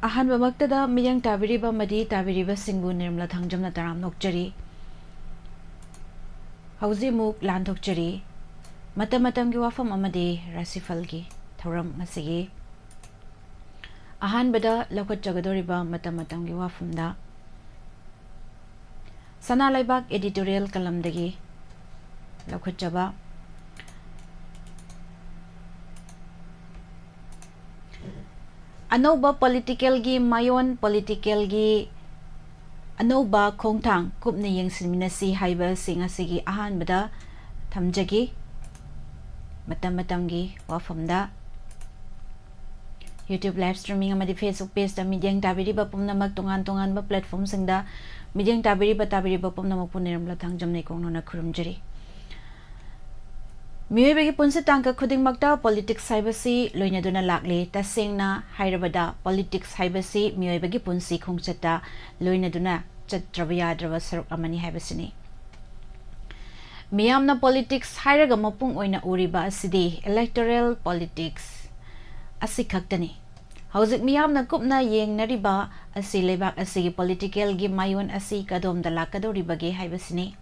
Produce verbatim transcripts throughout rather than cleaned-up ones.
ꯑꯍꯥꯟꯕꯃꯛꯇꯗ ꯃꯤꯠꯌꯦꯡ ꯇꯥꯕꯤꯔꯤꯕ ꯑꯃꯗꯤ ꯇꯥꯕꯤꯔꯤꯕꯁꯤꯡꯕꯨ ꯅꯤꯔꯃꯂꯥ ꯊꯥꯡꯖꯝꯅ ꯇꯔꯥꯝꯅ ꯑꯣꯛꯆꯔꯤ꯫ ꯍꯧꯖꯤꯛ ꯑꯃꯨꯛ ꯂꯥꯟꯊꯣꯛꯆꯔꯤ꯫ ꯃꯇꯝ ꯃꯇꯝꯒꯤ ꯋꯥꯐꯝ ꯑꯃꯗꯤ ꯔꯥꯁꯤꯐꯜꯒꯤ ꯊꯧꯔꯝ ꯉꯁꯤꯒꯤ꯫ ꯑꯍꯥꯟꯕꯗ ꯂꯧꯈꯠꯆꯒꯗꯧꯔꯤꯕ ꯃꯇꯝ ꯃꯇꯝꯒꯤ ꯋꯥꯐꯝꯗ ꯁꯅꯥ ꯂꯩꯕꯥꯛ editorial ꯀꯂꯝꯗꯒꯤ ꯂꯧꯈꯠꯆꯕ꯫ ꯑꯅꯧꯕ politicalꯒꯤ ꯃꯥꯏꯑꯣꯟ, politicalꯒꯤ ꯑꯅꯧꯕ ꯈꯣꯡꯊꯥꯡ ꯀꯨꯞꯅ ꯌꯦꯡꯁꯤꯟꯃꯤꯟꯅꯁꯤ ꯍꯥꯏꯕꯁꯤ ꯉꯁꯤꯒꯤ ꯑꯍꯥꯟꯕꯗ ꯊꯝꯖꯒꯦ꯫ ꯃꯇꯝ ꯃꯇꯝꯒꯤ ꯋꯥꯐꯝꯗ YouTube live streaming ꯑꯃꯗꯤ Facebook pageꯇ ꯃꯤꯠꯌꯦꯡ ꯇꯥꯕꯤꯔꯤꯕ ꯄꯨꯝꯅꯃꯛ, ꯇꯣꯉꯥꯟ ꯇꯣꯉꯥꯟꯕ platformꯁꯤꯡꯗ ꯃꯤꯠꯌꯦꯡ ꯇꯥꯕꯤꯔꯤꯕ, ꯇꯥꯕꯤꯔꯤꯕ ꯄꯨꯝꯅꯃꯛꯄꯨ ꯅꯤꯔꯃꯂꯥ ꯊꯥꯡꯖꯝꯅ ꯏꯀꯣꯛꯅꯧꯅ ꯈꯨꯔꯨꯝꯖꯔꯤ꯫ ꯃꯤꯑꯣꯏꯕꯒꯤ ꯄꯨꯟꯁꯤ ꯇꯥꯡꯀꯛ ꯈꯨꯗꯤꯡꯃꯛꯇ politics ꯍꯥꯏꯕꯁꯤ ꯂꯣꯏꯅꯗꯨꯅ ꯂꯥꯛꯂꯤ꯫ ꯇꯁꯦꯡꯅ ꯍꯥꯏꯔꯕꯗ, politics ꯍꯥꯏꯕꯁꯤ ꯃꯤꯑꯣꯏꯕꯒꯤ ꯄꯨꯟꯁꯤ ꯈꯣꯡꯆꯠꯇ ꯂꯣꯏꯅꯗꯨꯅ ꯆꯠꯇ꯭ꯔꯕ ꯌꯥꯗ꯭ꯔꯕ ꯁꯔꯨꯛ ꯑꯃꯅꯤ ꯍꯥꯏꯕꯁꯤꯅꯤ꯫ ꯃꯤꯌꯥꯝꯅ politics ꯍꯥꯏꯔꯒ ꯃꯄꯨꯡ ꯑꯣꯏꯅ ꯎꯔꯤꯕ ꯑꯁꯤꯗꯤ electoral politics ꯑꯁꯤꯈꯛꯇꯅꯤ꯫ ꯍꯧꯖꯤꯛ ꯃꯤꯌꯥꯝꯅ ꯀꯨꯞꯅ ꯌꯦꯡꯅꯔꯤꯕ ꯑꯁꯤ ꯂꯩꯕꯥꯛ ꯑꯁꯤꯒꯤ politicalꯒꯤ ꯃꯥꯏꯑꯣꯟ ꯑꯁꯤ ꯀꯗꯣꯝꯗ ꯂꯥꯛꯀꯗꯧꯔꯤꯕꯒꯦ ꯍꯥꯏꯕꯁꯤꯅꯤ꯫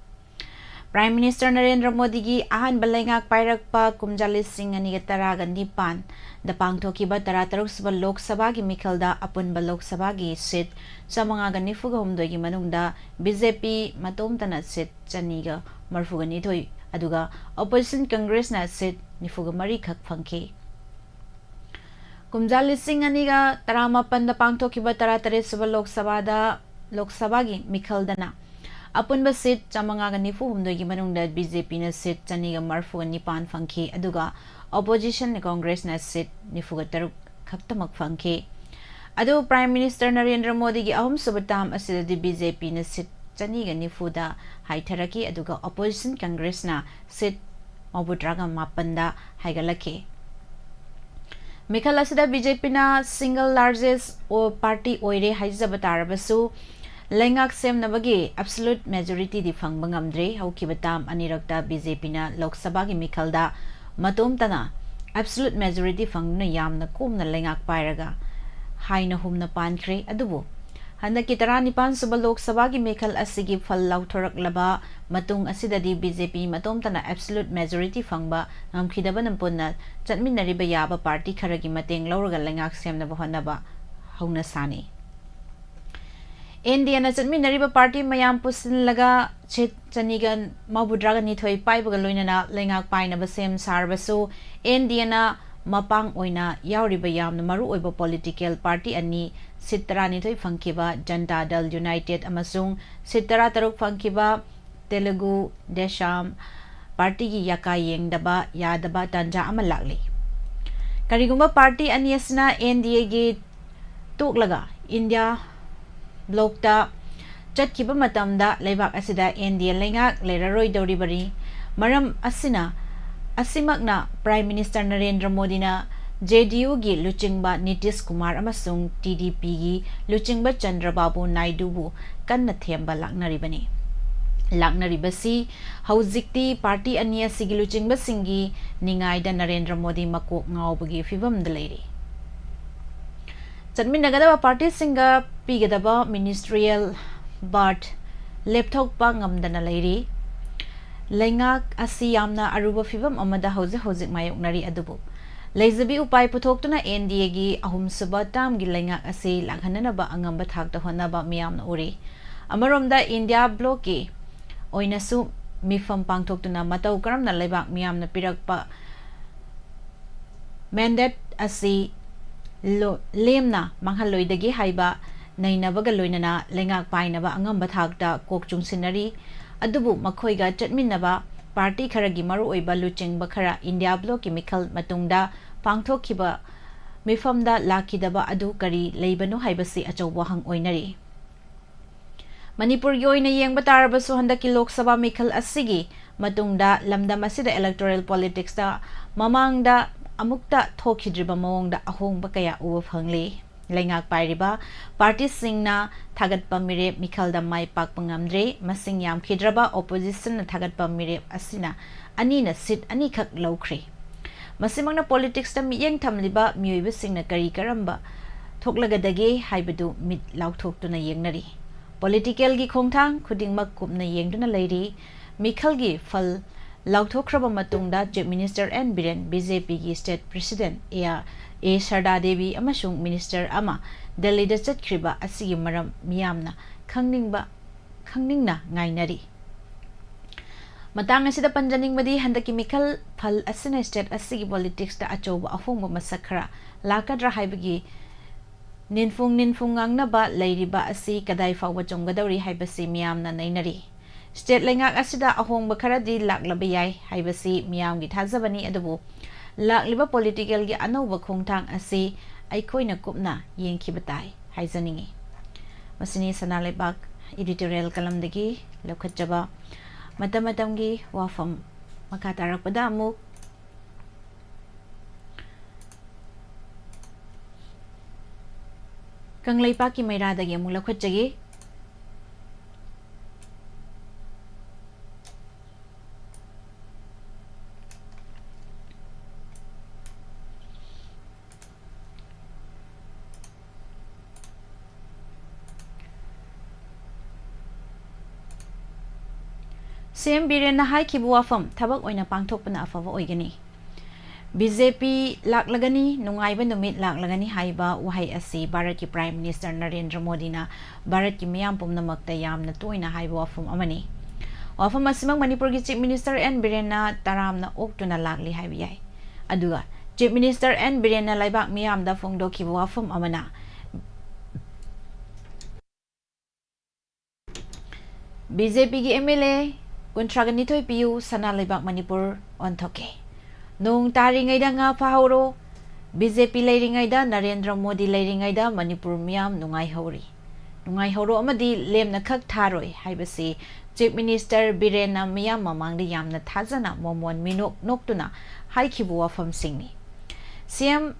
Prime Minister ꯅꯔꯦꯟꯗ꯭ꯔ ꯃꯣꯗꯤꯒꯤ ꯑꯍꯥꯟꯕ ꯂꯩꯉꯥꯛ ꯄꯥꯏꯔꯛꯄ ꯀꯨꯝꯖꯥ ꯂꯤꯁꯤꯡ ꯑꯅꯤꯒ ꯇꯔꯥꯒ ꯅꯤꯄꯥꯟꯗ ꯄꯥꯡꯊꯣꯛꯈꯤꯕ ꯇꯔꯥꯇꯔꯨꯛ ꯁꯨꯕ ꯂꯣꯛ ꯁꯚꯥꯒꯤ ꯃꯤꯈꯜꯗ ꯑꯄꯨꯟꯕ ꯂꯣꯛ ꯁꯚꯥꯒꯤ seat ꯆꯥꯃꯉꯥꯒ ꯅꯤꯐꯨꯒ ꯍꯨꯝꯗꯣꯏꯒꯤ ꯃꯅꯨꯡꯗ BJP ꯃꯇꯣꯝꯇꯅ seat ꯆꯅꯤꯒ ꯃꯔꯤꯐꯨꯒ ꯅꯤꯊꯣꯏ, ꯑꯗꯨꯒ opposition Congressꯅ seat ꯅꯤꯐꯨꯒ ꯃꯔꯤ ꯈꯛ ꯐꯪꯈꯤ꯫ ꯀꯨꯝꯖꯥ ꯂꯤꯁꯤꯡ ꯑꯅꯤꯒ ꯇꯔꯥꯃꯥꯄꯟꯗ ꯄꯥꯡꯊꯣꯛꯈꯤꯕ ꯇꯔꯥꯇꯔꯦꯠ ꯁꯨꯕ ꯂꯣꯛ ꯁꯚꯥꯗ, ꯂꯣꯛ ꯁꯚꯥꯒꯤ ꯃꯤꯈꯜꯗꯅ ꯑꯄꯨꯟꯕ seat ꯆꯥꯃꯉꯥꯒ ꯅꯤꯐꯨ ꯍꯨꯝꯗꯣꯏꯒꯤ ꯃꯅꯨꯡꯗ BJPꯅ seat ꯆꯅꯤꯒ ꯃꯔꯤꯐꯨꯒ ꯅꯤꯄꯥꯟ ꯐꯪꯈꯤ, ꯑꯗꯨꯒ opposition Congressꯅ seat ꯅꯤꯐꯨꯒ ꯇꯔꯨꯛ ꯈꯛꯇꯃꯛ ꯐꯪꯈꯤ꯫ ꯑꯗꯨꯕꯨ Prime Minister ꯅꯔꯦꯟꯗ꯭ꯔ ꯃꯣꯗꯤꯒꯤ ꯑꯍꯨꯝꯁꯨꯕ term ꯑꯁꯤꯗꯗꯤ BJPꯅ seat ꯆꯅꯤꯒ ꯅꯤꯐꯨꯗ ꯍꯥꯏꯊꯔꯛꯈꯤ, ꯑꯗꯨꯒ opposition Congressꯅ seat ꯃꯧꯗ꯭ꯔꯥꯒ ꯃꯥꯄꯟꯗ ꯍꯥꯏꯒꯠꯂꯛꯈꯤ꯫ ꯃꯤꯈꯜ ꯑꯁꯤꯗ BJPꯅ single largest ꯑꯣ-, party ꯑꯣꯏꯔꯦ ꯍꯥꯏꯖꯕ ꯇꯥꯔꯕꯁꯨ, ꯂꯩꯉꯥꯛ ꯁꯦꯝꯅꯕꯒꯤ absolute majorityꯗꯤ ꯐꯪꯕ ꯉꯝꯗ꯭ꯔꯦ꯫ ꯍꯧꯈꯤꯕ term ꯑꯅꯤꯔꯛꯇ BJPꯅ ꯂꯣꯛ ꯁꯚꯥꯒꯤ ꯃꯤꯈꯜꯗ ꯃꯇꯣꯝꯇꯅ absolute majority ꯐꯪꯗꯨꯅ ꯌꯥꯝꯅ ꯀꯣꯝꯅ ꯂꯩꯉꯥꯛ ꯄꯥꯏꯔꯒ ꯍꯥꯏꯅ ꯍꯨꯝꯅ ꯄꯥꯟꯈ꯭ꯔꯦ꯫ ꯑꯗꯨꯕꯨ ꯍꯟꯗꯛꯀꯤ ꯇꯔꯥꯅꯤꯄꯥꯟ ꯁꯨꯕ ꯂꯣꯛ ꯁꯚꯥꯒꯤ ꯃꯤꯈꯜ ꯑꯁꯤꯒꯤ ꯐꯜ ꯂꯥꯎꯊꯣꯔꯛꯂꯕ ꯃꯇꯨꯡ ꯑꯁꯤꯗꯗꯤ ꯕꯤ ꯖꯦ ꯄꯤ ꯃꯇꯣꯝꯇꯅ absolute majority ꯐꯪꯕ ꯉꯝꯈꯤꯗꯕꯅ ꯄꯨꯟꯅ ꯆꯠꯃꯤꯟꯅꯔꯤꯕ ꯌꯥꯕ ꯄꯥꯔꯇꯤ ꯈꯔꯒꯤ ꯃꯇꯦꯡ ꯂꯧꯔꯒ ꯂꯩꯉꯥꯛ ꯁꯦꯝꯅꯕ ꯍꯣꯠꯅꯕ ꯍꯧꯅ ꯁꯥꯅꯤ꯫ ꯑꯦꯟ ꯗꯤ ꯑꯦꯅ ꯆꯠꯃꯤꯟꯅꯔꯤꯕ ꯄꯥꯔꯇꯤ ꯃꯌꯥꯝ ꯄꯨꯟꯁꯤꯜꯂꯒ ꯁꯤꯠ ꯆꯅꯤꯒ ꯃꯧꯗ꯭ꯔꯥꯒ ꯅꯤꯊꯣꯏ ꯄꯥꯏꯕꯒ ꯂꯣꯏꯅꯅ ꯂꯩꯉꯥꯛ ꯄꯥꯏꯅꯕ ꯁꯦꯝ ꯁꯥꯔꯕꯁꯨ, ꯑꯦꯟ ꯗꯤ ꯑꯦꯅ ꯃꯄꯥꯡ ꯑꯣꯏꯅ ꯌꯥꯎꯔꯤꯕ ꯌꯥꯝꯅ ꯃꯔꯨꯑꯣꯏꯕ ꯄꯣꯂꯤꯇꯤꯀꯦꯜ ꯄꯥꯔꯇꯤ ꯑꯅꯤ, ꯁꯤꯠ ꯇꯔꯥꯅꯤꯊꯣꯏ ꯐꯪꯈꯤꯕ ꯖꯟꯇꯥ ꯗꯜ ꯌꯨꯅꯥꯏꯇꯦꯗ ꯑꯃꯁꯨꯡ ꯁꯤꯠ ꯇꯔꯥꯇꯔꯨꯛ ꯐꯪꯈꯤꯕ ꯇꯦꯂꯨꯒꯨ ꯗꯦꯁꯥꯝ ꯄꯥꯔꯇꯤꯒꯤ ꯌꯥꯀꯥ ꯌꯦꯡꯗꯕ ꯌꯥꯗꯕ ꯇꯥꯟꯖꯥ ꯑꯃ ꯂꯥꯛꯂꯤ꯫ ꯀꯔꯤꯒꯨꯝꯕ ꯄꯥꯔꯇꯤ ꯑꯅꯤ ꯑꯁꯤꯅ ꯑꯦꯟ ꯗꯤ ꯑꯦꯒꯤ ꯇꯣꯛꯂꯒ ꯏꯟꯗꯤꯌꯥ ꯕ꯭ꯂꯣꯛꯇ ꯆꯠꯈꯤꯕ ꯃꯇꯝꯗ ꯂꯩꯕꯥꯛ ꯑꯁꯤꯗ ꯑꯦꯟ ꯗꯤ ꯑꯦ ꯂꯩꯉꯥꯛ ꯂꯩꯔꯔꯣꯏꯗꯧꯔꯤꯕꯅꯤ꯫ ꯃꯔꯝ ꯑꯁꯤꯅ, ꯑꯁꯤꯃꯛꯅ ꯄ꯭ꯔꯥꯏꯝ ꯃꯤꯅꯤꯁꯇꯔ ꯅꯔꯦꯟꯗ꯭ꯔ ꯃꯣꯗꯤꯅ ꯖꯦ ꯗꯤ ꯌꯨꯒꯤ ꯂꯨꯆꯤꯡꯕ ꯅꯤꯇꯤꯁ ꯀꯨꯃꯥꯔ ꯑꯃꯁꯨꯡ ꯇꯤ ꯗꯤ ꯄꯤꯒꯤ ꯂꯨꯆꯤꯡꯕ ꯆꯟꯗ꯭ꯔꯕꯥꯕꯨ ꯅꯥꯏꯗꯨꯕꯨ ꯀꯟꯅ ꯊꯦꯝꯕ ꯂꯥꯛꯅꯔꯤꯕꯅꯤ꯫ ꯂꯥꯛꯅꯔꯤꯕꯁꯤ ꯍꯧꯖꯤꯛꯇꯤ ꯄꯥꯔꯇꯤ ꯑꯅꯤ ꯑꯁꯤꯒꯤ ꯂꯨꯆꯤꯡꯕꯁꯤꯡꯒꯤ ꯅꯤꯡꯉꯥꯏꯗ ꯅꯔꯦꯟꯗ꯭ꯔ ꯃꯣꯗꯤ ꯃꯀꯣꯛ ꯉꯥꯎꯕꯒꯤ ꯐꯤꯕꯝꯗ ꯂꯩꯔꯤ꯫ ꯆꯠꯃꯤꯟꯅꯒꯗꯕ ꯄꯥꯔꯇꯤꯁꯤꯡꯒ ꯄꯤꯒꯗꯕ ꯃꯤꯅꯤꯁꯇ꯭ꯔꯤꯌꯦꯜ ꯕꯥꯔꯠ ꯂꯦꯞꯊꯣꯛꯄ ꯉꯝꯗꯅ ꯂꯩꯔꯤ꯫ ꯂꯩꯉꯥꯛ ꯑꯁꯤ ꯌꯥꯝꯅ ꯑꯔꯨꯕ ꯐꯤꯕꯝ ꯑꯃꯗ ꯍꯧꯖꯤꯛ ꯍꯧꯖꯤꯛ ꯃꯥꯌꯣꯛꯅꯔꯤ꯫ ꯑꯗꯨꯕꯨ ꯂꯩꯖꯕꯤ ꯎꯄꯥꯏ ꯄꯨꯊꯣꯛꯇꯨꯅ ꯑꯦꯟ ꯗꯤ ꯑꯦꯒꯤ ꯑꯍꯨꯝꯁꯨꯕ ꯇꯥꯔꯝꯒꯤ ꯂꯩꯉꯥꯛ ꯑꯁꯤ ꯂꯥꯛꯍꯟꯅꯅꯕ ꯑꯉꯝꯕ ꯊꯥꯛꯇ ꯍꯣꯠꯅꯕ ꯃꯤꯌꯥꯝꯅ ꯎꯔꯤ꯫ ꯑꯃꯔꯣꯝꯗ ꯏꯟꯗꯤꯌꯥ ꯕ꯭ꯂꯣꯛꯀꯤ ꯑꯣꯏꯅꯁꯨ ꯃꯤꯐꯝ ꯄꯥꯡꯊꯣꯛꯇꯨꯅ ꯃꯇꯧ ꯀꯔꯝꯅ ꯂꯩꯕꯥꯛ ꯃꯤꯌꯥꯝꯅ ꯄꯤꯔꯛꯄ ꯃꯦꯟꯗꯦꯠ ꯑꯁꯤ ꯂꯣ-, ꯂꯦꯝꯅ ꯃꯥꯡꯍꯜꯂꯣꯏꯗꯒꯦ ꯍꯥꯏꯕ ꯅꯩꯅꯕꯒ ꯂꯣꯏꯅꯅ ꯂꯩꯉꯥꯛ ꯄꯥꯏꯅꯕ ꯑꯉꯝꯕ ꯊꯥꯛꯇ ꯀꯣꯛ ꯆꯨꯡꯁꯤꯟꯅꯔꯤ꯫ ꯑꯗꯨꯕꯨ ꯃꯈꯣꯏꯒ ꯆꯠꯃꯤꯟꯅꯕ ꯄꯥꯔꯇꯤ ꯈꯔꯒꯤ ꯃꯔꯨꯑꯣꯏꯕ ꯂꯨꯆꯤꯡꯕ ꯈꯔ ꯏꯟꯗꯤꯌꯥ ꯕ꯭ꯂꯣꯛꯀꯤ ꯃꯤꯈꯜ ꯃꯇꯨꯡꯗ ꯄꯥꯡꯊꯣꯛꯈꯤꯕ ꯃꯤꯐꯝꯗ ꯂꯥꯛꯈꯤꯗꯕ ꯑꯗꯨ ꯀꯔꯤ ꯂꯩꯕꯅꯣ ꯍꯥꯏꯕꯁꯤ ꯑꯆꯧꯕ ꯋꯥꯍꯪ ꯑꯣꯏꯅꯔꯤ꯫ ꯃꯅꯤꯄꯨꯔꯒꯤ ꯑꯣꯏꯅ ꯌꯦꯡꯕ ꯇꯥꯔꯕꯁꯨ, ꯍꯟꯗꯛꯀꯤ ꯂꯣꯛ ꯁꯚꯥ ꯃꯤꯈꯜ ꯑꯁꯤꯒꯤ ꯃꯇꯨꯡꯗ ꯂꯝꯗꯝ ꯑꯁꯤꯗ electoral politics ꯇ ꯃꯃꯥꯡꯗ ꯑꯃꯨꯛꯇ ꯊꯣꯛꯈꯤꯗ꯭ꯔꯤꯕ ꯃꯑꯣꯡꯗ ꯑꯍꯣꯡꯕ ꯀꯌꯥ ꯎꯕ ꯐꯪꯂꯤ꯫ ꯂꯩꯉꯥꯛ ꯄꯥꯏꯔꯤꯕ ꯄꯥꯔꯇꯤꯁꯤꯡꯅ ꯊꯥꯒꯠꯄ ꯃꯤꯔꯦꯞ ꯃꯤꯈꯜꯗ ꯃꯥꯏ ꯄꯥꯛꯄ ꯉꯝꯗ꯭ꯔꯦ꯫ ꯃꯁꯤꯡ ꯌꯥꯝꯈꯤꯗ꯭ꯔꯕ opposition ꯅ ꯊꯥꯒꯠꯄ ꯃꯤꯔꯦꯞ ꯑꯁꯤꯅ ꯑꯅꯤꯅ ꯁꯤꯠ ꯑꯅꯤꯈꯛ ꯂꯧꯈ꯭ꯔꯦ꯫ ꯃꯁꯤꯃꯛꯅ politics ꯇ ꯃꯤꯠꯌꯦꯡ ꯊꯝꯂꯤꯕ ꯃꯤꯑꯣꯏꯕꯁꯤꯡꯅ ꯀꯔꯤ ꯀꯔꯝꯕ ꯊꯣꯛꯂꯒꯗꯒꯦ ꯍꯥꯏꯕꯗꯨ ꯃꯤꯠ ꯂꯥꯎꯊꯣꯛꯇꯨꯅ ꯌꯦꯡꯅꯔꯤ꯫ ꯄꯣꯂꯤꯇꯤꯀꯦꯜꯒꯤ ꯈꯣꯡꯊꯥꯡ ꯈꯨꯗꯤꯡꯃꯛ ꯀꯨꯞꯅ ꯌꯦꯡꯗꯨꯅ ꯂꯩꯔꯤ꯫ ꯃꯤꯈꯜꯒꯤ ꯐꯜ ꯂꯥꯎꯊꯣꯛꯈ꯭ꯔꯕ ꯃꯇꯨꯡꯗ chief minister N Biren, B J ꯄꯤꯒꯤ state president A R, A Sharda Devi ꯑꯃꯁꯨꯡ ꯃꯤꯅꯤꯁꯇꯔ ꯑꯃ ꯗꯦꯜꯂꯤꯗ ꯆꯠꯈ꯭ꯔꯤꯕ ꯑꯁꯤꯒꯤ ꯃꯔꯝ ꯃꯤꯌꯥꯝꯅ ꯈꯪꯅꯤꯡꯕ, ꯈꯪꯅꯤꯡꯅ ꯉꯥꯏꯅꯔꯤ꯫ ꯃꯇꯥꯡ ꯑꯁꯤꯗ ꯄꯟꯖꯅꯤꯡꯕꯗꯤ ꯍꯟꯗꯛꯀꯤ ꯃꯤꯈꯜ ꯐꯜ ꯑꯁꯤꯅ ꯁ꯭ꯇꯦꯠ ꯑꯁꯤꯒꯤ ꯄꯣꯂꯤꯇꯤꯛꯁꯇ ꯑꯆꯧꯕ ꯑꯍꯣꯡꯕ ꯃꯁꯛ ꯈꯔ ꯂꯥꯛꯀꯗ꯭ꯔꯥ ꯍꯥꯏꯕꯒꯤ ꯅꯤꯟꯐꯨꯡ ꯅꯤꯟꯐꯨꯡ ꯉꯥꯡꯅꯕ ꯂꯩꯔꯤꯕ ꯑꯁꯤ ꯀꯗꯥꯏ ꯐꯥꯎꯕ ꯆꯨꯝꯒꯗꯧꯔꯤ ꯍꯥꯏꯕꯁꯤ ꯃꯤꯌꯥꯝꯅ ꯅꯩꯅꯔꯤ꯫ ꯁ꯭ꯇꯦꯠ ꯂꯩꯉꯥꯛ ꯑꯁꯤꯗ ꯑꯍꯣꯡꯕ ꯈꯔꯗꯤ ꯂꯥꯛꯂꯕ ꯌꯥꯏ ꯍꯥꯏꯕꯁꯤ ꯃꯤꯌꯥꯝꯒꯤ ꯊꯥꯖꯕꯅꯤ, ꯑꯗꯨꯕꯨ ꯂꯥꯛꯂꯤꯕ ꯄꯣꯂꯤꯇꯤꯀꯦꯜꯒꯤ ꯑꯅꯧꯕ ꯈꯣꯡꯊꯥꯡ ꯑꯁꯤ ꯑꯩꯈꯣꯏꯅ ꯀꯨꯞꯅ ꯌꯦꯡꯈꯤꯕ ꯇꯥꯏ ꯍꯥꯏꯖꯅꯤꯡꯏ꯫ ꯃꯁꯤꯅꯤ ꯁꯅꯥ ꯂꯩꯕꯥꯛ ꯏꯗꯤꯇꯣꯔꯤꯌꯦꯜ ꯀꯂꯝꯗꯒꯤ ꯂꯧꯈꯠꯆꯕ ꯃꯇꯝ ꯃꯇꯝꯒꯤ ꯋꯥꯐꯝ꯫ ꯃꯈꯥ ꯇꯥꯔꯛꯄꯗ ꯑꯃꯨꯛ ꯀꯪꯂꯩꯄꯥꯛꯀꯤ ꯃꯩꯔꯥꯗꯒꯤ ꯑꯃꯨꯛ ꯂꯧꯈꯠꯆꯒꯦ꯫ ꯁꯤ ꯑꯦꯝ ꯕꯤꯔꯦꯟꯅ ꯍꯥꯏꯈꯤꯕ ꯋꯥꯐꯝ ꯊꯕꯛ ꯑꯣꯏꯅ ꯄꯥꯡꯊꯣꯛꯄꯅ ꯑꯐꯕ ꯑꯣꯏꯒꯅꯤ꯫ ꯕꯤ ꯖꯦ ꯄꯤ ꯂꯥꯛꯂꯒꯅꯤ, ꯅꯨꯡꯉꯥꯏꯕ ꯅꯨꯃꯤꯠ ꯂꯥꯛꯂꯒꯅꯤ ꯍꯥꯏꯕ ꯋꯥꯍꯩ ꯑꯁꯤ ꯚꯥꯔꯠꯀꯤ ꯄ꯭ꯔꯥꯏꯝ ꯃꯤꯅꯤꯁꯇꯔ ꯅꯔꯦꯟꯗ꯭ꯔ ꯃꯣꯗꯤꯅ ꯚꯥꯔꯠꯀꯤ ꯃꯤꯌꯥꯝ ꯄꯨꯝꯅꯃꯛꯇ ꯌꯥꯝꯅ ꯇꯣꯏꯅ ꯍꯥꯏꯕ ꯋꯥꯐꯝ ꯑꯃꯅꯤ꯫ ꯋꯥꯐꯝ ꯑꯁꯤꯃꯛ ꯃꯅꯤꯄꯨꯔꯒꯤ ꯆꯤꯐ ꯃꯤꯅꯤꯁꯇꯔ ꯑꯦꯟ ꯕꯤꯔꯦꯟꯅ ꯇꯔꯥꯝꯅ ꯑꯣꯛꯇꯨꯅ ꯂꯥꯛꯂꯤ ꯍꯥꯏꯕ ꯌꯥꯏ꯫ ꯑꯗꯨꯒ ꯆꯤꯐ ꯃꯤꯅꯤꯁꯇꯔ ꯑꯦꯟ ꯕꯤꯔꯦꯟꯅ ꯂꯩꯕꯥꯛ ꯃꯤꯌꯥꯝꯗ ꯐꯣꯡꯗꯣꯛꯈꯤꯕ ꯋꯥꯐꯝ ꯑꯃꯅ, ꯕꯤ ꯖꯦ ꯄꯤꯒꯤ ꯑꯦꯝ ꯑꯦꯜ ꯑꯦ ꯀꯨꯟꯊ꯭ꯔꯥꯒ ꯅꯤꯊꯣꯏ ꯄꯤꯌꯨ, ꯁꯅꯥ ꯂꯩꯕꯥꯛ ꯃꯅꯤꯄꯨꯔ ꯑꯣꯟꯊꯣꯛꯀꯦ꯫ ꯅꯣꯡ ꯇꯥꯔꯤꯉꯩꯗ ꯉꯥ ꯐꯥꯍꯧꯔꯣ, ꯕꯤ ꯖꯦ ꯄꯤ ꯂꯩꯔꯤꯉꯩꯗ, ꯅꯔꯦꯟꯗ꯭ꯔ ꯃꯣꯗꯤ ꯂꯩꯔꯤꯉꯩꯗ ꯃꯅꯤꯄꯨꯔ ꯃꯤꯌꯥꯝ ꯅꯨꯡꯉꯥꯏꯍꯧꯔꯤ, ꯅꯨꯡꯉꯥꯏꯍꯧꯔꯣ ꯑꯃꯗꯤ ꯂꯦꯝꯅ ꯈꯛ ꯊꯥꯔꯣꯏ ꯍꯥꯏꯕꯁꯤ ꯆꯤꯐ ꯃꯤꯅꯤꯁꯇꯔ ꯕꯤꯔꯦꯟꯅ ꯃꯤꯌꯥꯝ ꯃꯃꯥꯡꯗ ꯌꯥꯝꯅ ꯊꯥꯖꯅ ꯃꯣꯃꯣꯟ ꯃꯤꯅꯣꯛ ꯅꯣꯛꯇꯨꯅ ꯍꯥꯏꯈꯤꯕ ꯋꯥꯐꯝꯁꯤꯡꯅꯤ꯫ ꯁꯤ ꯑꯦꯝ,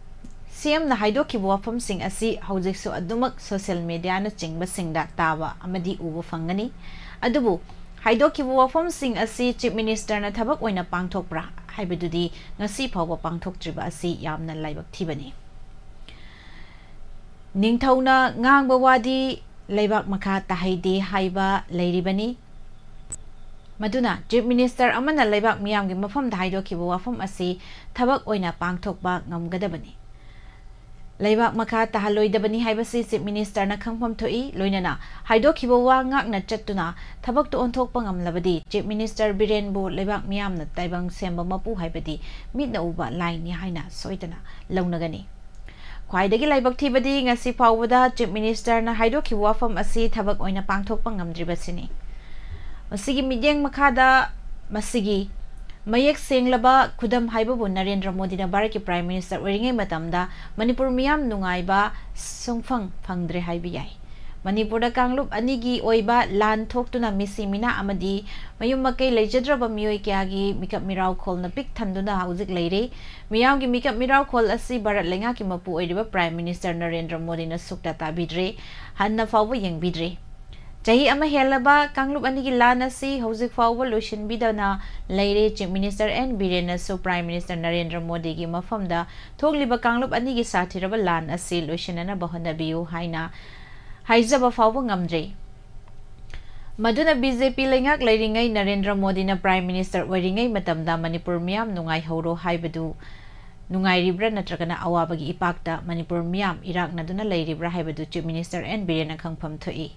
ꯁꯤ ꯑꯦꯝꯅ ꯍꯥꯏꯗꯣꯛꯈꯤꯕ ꯋꯥꯐꯝꯁꯤꯡ ꯑꯁꯤ ꯍꯧꯖꯤꯛꯁꯨ ꯑꯗꯨꯃꯛ ꯁꯣꯁꯤꯌꯦꯜ ꯃꯤꯗꯤꯌꯥꯅꯆꯤꯡꯕꯁꯤꯡꯗ ꯇꯥꯕ ꯑꯃꯗꯤ ꯎꯕ ꯐꯪꯒꯅꯤ꯫ ꯑꯗꯨꯕꯨ ꯍꯥꯏꯗꯣꯛꯈꯤꯕ ꯋꯥꯐꯝꯁꯤꯡ ꯑꯁꯤ ꯆꯤꯐ ꯃꯤꯅꯤꯁꯇꯔꯅ ꯊꯕꯛ ꯑꯣꯏꯅ ꯄꯥꯡꯊꯣꯛꯄ꯭ꯔꯥ ꯍꯥꯏꯕꯗꯨꯗꯤ ꯉꯁꯤ ꯐꯥꯎꯕ ꯄꯥꯡꯊꯣꯛꯇ꯭ꯔꯤꯕ ꯑꯁꯤ ꯌꯥꯝꯅ ꯂꯥꯏꯕꯛ ꯊꯤꯕꯅꯤ꯫ ꯅꯤꯡꯊꯧꯅ ꯉꯥꯡꯕ ꯋꯥꯗꯤ ꯂꯩꯕꯥꯛ ꯃꯈꯥ ꯇꯥꯍꯩꯗꯦ ꯍꯥꯏꯕ ꯂꯩꯔꯤꯕꯅꯤ꯫ ꯃꯗꯨꯅ Chief Minister ꯑꯃꯅ ꯂꯩꯕꯥꯛ ꯃꯤꯌꯥꯝꯒꯤ ꯃꯐꯝꯗ ꯍꯥꯏꯗꯣꯛꯈꯤꯕ ꯋꯥꯐꯝ ꯑꯁꯤ ꯊꯕꯛ ꯑꯣꯏꯅ ꯄꯥꯡꯊꯣꯛꯄ ꯉꯝꯒꯗꯕꯅꯤ꯫ ꯂꯩꯕꯥꯛ ꯃꯈꯥ ꯇꯥꯍꯜꯂꯣꯏꯗꯕꯅꯤ ꯍꯥꯏꯕꯁꯤ Chief Ministerꯅ ꯈꯪꯐꯝ ꯊꯣꯛꯏ꯫ ꯂꯣꯏꯅꯅ ꯍꯥꯏꯗꯣꯛꯈꯤꯕ ꯋꯥ ꯉꯥꯛꯅ ꯆꯠꯇꯨꯅ ꯊꯕꯛꯇ ꯑꯣꯟꯊꯣꯛꯄ ꯉꯝꯂꯕꯗꯤ Chief Minister ꯕꯤꯔꯦꯟꯕꯨ ꯂꯩꯕꯥꯛ ꯃꯤꯌꯥꯝꯅ ꯇꯥꯏꯕꯪ ꯁꯦꯝꯕ ꯃꯄꯨ ꯍꯥꯏꯕꯗꯤ ꯃꯤꯠꯅ ꯎꯕ ꯂꯥꯏꯅꯤ ꯍꯥꯏꯅ ꯁꯣꯏꯗꯅ ꯂꯧꯅꯒꯅꯤ꯫ ꯈ꯭ꯋꯥꯏꯗꯒꯤ ꯂꯥꯏꯕꯛ ꯊꯤꯕꯗꯤ ꯉꯁꯤ ꯐꯥꯎꯕꯗ Chief Ministerꯅ ꯍꯥꯏꯗꯣꯛꯈꯤꯕ ꯋꯥꯐꯝ ꯑꯁꯤ ꯊꯕꯛ ꯑꯣꯏꯅ ꯄꯥꯡꯊꯣꯛꯄ ꯉꯝꯗ꯭ꯔꯤꯕꯁꯤꯅꯤ꯫ ꯃꯁꯤꯒꯤ ꯃꯤꯠꯌꯦꯡ ꯃꯈꯥꯗ ꯃꯁꯤꯒꯤ ꯃꯌꯦꯛ ꯁꯦꯡꯂꯕ ꯈꯨꯗꯝ ꯍꯥꯏꯕꯕꯨ ꯅꯔꯦꯟꯗ꯭ꯔ ꯃꯣꯗꯤꯅ ꯚꯥꯔꯠꯀꯤ Prime Minister ꯑꯣꯏꯔꯤꯉꯩ ꯃꯇꯝꯗ ꯃꯅꯤꯄꯨꯔ ꯃꯤꯌꯥꯝ ꯅꯨꯡꯉꯥꯏꯕ ꯁꯨꯡꯐꯪ ꯐꯪꯗ꯭ꯔꯦ ꯍꯥꯏꯕ ꯌꯥꯏ꯫ ꯃꯅꯤꯄꯨꯔꯗ ꯀꯥꯡꯂꯨꯞ ꯑꯅꯤꯒꯤ ꯑꯣꯏꯕ ꯂꯥꯟ ꯊꯣꯛꯇꯨꯅ ꯃꯤꯁꯤ ꯃꯤꯅꯥ ꯑꯃꯗꯤ ꯃꯌꯨꯝ ꯃꯀꯩ ꯂꯩꯖꯗ꯭ꯔꯕ ꯃꯤꯑꯣꯏ ꯀꯌꯥꯒꯤ ꯃꯤꯀꯞ ꯃꯤꯔꯥꯎꯈꯣꯜꯅ ꯄꯤꯛ ꯊꯟꯗꯨꯅ ꯍꯧꯖꯤꯛ ꯂꯩꯔꯦ꯫ ꯃꯤꯌꯥꯝꯒꯤ ꯃꯤꯀꯞ ꯃꯤꯔꯥꯎꯈꯣꯜ ꯑꯁꯤ ꯚꯥꯔꯠ ꯂꯩꯉꯥꯛꯀꯤ ꯃꯄꯨ ꯑꯣꯏꯔꯤꯕ Prime Minister ꯅꯔꯦꯟꯗ꯭ꯔ ꯃꯣꯗꯤꯅ ꯁꯨꯛꯇ ꯇꯥꯕꯤꯗ꯭ꯔꯦ, ꯍꯟꯅ ꯐꯥꯎꯕ ꯌꯦꯡꯕꯤꯗ꯭ꯔꯦ꯫ ꯆꯍꯤ ꯑꯃ ꯍꯦꯜꯂꯕ ꯀꯥꯡꯂꯨꯞ ꯑꯅꯤꯒꯤ ꯂꯥꯟ ꯑꯁꯤ ꯍꯧꯖꯤꯛ ꯐꯥꯎꯕ ꯂꯣꯏꯁꯤꯟꯕꯤꯗꯅ ꯂꯩꯔꯦ꯫ Chief Minister ꯑꯦꯟ ꯕꯤꯔꯦꯟꯅꯁꯨ Prime Minister ꯅꯔꯦꯟꯗ꯭ꯔ ꯃꯣꯗꯤꯒꯤ ꯃꯐꯝꯗ ꯊꯣꯛꯂꯤꯕ ꯀꯥꯡꯂꯨꯞ ꯑꯅꯤꯒꯤ ꯁꯥꯊꯤꯔꯕ ꯂꯥꯟ ꯑꯁꯤ ꯂꯣꯏꯁꯤꯟꯅꯅꯕ ꯍꯣꯠꯅꯕꯤꯌꯨ ꯍꯥꯏꯅ ꯍꯥꯏꯖꯕ ꯐꯥꯎꯕ ꯉꯝꯗ꯭ꯔꯦ꯫ ꯃꯗꯨꯅ BJP ꯂꯩꯉꯥꯛ ꯂꯩꯔꯤꯉꯩ ꯅꯔꯦꯟꯗ꯭ꯔ ꯃꯣꯗꯤꯅ Prime Minister ꯑꯣꯏꯔꯤꯉꯩ ꯃꯇꯝꯗ ꯃꯅꯤꯄꯨꯔ ꯃꯤꯌꯥꯝ ꯅꯨꯡꯉꯥꯏꯍꯧꯔꯣ ꯍꯥꯏꯕꯗꯨ ꯅꯨꯡꯉꯥꯏꯔꯤꯕ꯭ꯔꯥ ꯅꯠꯇ꯭ꯔꯒꯅ ꯑꯋꯥꯕꯒꯤ ꯏꯄꯥꯛꯇ ꯃꯅꯤꯄꯨꯔ ꯃꯤꯌꯥꯝ ꯏꯔꯥꯛꯅꯗꯨꯅ ꯂꯩꯔꯤꯕ꯭ꯔꯥ ꯍꯥꯏꯕꯗꯨ Chief Minister ꯑꯦꯟ ꯕꯤꯔꯦꯟꯅ ꯈꯪꯐꯝ ꯊꯣꯛꯏ꯫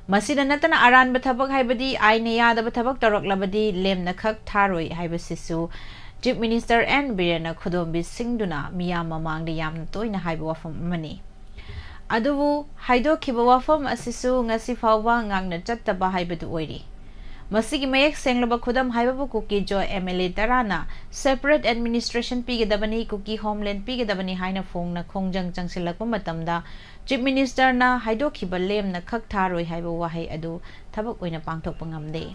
ꯃꯁꯤꯗ ꯅꯠꯇꯅ ꯑꯔꯥꯟꯕ ꯊꯕꯛ ꯍꯥꯏꯕꯗꯤ ꯑꯥꯏꯟꯅ ꯌꯥꯗꯕ ꯊꯕꯛ ꯇꯧꯔꯛꯂꯕꯗꯤ ꯂꯦꯝꯅ ꯈꯛ ꯊꯥꯔꯣꯏ ꯍꯥꯏꯕꯁꯤꯁꯨ Chief Minister ꯑꯦꯟ ꯕꯤꯔꯦꯟꯅ ꯈꯨꯗꯣꯝꯕꯤꯁꯤꯡꯗꯨꯅ ꯃꯤꯌꯥꯝ ꯃꯃꯥꯡꯗ ꯌꯥꯝꯅ ꯇꯣꯏꯅ ꯍꯥꯏꯕ ꯋꯥꯐꯝ ꯑꯃꯅꯤ꯫ ꯑꯗꯨꯕꯨ ꯍꯥꯏꯗꯣꯛꯈꯤꯕ ꯋꯥꯐꯝ ꯑꯁꯤꯁꯨ ꯉꯁꯤ ꯐꯥꯎꯕ ꯉꯥꯛꯅ ꯆꯠꯇꯕ ꯍꯥꯏꯕꯗꯨ ꯑꯣꯏꯔꯤ꯫ ꯃꯁꯤꯒꯤ ꯃꯌꯦꯛ ꯁꯦꯡꯂꯕ ꯈꯨꯗꯝ ꯍꯥꯏꯕꯕꯨ ꯀꯨꯀꯤ ꯖꯣ MLA ꯇꯔꯥꯅ separate administration ꯄꯤꯒꯗꯕꯅꯤ, ꯀꯨꯀꯤ homeland ꯄꯤꯒꯗꯕꯅꯤ ꯍꯥꯏꯅ ꯐꯣꯡꯅ ꯈꯣꯡꯖꯪ ꯆꯪꯁꯤꯜꯂꯛꯄ ꯃꯇꯝꯗ Chief Ministerꯅ ꯍꯥꯏꯗꯣꯛꯈꯤꯕ ꯂꯦꯝꯅ ꯈꯛ ꯊꯥꯔꯣꯏ ꯍꯥꯏꯕ ꯋꯥꯍꯩ ꯑꯗꯨ ꯊꯕꯛ ꯑꯣꯏꯅ ꯄꯥꯡꯊꯣꯛꯄ ꯉꯝꯗꯦ꯫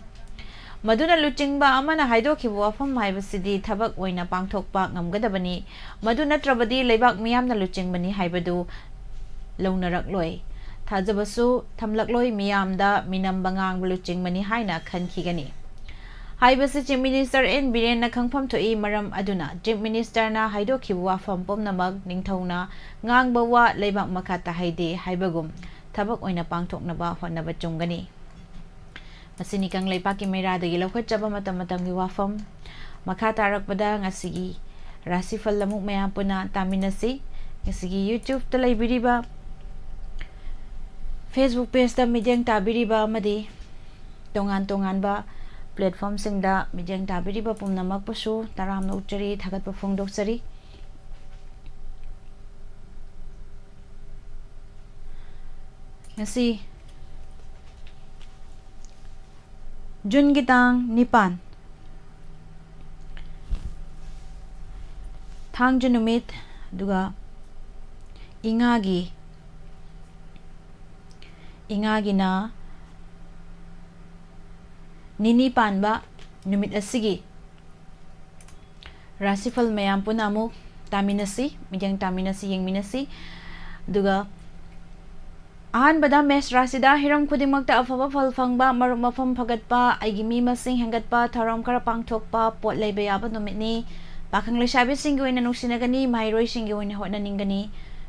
ꯃꯗꯨꯅ ꯂꯨꯆꯤꯡꯕ ꯑꯃꯅ ꯍꯥꯏꯗꯣꯛꯈꯤꯕ ꯋꯥꯐꯝ ꯍꯥꯏꯕꯁꯤꯗꯤ ꯊꯕꯛ ꯑꯣꯏꯅ ꯄꯥꯡꯊꯣꯛꯄ ꯉꯝꯒꯗꯕꯅꯤ꯫ ꯃꯗꯨ ꯅꯠꯇ꯭ꯔꯕꯗꯤ ꯂꯩꯕꯥꯛ ꯃꯤꯌꯥꯝꯅ ꯂꯨꯆꯤꯡꯕꯅꯤ ꯍꯥꯏꯕꯗꯨ ꯂꯧꯅꯔꯛꯂꯣꯏ꯫ ꯊꯥꯖꯕꯁꯨ ꯊꯝꯂꯛꯂꯣꯏ꯫ ꯃꯤꯌꯥꯝꯗ ꯃꯤꯅꯝꯕ ꯉꯥꯡꯕ ꯂꯨꯆꯤꯡꯕꯅꯤ ꯍꯥꯏꯅ ꯈꯟꯈꯤꯒꯅꯤ꯫ ꯍꯥꯏꯕꯁꯤ Chief Minister N ꯕꯤꯔꯦꯟꯅ ꯈꯪꯐꯝ ꯊꯣꯛꯏ꯫ ꯃꯔꯝ ꯑꯗꯨꯅ Chief Ministerꯅ ꯍꯥꯏꯗꯣꯛꯈꯤꯕ ꯋꯥꯐꯝ ꯄꯨꯝꯅꯃꯛ ꯅꯤꯡꯊꯧꯅ ꯉꯥꯡꯕ ꯋꯥ ꯂꯩꯕꯥꯛ ꯃꯈꯥ ꯇꯥꯍꯩꯗꯦ ꯍꯥꯏꯕꯒꯨꯝ ꯊꯕꯛ ꯑꯣꯏꯅ ꯄꯥꯡꯊꯣꯛꯅꯕ ꯍꯣꯠꯅꯕ ꯆꯨꯝꯒꯅꯤ꯫ ꯃꯁꯤꯅꯤ ꯀꯪꯂꯩꯄꯥꯛꯀꯤ ꯃꯩꯔꯥꯗꯒꯤ ꯂꯧꯈꯠꯆꯕ ꯃꯇꯝ ꯃꯇꯝꯒꯤ ꯋꯥꯐꯝ꯫ ꯃꯈꯥ ꯇꯥꯔꯛꯄꯗ ꯉꯁꯤꯒꯤ ꯔꯥꯁꯤꯐꯜ ꯑꯃꯨꯛ ꯃꯌꯥꯝ ꯄꯨꯟꯅ ꯇꯥꯃꯤꯟꯅꯁꯤ꯫ ꯉꯁꯤꯒꯤ YouTubeꯇ ꯂꯩꯕꯤꯔꯤꯕ, Facebook pageꯇ ꯃꯤꯠꯌꯦꯡ ꯇꯥꯕꯤꯔꯤꯕ ꯑꯃꯗꯤ ꯇꯣꯉꯥꯟ ꯇꯣꯉꯥꯟꯕ platformꯁꯤꯡꯗ ꯃꯤꯠꯌꯦꯡ ꯇꯥꯕꯤꯔꯤꯕ ꯄꯨꯝꯅꯃꯛꯄꯨꯁꯨ ꯇꯔꯥꯝꯅ ꯑꯣꯛꯆꯔꯤ, ꯊꯥꯒꯠꯄ ꯐꯣꯡꯗꯣꯛꯆꯔꯤ꯫ ꯉꯁꯤ ꯖꯨꯟꯒꯤ ꯇꯥꯡ ꯅꯤꯄꯥꯟ, ꯊꯥꯡꯖ ꯅꯨꯃꯤꯠ, ꯑꯗꯨꯒ ꯏꯉꯥꯒꯤ, ꯏꯉꯥꯒꯤꯅ ꯅꯤꯅꯤ ꯄꯥꯟꯕ ꯅꯨꯃꯤꯠ ꯑꯁꯤꯒꯤ ꯔꯥꯁꯤꯐꯜ ꯃꯌꯥꯝ ꯄꯨꯟꯅ ꯑꯃꯨꯛ ꯇꯥꯃꯤꯟꯅꯁꯤ, ꯃꯤꯠꯌꯦꯡ ꯇꯥꯃꯤꯟꯅꯁꯤ, ꯌꯦꯡꯃꯤꯟꯅꯁꯤ꯫ ꯑꯗꯨꯒ ꯑꯍꯥꯟꯕꯗ ꯃꯦꯁ ꯔꯥꯁꯤꯗ ꯍꯤꯔꯝ ꯈꯨꯗꯤꯡꯃꯛꯇ ꯑꯐꯕ ꯐꯜ ꯐꯪꯕ, ꯃꯔꯨꯞ ꯃꯐꯝ ꯐꯒꯠꯄ, ꯑꯩꯒꯤ ꯃꯤ ꯃꯁꯤꯡ ꯍꯦꯟꯒꯠꯄ, ꯊꯧꯔꯝ ꯈꯔ ꯄꯥꯡꯊꯣꯛꯄ, ꯄꯣꯠ ꯂꯩꯕ ꯌꯥꯕ ꯅꯨꯃꯤꯠꯅꯤ꯫ ꯄꯥꯈꯪ ꯂꯩꯁꯥꯕꯤꯁꯤꯡꯒꯤ ꯑꯣꯏꯅ ꯅꯨꯡꯁꯤꯅꯒꯅꯤ, ꯃꯍꯩꯔꯣꯏꯁꯤꯡꯒꯤ ꯑꯣꯏꯅ ꯍꯣꯠꯅꯅꯤꯡꯒꯅꯤ꯫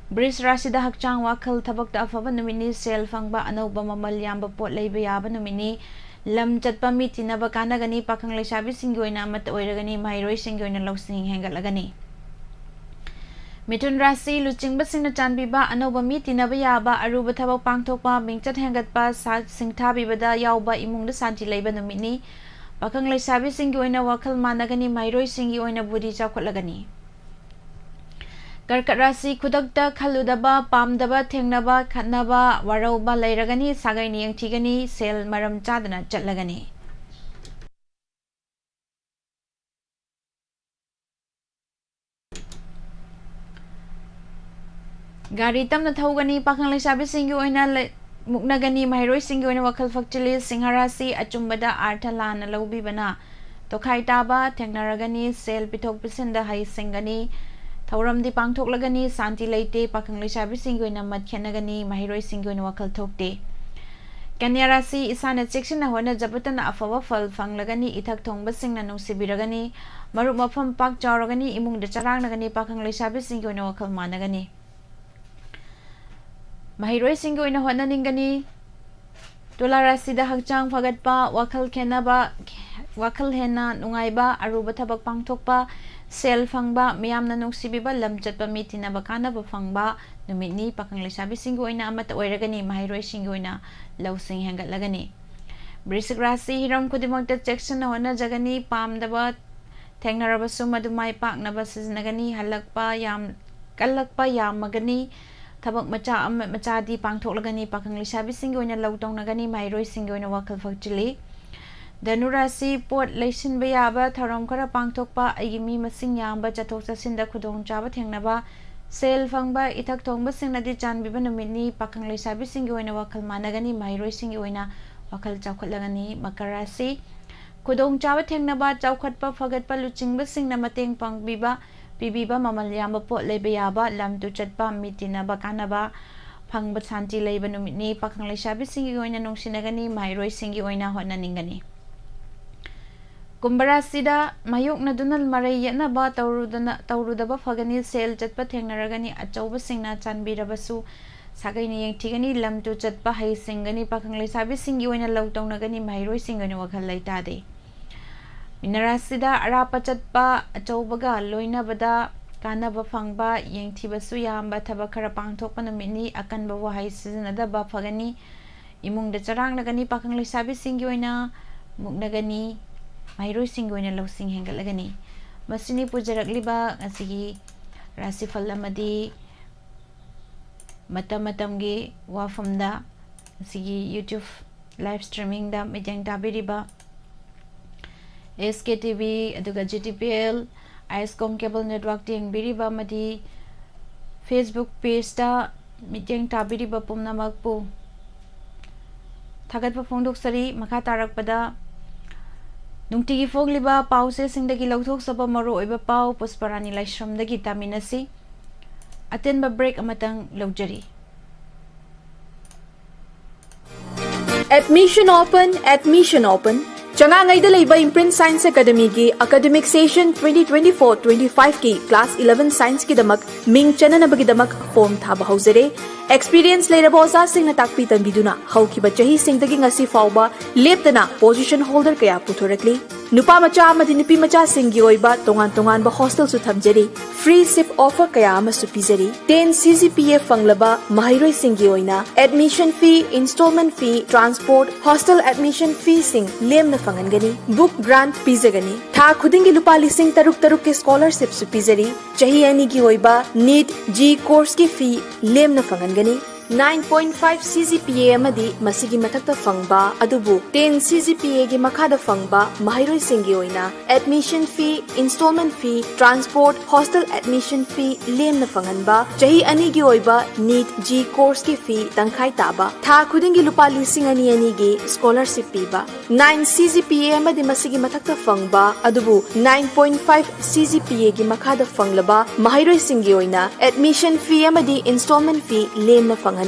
ꯕ꯭ꯔꯤꯖ ꯔꯥꯁꯤꯗ ꯍꯛꯆꯥꯡ ꯋꯥꯈꯜ ꯊꯕꯛꯇ ꯑꯐꯕ ꯅꯨꯃꯤꯠꯅꯤ, ꯁꯦꯜ ꯐꯪꯕ, ꯑꯅꯧꯕ ꯃꯃꯜ ꯌꯥꯝꯕ ꯄꯣꯠ ꯂꯩꯕ ꯌꯥꯕ ꯅꯨꯃꯤꯠꯅꯤ꯫ ꯂꯝ ꯆꯠꯄ ꯃꯤ ꯇꯤꯟꯅꯕ ꯀꯥꯟꯅꯒꯅꯤ, ꯄꯥꯈꯪ ꯂꯩꯁꯥꯕꯤꯁꯤꯡꯒꯤ ꯑꯣꯏꯅ ꯑꯃꯠꯇ ꯑꯣꯏꯔꯒꯅꯤ, ꯃꯍꯩꯔꯣꯏꯁꯤꯡꯒꯤ ꯑꯣꯏꯅ ꯂꯧꯁꯤꯡ ꯍꯦꯟꯒꯠꯂꯒꯅꯤ꯫ ꯃꯤꯊꯨꯟ ꯔꯥꯁꯤ ꯂꯨꯆꯤꯡꯕꯁꯤꯡꯅ ꯆꯥꯟꯕꯤꯕ, ꯑꯅꯧꯕ ꯃꯤ ꯇꯤꯟꯅꯕ ꯌꯥꯕ, ꯑꯔꯨꯕ ꯊꯕꯛ ꯄꯥꯡꯊꯣꯛꯄ, ꯃꯤꯡꯆꯠ ꯍꯦꯟꯒꯠꯄ, ꯁꯥ-, ꯁꯤꯡꯊꯥꯕꯤꯕꯗ ꯌꯥꯎꯕ, ꯏꯃꯨꯡꯗ ꯁꯥꯟꯇꯤ ꯂꯩꯕ ꯅꯨꯃꯤꯠꯅꯤ꯫ ꯄꯥꯈꯪ ꯂꯩꯁꯥꯕꯤꯁꯤꯡꯒꯤ ꯑꯣꯏꯅ ꯋꯥꯈꯜ ꯃꯥꯟꯅꯒꯅꯤ, ꯃꯍꯩꯔꯣꯏꯁꯤꯡꯒꯤ ꯑꯣꯏꯅ ꯕꯨꯙꯤ ꯆꯥꯎꯈꯠꯂꯒꯅꯤ꯫ ꯀꯔꯀꯠ ꯔꯥꯁꯤ ꯈꯨꯗꯛꯇ ꯈꯜꯂꯨꯗꯕ, ꯄꯥꯝꯗꯕ, ꯊꯦꯡꯅꯕ, ꯈꯠꯅꯕ, ꯋꯥꯔꯧꯕ ꯂꯩꯔꯒꯅꯤ, ꯁꯥꯒꯩꯅ ꯌꯦꯡꯊꯤꯒꯅꯤ, ꯁꯦꯜ ꯃꯔꯝ ꯆꯥꯗꯅ ꯆꯠꯂꯒꯅꯤ꯫ ꯒꯥꯔꯤ ꯇꯞꯅ ꯊꯧꯒꯅꯤ꯫ ꯄꯥꯈꯪ ꯂꯩꯁꯥꯕꯤꯁꯤꯡꯒꯤ ꯑꯣꯏꯅ ꯂꯩ-, ꯃꯨꯛꯅꯒꯅꯤ꯫ ꯃꯍꯩꯔꯣꯏꯁꯤꯡꯒꯤ ꯑꯣꯏꯅ ꯋꯥꯈꯜ ꯐꯛꯆꯤꯜꯂꯤ꯫ ꯁꯤꯡꯍ ꯔꯥꯁꯤ ꯑꯆꯨꯝꯕꯗ ꯑꯥꯔꯊ ꯂꯥꯟꯅ ꯂꯧꯕꯤꯕꯅ ꯇꯣꯈꯥꯏ ꯇꯥꯕ ꯊꯦꯡꯅꯔꯒꯅꯤ꯫ ꯁꯦꯜ ꯄꯤꯊꯣꯛ ꯄꯤꯁꯤꯟꯗ ꯍꯩꯁꯤꯡꯒꯅꯤ꯫ ꯊꯧꯔꯝꯗꯤ ꯄꯥꯡꯊꯣꯛꯂꯒꯅꯤ꯫ ꯁꯥꯟꯇꯤ ꯂꯩꯇꯦ꯫ ꯄꯥꯈꯪ ꯂꯩꯁꯥꯕꯤꯁꯤꯡꯒꯤ ꯑꯣꯏꯅ ꯃꯠ ꯈꯦꯠꯅꯒꯅꯤ꯫ ꯃꯍꯩꯔꯣꯏꯁꯤꯡꯒꯤ ꯑꯣꯏꯅ ꯋꯥꯈꯜ ꯊꯣꯛꯇꯦ꯫ ꯀꯟꯌꯥ ꯔꯥꯁꯤ, ꯏꯁꯥꯅ ꯆꯦꯛꯁꯤꯟꯅ ꯍꯣꯠꯅꯖꯕꯇꯅ ꯑꯐꯕ ꯐꯜ ꯐꯪꯂꯒꯅꯤ, ꯏꯊꯛ ꯊꯣꯡꯕꯁꯤꯡꯅ ꯅꯨꯡꯁꯤꯕꯤꯔꯒꯅꯤ, ꯃꯔꯨꯞ ꯃꯐꯝ ꯄꯥꯛ ꯆꯥꯎꯔꯒꯅꯤ, ꯏꯃꯨꯡꯗ ꯆꯔꯥꯡꯅꯒꯅꯤ, ꯄꯥꯈꯪ ꯂꯩꯁꯥꯕꯤꯁꯤꯡꯒꯤ ꯑꯣꯏꯅ ꯋꯥꯈꯜ ꯃꯥꯟꯅꯒꯅꯤ꯫ ꯃꯍꯩꯔꯣꯏꯁꯤꯡꯒꯤ ꯑꯣꯏꯅ ꯍꯣꯠꯅꯅꯤꯡꯒꯅꯤ꯫ ꯇꯨꯂꯥ ꯔꯥꯁꯤꯗ ꯍꯛꯆꯥꯡ ꯐꯒꯠꯄ, ꯋꯥꯈꯜ ꯈꯦꯟꯅꯕ, ꯋꯥꯈꯜ ꯍꯦꯟꯅ ꯅꯨꯡꯉꯥꯏꯕ, ꯑꯔꯨꯕ ꯊꯕꯛ ꯄꯥꯡꯊꯣꯛꯄ, ꯁꯦꯜ ꯐꯪꯕ, ꯃꯤꯌꯥꯝꯅ ꯅꯨꯡꯁꯤꯕꯤꯕ, ꯂꯝ ꯆꯠꯄ, ꯃꯤ ꯇꯤꯟꯅꯕ ꯀꯥꯟꯅꯕ ꯐꯪꯕ ꯅꯨꯃꯤꯠꯅꯤ꯫ ꯄꯥꯈꯪ ꯂꯩꯁꯥꯕꯤꯁꯤꯡꯒꯤ ꯑꯣꯏꯅ ꯑꯃꯠꯇ ꯑꯣꯏꯔꯒꯅꯤ, ꯃꯍꯩꯔꯣꯏꯁꯤꯡꯒꯤ ꯑꯣꯏꯅ ꯂꯧꯁꯤꯡ ꯍꯦꯟꯒꯠꯂꯒꯅꯤ꯫ ꯕ꯭ꯔꯤꯁꯤꯛ ꯔꯥꯁꯤ, ꯍꯤꯔꯝ ꯈꯨꯗꯤꯡꯃꯛꯇ ꯆꯦꯛꯁꯤꯟꯅ ꯍꯣꯠꯅꯖꯒꯅꯤ꯫ ꯄꯥꯝꯗꯕ ꯊꯦꯡꯅꯔꯕꯁꯨ ꯃꯗꯨ ꯃꯥꯏ ꯄꯥꯛꯅꯕ ꯁꯤꯖꯤꯟꯅꯒꯅꯤ꯫ ꯍꯜꯂꯛꯄ ꯌꯥꯝ, ꯀꯜꯂꯛꯄ ꯌꯥꯝꯃꯒꯅꯤ꯫ ꯊꯕꯛ ꯃꯆꯥ ꯑꯃ, ꯃꯆꯥꯗꯤ ꯄꯥꯡꯊꯣꯛꯂꯒꯅꯤ꯫ ꯄꯥꯈꯪ ꯂꯩꯁꯥꯕꯤꯁꯤꯡꯒꯤ ꯑꯣꯏꯅ ꯂꯧ ꯇꯧꯅꯒꯅꯤ꯫ ꯃꯍꯩꯔꯣꯏꯁꯤꯡꯒꯤ ꯑꯣꯏꯅ ꯋꯥꯈꯜ ꯐꯛꯆꯤꯜꯂꯤ꯫ ꯙꯅꯨ ꯔꯥꯁꯤ, ꯄꯣꯠ ꯂꯩꯁꯤꯟꯕ ꯌꯥꯕ ꯊꯧꯔꯝ ꯈꯔ ꯄꯥꯡꯊꯣꯛꯄ, ꯑꯩꯒꯤ ꯃꯤ ꯃꯁꯤꯡ ꯌꯥꯝꯕ, ꯆꯠꯊꯣꯛ ꯆꯠꯁꯤꯟꯗ ꯈꯨꯗꯣꯡꯆꯥꯕ ꯊꯦꯡꯅꯕ, ꯁꯦꯜ ꯐꯪꯕ, ꯏꯊꯛ ꯊꯣꯡꯕꯁꯤꯡꯅꯗꯤ ꯆꯥꯟꯕꯤꯕ ꯅꯨꯃꯤꯠꯅꯤ꯫ ꯄꯥꯈꯪ ꯂꯩꯁꯥꯕꯤꯁꯤꯡꯒꯤ ꯑꯣꯏꯅ ꯋꯥꯈꯜ ꯃꯥꯟꯅꯒꯅꯤ꯫ ꯃꯍꯩꯔꯣꯏꯁꯤꯡꯒꯤ ꯑꯣꯏꯅ ꯋꯥꯈꯜ ꯆꯥꯎꯈꯠꯂꯒꯅꯤ꯫ ꯃꯀꯔ ꯔꯥꯁꯤ, ꯈꯨꯗꯣꯡꯆꯥꯕ ꯊꯦꯡꯅꯕ, ꯆꯥꯎꯈꯠꯄ ꯐꯒꯠꯄ, ꯂꯨꯆꯤꯡꯕꯁꯤꯡꯅ ꯃꯇꯦꯡ ꯄꯥꯡꯕꯤꯕ, ꯄꯤꯕꯤꯕ, ꯃꯃꯜ ꯌꯥꯝꯕ ꯄꯣꯠ ꯂꯩꯕ ꯌꯥꯕ, ꯂꯝ ꯇꯨ ꯆꯠꯄ, ꯃꯤ ꯇꯤꯟꯅꯕ ꯀꯥꯟꯅꯕ ꯐꯪꯕ, ꯁꯥꯟꯇꯤ ꯂꯩꯕ ꯅꯨꯃꯤꯠꯅꯤ꯫ ꯄꯥꯈꯪ ꯂꯩꯁꯥꯕꯤꯁꯤꯡꯒꯤ ꯑꯣꯏꯅ ꯅꯨꯡꯁꯤꯅꯒꯅꯤ, ꯃꯍꯩꯔꯣꯏꯁꯤꯡꯒꯤ ꯑꯣꯏꯅ ꯍꯣꯠꯅꯅꯤꯡꯒꯅꯤ꯫ ꯀꯨꯝꯚ ꯔꯥꯁꯤꯗ ꯃꯥꯌꯣꯛꯅꯗꯨꯅ ꯃꯔꯩ ꯌꯦꯠꯅꯕ ꯇꯧꯔꯨꯗꯅ, ꯇꯧꯔꯨꯗꯕ ꯐꯒꯅꯤ꯫ ꯁꯦꯜ ꯆꯠꯄ ꯊꯦꯡꯅꯔꯒꯅꯤ꯫ ꯑꯆꯧꯕꯁꯤꯡꯅ ꯆꯥꯟꯕꯤꯔꯕꯁꯨ ꯁꯥꯒꯩꯅ ꯌꯦꯡꯊꯤꯒꯅꯤ꯫ ꯂꯝ ꯇꯨ ꯆꯠꯄ ꯍꯩ ꯁꯤꯡꯒꯅꯤ꯫ ꯄꯥꯈꯪ ꯂꯩꯁꯥꯕꯤꯁꯤꯡꯒꯤ ꯑꯣꯏꯅ ꯂꯧ ꯇꯧꯅꯒꯅꯤ꯫ ꯃꯍꯩꯔꯣꯏꯁꯤꯡꯒꯤ ꯑꯣꯏꯅ ꯋꯥꯈꯜ ꯂꯩꯇꯥꯗꯦ꯫ ꯃꯤꯅ ꯔꯥꯁꯤꯗ ꯑꯔꯥꯞꯄ ꯆꯠꯄ, ꯑꯆꯧꯕꯒ ꯂꯣꯏꯅꯕꯗ ꯀꯥꯟꯅꯕ ꯐꯪꯕ, ꯌꯦꯡꯊꯤꯕꯁꯨ ꯌꯥꯝꯕ ꯊꯕꯛ ꯈꯔ ꯄꯥꯡꯊꯣꯛꯄ ꯅꯨꯃꯤꯠꯅꯤ꯫ ꯑꯀꯟꯕ ꯋꯥꯍꯩ ꯁꯤꯖꯤꯟꯅꯗꯕ ꯐꯒꯅꯤ꯫ ꯏꯃꯨꯡꯗ ꯆꯔꯥꯡꯅꯒꯅꯤ꯫ ꯄꯥꯈꯪ ꯂꯩꯁꯥꯕꯤꯁꯤꯡꯒꯤ ꯑꯣꯏꯅ ꯃꯨꯛꯅꯒꯅꯤ꯫ ꯃꯍꯩꯔꯣꯏꯁꯤꯡꯒꯤ ꯑꯣꯏꯅ ꯂꯧꯁꯤꯡ ꯍꯦꯟꯒꯠꯂꯒꯅꯤ꯫ ꯃꯁꯤꯅꯤ ꯄꯨꯖꯔꯛꯂꯤꯕ ꯉꯁꯤꯒꯤ ꯔꯥꯁꯤꯐꯜ ꯑꯃꯗꯤ ꯃꯇꯝ ꯃꯇꯝꯒꯤ ꯋꯥꯐꯝꯗ ꯉꯁꯤꯒꯤ YouTube live streamingꯗ ꯃꯤꯠꯌꯦꯡ ꯇꯥꯕꯤꯔꯤꯕ ꯑꯦꯁ ꯀꯦ ꯇꯤ ꯚꯤ, ꯑꯗꯨꯒ ꯖꯤ ꯇꯤ ꯄꯤ ꯑꯦꯜ, ꯑꯥꯏ ꯑꯦꯁ ꯀꯣꯝ cable network ꯌꯦꯡꯕꯤꯔꯤꯕ ꯑꯃꯗꯤ Facebook pageꯇ ꯃꯤꯠꯌꯦꯡ ꯇꯥꯕꯤꯔꯤꯕ ꯄꯨꯝꯅꯃꯛꯄꯨ ꯊꯥꯒꯠꯄ ꯐꯣꯡꯗꯣꯛꯆꯔꯤ꯫ ꯃꯈꯥ ꯇꯥꯔꯛꯄꯗ ꯅꯨꯡꯇꯤꯒꯤ ꯐꯣꯡꯂꯤꯕ ꯄꯥꯎꯆꯦꯁꯤꯡꯗꯒꯤ ꯂꯧꯊꯣꯛꯆꯕ ꯃꯔꯨꯑꯣꯏꯕ ꯄꯥꯎ ꯄꯨꯁꯄꯔꯥꯅꯤ ꯂꯥꯏꯁ꯭ꯔꯝꯗꯒꯤ ꯇꯥꯃꯤꯟꯅꯁꯤ꯫ ꯑꯇꯦꯟꯕ break ꯑꯃꯇꯪ ꯂꯧꯖꯔꯤ꯫ Admission open, admission open. ꯆꯉꯥꯡꯉꯩꯗ ꯂꯩꯕ Imprint Science Academyꯒꯤ academic session twenty twenty-four twenty-fiveꯀꯤ class eleven scienceꯀꯤꯗꯃꯛ ꯃꯤꯡ ꯆꯟꯅꯅꯕꯒꯤꯗꯃꯛ form ꯊꯥꯕ ꯍꯧꯖꯔꯦ꯫ Experience ꯂꯩꯔꯕ ꯑꯣꯖꯥꯁꯤꯡꯅ ꯇꯥꯛꯄꯤ ꯇꯝꯕꯤꯗꯨꯅ ꯍꯧꯈꯤꯕ ꯆꯍꯤꯁꯤꯡꯗꯒꯤ ꯉꯁꯤ ꯐꯥꯎꯕ ꯂꯦꯞꯇꯅ position holder ꯀꯌꯥ ꯄꯨꯊꯣꯔꯛꯂꯤ꯫ ꯅꯨꯄꯥ ꯃꯆꯥ ꯑꯃꯗꯤ ꯅꯨꯄꯤ ꯃꯆꯥꯁꯤꯡꯒꯤ ꯑꯣꯏꯕ ꯇꯣꯉꯥꯟ ꯇꯣꯉꯥꯟꯕ hostelꯁꯨ ꯊꯝꯖꯔꯤ꯫ Free SIP offer ꯀꯌꯥ ꯑꯃꯁꯨ ꯄꯤꯖꯔꯤ꯫ Ten C G P A ꯐꯪꯂꯕ ꯃꯍꯩꯔꯣꯏꯁꯤꯡꯒꯤ ꯑꯣꯏꯅ admission fee, installment fee, transport, hostel admission feeꯁꯤꯡ ꯂꯦꯝꯅ ꯐꯪꯍꯟꯒꯅꯤ꯫ Book grant ꯄꯤꯖꯒꯅꯤ꯫ ꯊꯥ ꯈꯨꯗꯤꯡꯒꯤ ꯂꯨꯄꯥ ꯂꯤꯁꯤꯡ ꯇꯔꯨꯛ ꯇꯔꯨꯛꯀꯤ scholarshipꯁꯨ ꯄꯤꯖꯔꯤ꯫ ꯆꯍꯤ ꯑꯅꯤꯒꯤ ꯑꯣꯏꯕ NEET G courseꯀꯤ fee ꯂꯦꯝꯅ ꯐꯪꯍꯟꯒꯅꯤ꯫ Nine point five C G P A ꯑꯃꯗꯤ ꯃꯁꯤꯒꯤ ꯃꯊꯛꯇ ꯐꯪꯕ, ꯑꯗꯨꯕꯨ ten C G P Aꯒꯤ ꯃꯈꯥꯗ ꯐꯪꯕ ꯃꯍꯩꯔꯣꯏꯁꯤꯡꯒꯤ ꯑꯣꯏꯅ admission fee, installment fee, transport, hostel admission fee ꯂꯦꯝꯅ ꯐꯪꯍꯟꯕ, ꯆꯍꯤ ꯑꯅꯤꯒꯤ ꯑꯣꯏꯕ NEET G courseꯀꯤ fee ꯇꯪꯈꯥꯏ ꯇꯥꯕ, ꯊꯥ ꯈꯨꯗꯤꯡꯒꯤ ꯂꯨꯄꯥ ꯂꯤꯁꯤꯡ ꯑꯅꯤ ꯑꯅꯤꯒꯤ scholarship ꯄꯤꯕ꯫ Nine C G P A ꯑꯃꯗꯤ ꯃꯁꯤꯒꯤ ꯃꯊꯛꯇ ꯐꯪꯕ, ꯑꯗꯨꯕꯨ nine point five C G P Aꯒꯤ ꯃꯈꯥꯗ ꯐꯪꯂꯕ ꯃꯍꯩꯔꯣꯏꯁꯤꯡꯒꯤ ꯑꯣꯏꯅ admission fee ꯑꯃꯗꯤ installment fee ꯂꯦꯝꯅ ꯐꯪꯍꯟꯕ,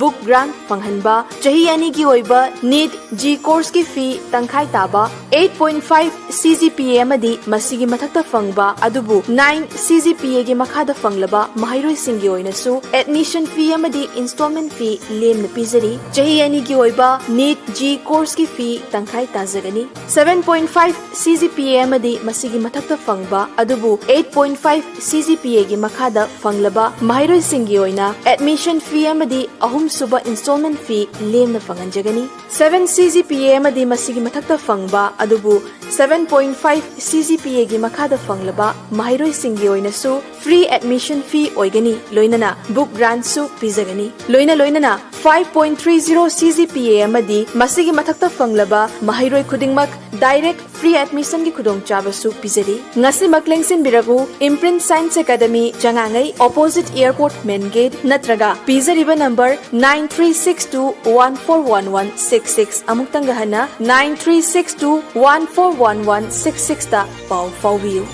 book grant ꯐꯪꯍꯟꯕ, ꯆꯍꯤ ꯑꯅꯤꯒꯤ ꯑꯣꯏꯕ NEET G courseꯀꯤ fee ꯇꯪꯈꯥꯏ ꯇꯥꯕ, eight point five C G P A ꯑꯃꯗꯤ ꯃꯁꯤꯒꯤ ꯃꯊꯛꯇ ꯐꯪꯕ, ꯑꯗꯨꯕꯨ nine C G P Aꯒꯤ ꯃꯈꯥꯗ ꯐꯪꯂꯕ ꯃꯍꯩꯔꯣꯏꯁꯤꯡꯒꯤ ꯑꯣꯏꯅꯁꯨ admission fee ꯑꯃꯗꯤ installment fee ꯂꯦꯝꯅ ꯄꯤꯖꯔꯤ꯫ ꯆꯍꯤ ꯑꯅꯤꯒꯤ ꯑꯣꯏꯕ NEET G courseꯀꯤ fee ꯇꯪꯈꯥꯏ ꯇꯥꯖꯒꯅꯤ꯫ Seven point five C G P A ꯑꯃꯗꯤ ꯃꯁꯤꯒꯤ ꯃꯊꯛꯇ ꯐꯪꯕ, ꯑꯗꯨꯕꯨ eight point five C G P Aꯒꯤ ꯃꯈꯥꯗ ꯐꯪꯂꯕ ꯃꯍꯩꯔꯣꯏꯁꯤꯡꯒꯤ ꯑꯣꯏꯅ admission fee ꯑꯃꯗꯤ ꯑꯍꯨꯝꯁꯨꯕ installment fee ꯂꯦꯝꯅ ꯐꯪꯍꯟꯖꯒꯅꯤ꯫ Seven C G P A ꯑꯃꯗꯤ ꯃꯁꯤꯒꯤ ꯃꯊꯛꯇ ꯐꯪꯕ, ꯑꯗꯨꯕꯨ seven point five C G P Aꯒꯤ ꯃꯈꯥꯗ ꯐꯪꯂꯕ ꯃꯍꯩꯔꯣꯏꯁꯤꯡꯒꯤ ꯑꯣꯏꯅꯁꯨ free admission fee ꯑꯣꯏꯒꯅꯤ, ꯂꯣꯏꯅꯅ book grantꯁꯨ ꯄꯤꯖꯒꯅꯤ꯫ ꯂꯣꯏꯅ ꯂꯣꯏꯅꯅ five point three zero C G P A ꯑꯃꯗꯤ ꯃꯁꯤꯒꯤ ꯃꯊꯛꯇ ꯐꯪꯂꯕ ꯃꯍꯩꯔꯣꯏ ꯈꯨꯗꯤꯡꯃꯛ direct free admissionꯒꯤ ꯈꯨꯗꯣꯡꯆꯥꯕꯁꯨ ꯄꯤꯖꯔꯤ꯫ ꯉꯁꯤꯃꯛ ꯂꯦꯡꯁꯤꯟꯕꯤꯔꯛꯎ, Imprint Science Academy, ꯆꯉꯥꯡꯉꯩ, opposite airport main gate, ꯅꯠꯇ꯭ꯔꯒ ꯄꯤꯖꯔꯤꯕ number nine three six two one four one one six six, ꯑꯃꯨꯛꯇꯪꯒ ꯍꯟꯅ nine three six two one four one one six sixꯇ ꯄꯥꯎ ꯐꯥꯎꯕꯤꯌꯨ꯫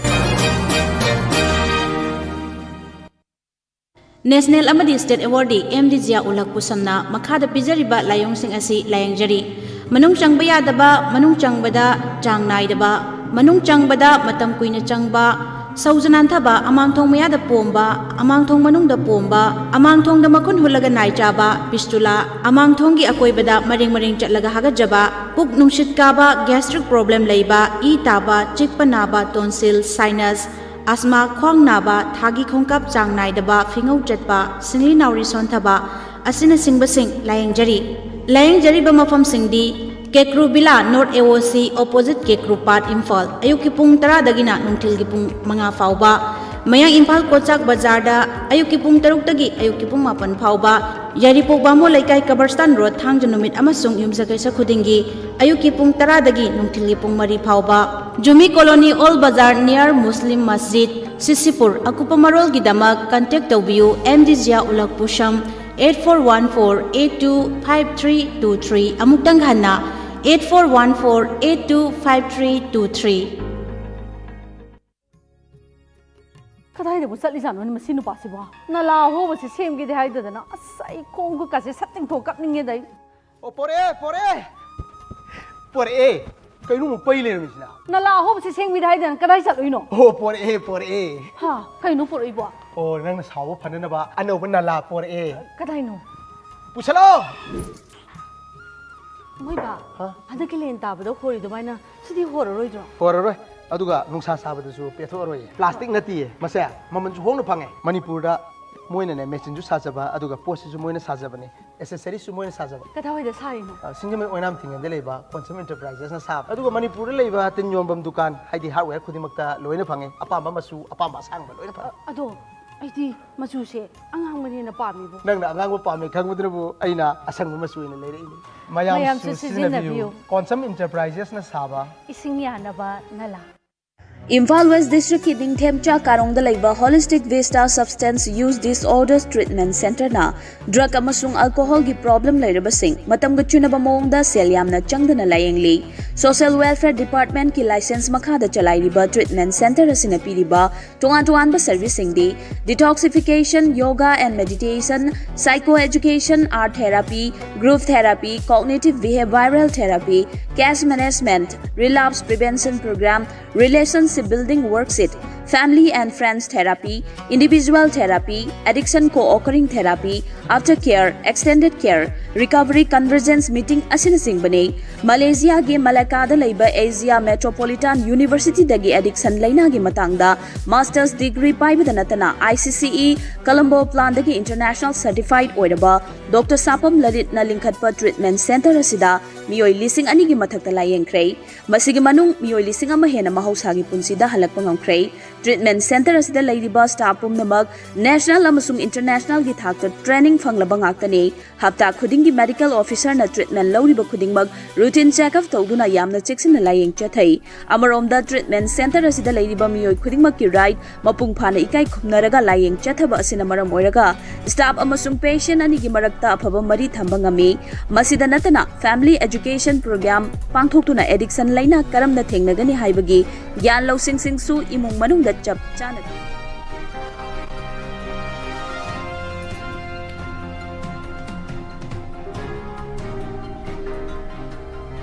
National ꯑꯃꯗꯤ State Awardee M D Ziya ꯎꯂꯛ ꯄꯨꯁꯝꯅ ꯃꯈꯥꯗ ꯄꯤꯖꯔꯤꯕ ꯂꯥꯏꯑꯣꯡꯁꯤꯡ ꯑꯁꯤ ꯂꯥꯌꯦꯡꯖꯔꯤ: ꯃꯅꯨꯡ ꯆꯪꯕ ꯌꯥꯗꯕ, ꯃꯅꯨꯡ ꯆꯪꯕꯗ ꯆꯥꯡ ꯅꯥꯏꯗꯕ, ꯃꯅꯨꯡ ꯆꯪꯕꯗ ꯃꯇꯝ ꯀꯨꯏꯅ ꯆꯪꯕ, ꯁꯧꯖ ꯅꯥꯟꯊꯕ, ꯑꯃꯥꯡꯊꯣꯡ ꯃꯌꯥꯗ ꯄꯣꯝꯕ, ꯑꯃꯥꯡꯊꯣꯡ ꯃꯅꯨꯡꯗ ꯄꯣꯝꯕ, ꯑꯃꯥꯡꯊꯣꯡꯗ ꯃꯈꯨꯟ ꯍꯨꯠꯂꯒ ꯅꯥꯏ ꯆꯥꯕ, fistula, ꯑꯃꯥꯡꯊꯣꯡꯒꯤ ꯑꯀꯣꯏꯕꯗ ꯃꯔꯦꯡ ꯃꯔꯦꯡ ꯆꯠꯂꯒ ꯍꯥꯒꯠꯆꯕ, ꯄꯨꯛ ꯅꯨꯡꯁꯤꯠ ꯀꯥꯕ, gastric problem ꯂꯩꯕ, ꯏ ꯇꯥꯕ, ꯆꯤꯛꯄ ꯅꯥꯕ, tonsil, sinus, asthma, ꯈ꯭ꯋꯥꯡ ꯅꯥꯕ, ꯊꯥꯒꯤ ꯈꯣꯡꯀꯥꯞ ꯆꯥꯡ ꯅꯥꯏꯗꯕ, ꯐꯤꯉꯧ ꯆꯠꯄ, ꯁꯤꯡꯂꯤ ꯅꯥꯎꯔꯤ ꯁꯣꯟꯊꯕ ꯑꯁꯤꯅꯆꯤꯡꯕꯁꯤꯡ ꯂꯥꯌꯦꯡꯖꯔꯤ꯫ ꯂꯥꯌꯦꯡꯖꯔꯤꯕ ꯃꯐꯝꯁꯤꯡꯗꯤ: ꯀꯦꯀ꯭ꯔꯨ ꯕꯤꯂꯥ, North A O C, opposite ꯀꯦꯀ꯭ꯔꯨ ꯄꯥꯠ, ꯏꯝꯐꯥꯜ꯫ ꯑꯌꯨꯛꯀꯤ ꯄꯨꯡ ꯇꯔꯥꯗꯒꯤꯅ ꯅꯨꯡꯊꯤꯜꯒꯤ ꯄꯨꯡ ꯃꯉꯥ ꯐꯥꯎꯕ꯫ ꯃꯌꯥꯡ ꯏꯝꯐꯥꯜ ꯀꯣꯆꯥꯛ ꯕꯖꯥꯔꯗ ꯑꯌꯨꯛꯀꯤ ꯄꯨꯡ ꯇꯔꯨꯛꯇꯒꯤ ꯑꯌꯨꯛꯀꯤ ꯄꯨꯡ ꯃꯥꯄꯟ ꯐꯥꯎꯕ꯫ ꯌꯥꯏꯔꯤꯄꯣꯛ ꯕꯥꯃꯣꯟ ꯂꯩꯀꯥꯏ, ꯀꯕꯔꯁꯇꯥꯟ ꯔꯣꯗ, ꯊꯥꯡꯖ ꯅꯨꯃꯤꯠ ꯑꯃꯁꯨꯡ ꯌꯨꯝꯖꯀꯩꯁ ꯈꯨꯗꯤꯡꯒꯤ ꯑꯌꯨꯛꯀꯤ ꯄꯨꯡ ꯇꯔꯥꯗꯒꯤ ꯅꯨꯡꯊꯤꯜꯒꯤ ꯄꯨꯡ ꯃꯔꯤ ꯐꯥꯎꯕ꯫ ꯖꯨꯃꯤ ꯀꯣꯂꯣꯅꯤ, ꯑꯣꯜ ꯕꯖꯥꯔ, near ꯃꯨꯁꯂꯤꯝ ꯃꯁꯖꯤꯗ, ꯁꯤꯁꯤꯄꯨꯔ꯫ ꯑꯀꯨꯞꯄ ꯃꯔꯣꯜꯒꯤꯗꯃꯛ contact ꯇꯧꯕꯤꯌꯨ ꯑꯦꯝ ꯗꯤ ꯖꯤꯌꯥ ꯎꯂꯛ ꯄꯨꯁꯝ, eight four one four eight two five three two three꯫ ꯑꯃꯨꯛꯇꯪ ꯍꯟꯅ, eight four one four eight two five three two three꯫ ꯀꯗꯥꯏꯗꯕꯨ ꯆꯠꯂꯤꯖꯥꯠꯅꯣꯅꯦ ꯃꯁꯤ ꯅꯨꯄꯥꯁꯤꯕꯣ? ꯅꯂꯥ ꯑꯍꯣꯕꯁꯦ ꯁꯦꯝꯒꯦꯗꯤ ꯍꯥꯏꯗꯗꯅ, ꯑꯁ, ꯑꯩ ꯈꯣꯡ ꯈꯨꯠꯀꯥꯁꯦ ꯁꯠ ꯇꯤꯡꯊꯣꯛ ꯀꯞꯅꯤꯡꯉꯦꯗ ꯑꯩ꯫ ꯑꯣ, ꯄꯣꯔꯛꯑꯦ, ꯄꯣꯔꯛꯑꯦ! ꯄꯣꯔꯛꯑꯦ! ꯀꯩꯅꯣ ꯑꯃꯨꯛ ꯄꯩ ꯂꯩꯔꯝꯃꯤꯁꯤꯅ? ꯅꯂꯥ ꯑꯍꯣꯕꯁꯦ ꯁꯦꯝꯒꯦꯗꯤ ꯍꯥꯏꯗꯅ ꯀꯗꯥꯏ ꯆꯠꯂꯨꯏꯅꯣ? ꯑꯣ, ꯄꯣꯔꯛꯑꯦ, ꯄꯣꯔꯛꯑꯦ! ꯍꯥ? ꯀꯩꯅꯣ ꯄꯨꯔꯛꯏꯕꯣ? ꯑꯣ, ꯅꯪꯅ ꯁꯥꯎꯕ ꯐꯅꯅꯕ ꯑꯅꯧꯕ ꯅꯂꯥ ꯄꯣꯔꯛꯑꯦ꯫ ꯀꯗꯥꯏꯅꯣ? ꯄꯨꯁꯜꯂꯣ! ꯃꯣꯏꯕꯥ, ꯍꯥ? ꯍꯟꯗꯛꯀꯤ ꯂꯦꯟ ꯇꯥꯕꯗ ꯍꯣꯔꯤ ꯑꯗꯨꯃꯥꯏꯅ ꯁꯤꯗꯤ ꯍꯣꯔꯔꯣꯏꯗ꯭ꯔꯣ? ꯍꯣꯔꯔꯣꯏ꯫ ꯑꯗꯨꯒ ꯅꯨꯡꯁꯥ ꯁꯥꯕꯗꯁꯨ ꯄꯦꯊꯣꯛꯑꯔꯣꯏꯌꯦ꯫ ꯄ꯭ꯂꯥꯁꯇꯤꯛ ꯅꯠꯇꯤꯌꯦ꯫ ꯃꯁꯦ ꯃꯃꯜꯁꯨ ꯍꯣꯡꯅ ꯐꯪꯉꯦ꯫ ꯃꯅꯤꯄꯨꯔꯗ ꯃꯣꯏꯅꯅꯦ ꯃꯦꯆꯤꯟꯁꯨ ꯁꯥꯖꯕ, ꯑꯗꯨꯒ ꯄꯣꯠꯁꯤꯁꯨ ꯃꯣꯏꯅ ꯁꯥꯖꯕꯅꯦ꯫ ꯑꯦꯁꯦꯁꯔꯤꯁꯁꯨ ꯃꯣꯏꯅ ꯁꯥꯖꯕ꯫ ꯀꯗꯥꯏꯋꯥꯏꯗ ꯁꯥꯔꯤꯅꯣ? ꯑ, ꯁꯤꯡꯖꯃꯩ ꯑꯣꯏꯅꯥꯝ ꯊꯤꯡꯉꯦꯟꯗ ꯂꯩꯕ ꯀꯣꯟꯁꯝ ꯏꯟꯇꯔꯄ꯭ꯔꯥꯏꯖꯦꯁꯅ ꯁꯥꯕ꯫ ꯑꯗꯨꯒ ꯃꯅꯤꯄꯨꯔꯗ ꯂꯩꯕ ꯇꯤꯟ ꯌꯣꯟꯐꯝ ꯗꯨꯀꯥꯟ, ꯍꯥꯏꯗꯤ ꯍꯥꯔꯗꯋꯦꯌꯔ ꯈꯨꯗꯤꯡꯃꯛꯇ ꯂꯣꯏꯅ ꯐꯪꯉꯦ꯫ ꯑꯄꯥꯝꯕ ꯃꯆꯨ, ꯑꯄꯥꯝꯕ ꯑꯁꯥꯡꯕ ꯂꯣꯏꯅ ꯐꯪꯉꯦ꯫ ꯑꯗꯣ ꯑꯩꯗꯤ ꯃꯆꯨꯁꯦ ꯑꯉꯥꯡꯕꯅ ꯍꯦꯟꯅ ꯄꯥꯝꯃꯤꯕꯣ꯫ ꯅꯪꯅ ꯑꯉꯥꯡꯕ ꯄꯥꯝꯃꯦ ꯈꯪꯕꯗꯨꯅꯕꯨ ꯑꯩꯅ ꯑꯁꯪꯕ ꯃꯆꯨ ꯑꯣꯏꯅ ꯂꯩꯔꯛꯏꯅꯤ꯫ ꯃꯌꯥꯝꯁꯨ ꯃꯌꯥꯝꯁꯨ ꯁꯤꯖꯤꯟꯅꯕꯤꯌꯨ꯫ ꯁꯤꯖꯤꯟꯅꯕꯤꯌꯨ꯫ ꯀꯣꯟꯁꯝ ꯏꯟꯇꯔꯄ꯭ꯔꯥꯏꯖꯦꯁꯅ ꯁꯥꯕ ꯏꯁꯤꯡ ꯌꯥꯅꯕ ꯅꯂꯥ꯫ ꯏꯝꯐꯥꯜ ꯋꯦꯁ ꯗꯤꯁꯇ꯭ꯔꯤꯛꯀꯤ ꯅꯤꯡꯊꯦꯝꯆꯥ ꯀꯥꯔꯣꯡꯗ ꯂꯩꯕ Holistic Vista Substance Use Disorders Treatment Centreꯅ drug ꯑꯃꯁꯨꯡ alcoholꯒꯤ problem ꯂꯩꯔꯕꯁꯤꯡ ꯃꯇꯝꯒ ꯆꯨꯅꯕ ꯃꯑꯣꯡꯗ ꯁꯦꯜ ꯌꯥꯝꯅ ꯆꯪꯗꯅ ꯂꯥꯌꯦꯡꯂꯤ꯫ Social Welfare Departmentꯀꯤ license ꯃꯈꯥꯗ ꯆꯂꯥꯏꯔꯤꯕ treatment centre ꯑꯁꯤꯅ ꯄꯤꯔꯤꯕ ꯇꯣꯉꯥꯟ ꯇꯣꯉꯥꯟꯕ serviceꯁꯤꯡꯗꯤ detoxification, yoga and meditation, psycho education, art therapy, group therapy, cognitive behavioral therapy, case management, relapse prevention program, relationship building worksheet, family and friends therapy, individual therapy, addiction co-occurring therapy, aftercare, extended care, recovery convergence meeting ꯑꯁꯤꯅꯆꯤꯡꯕꯅꯤ꯫ ꯃꯂꯦꯁꯤꯌꯥꯒꯤ ꯃꯂꯥꯀꯥꯗ ꯂꯩꯕ Asia metropolitan ꯌꯨꯅꯤꯚꯔꯁꯤꯇꯤꯗꯒꯤ addiction ꯂꯩꯅꯥꯒꯤ ꯃꯇꯥꯡꯗ master's degree ꯄꯥꯏꯕꯗ ꯅꯠꯇꯅ ICCE Colombo planꯗꯒꯤ international certified ꯑꯣꯏꯔꯕ Doctor ꯁꯥꯄꯝ ꯂꯂꯤꯠꯅ ꯂꯤꯡꯈꯠꯄ treatment centre ꯑꯁꯤꯗ ꯃꯤꯑꯣꯏ ꯂꯤꯁꯤꯡ ꯑꯅꯤꯒꯤ ꯃꯊꯛꯇ ꯂꯥꯌꯦꯡꯈ꯭ꯔꯦ꯫ ꯃꯁꯤꯒꯤ ꯃꯅꯨꯡ ꯃꯤꯑꯣꯏ ꯂꯤꯁꯤꯡ ꯑꯃ ꯍꯦꯟꯅ ꯃꯍꯧꯁꯥꯒꯤ ꯄꯨꯟꯁꯤꯗ ꯍꯜꯂꯛꯄ ꯉꯝꯈ꯭ꯔꯦ꯫ Treatment centre ꯑꯁꯤꯗ ꯂꯩꯔꯤꯕ staff ꯄꯨꯝꯅꯃꯛ national ꯑꯃꯁꯨꯡ internationalꯒꯤ ꯊꯥꯛꯇ training ꯐꯪꯂꯕ ꯉꯥꯛꯇꯅꯤ꯫ ꯍꯞꯇꯥ ꯈꯨꯗꯤꯡꯒꯤ medical officerꯅ treatment ꯂꯧꯔꯤꯕ ꯈꯨꯗꯤꯡꯃꯛ routine checkup ꯇꯧꯗꯨꯅ ꯌꯥꯝꯅ ꯆꯦꯛꯁꯤꯟꯅ ꯂꯥꯌꯦꯡ ꯆꯠꯊꯩ꯫ ꯑꯃꯔꯣꯝꯗ treatment centre ꯑꯁꯤꯗ ꯂꯩꯔꯤꯕ ꯃꯤꯑꯣꯏ ꯈꯨꯗꯤꯡꯃꯛꯀꯤ right ꯃꯄꯨꯡ ꯐꯥꯅ ꯏꯀꯥꯏ ꯈꯨꯝꯅꯔꯒ ꯂꯥꯌꯦꯡ ꯆꯠꯊꯕ ꯑꯁꯤꯅ ꯃꯔꯝ ꯑꯣꯏꯔꯒ staff ꯑꯃꯁꯨꯡ patient ꯑꯅꯤꯒꯤ ꯃꯔꯛꯇ ꯑꯐꯕ ꯃꯔꯤ ꯊꯝꯕ ꯉꯝꯃꯤ꯫ ꯃꯁꯤꯗ ꯅꯠꯇꯅ family education program ꯄꯥꯡꯊꯣꯛꯇꯨꯅ addiction ꯂꯩꯅꯥ ꯀꯔꯝꯅ ꯊꯦꯡꯅꯒꯅꯤ ꯍꯥꯏꯕꯒꯤ ꯒ꯭ꯌꯥꯟ ꯂꯧꯁꯤꯡꯁꯤꯡꯁꯨ ꯏꯃꯨꯡ ꯃꯅꯨꯡꯗ ꯆꯞ ꯆꯥꯅ ꯄꯤ꯫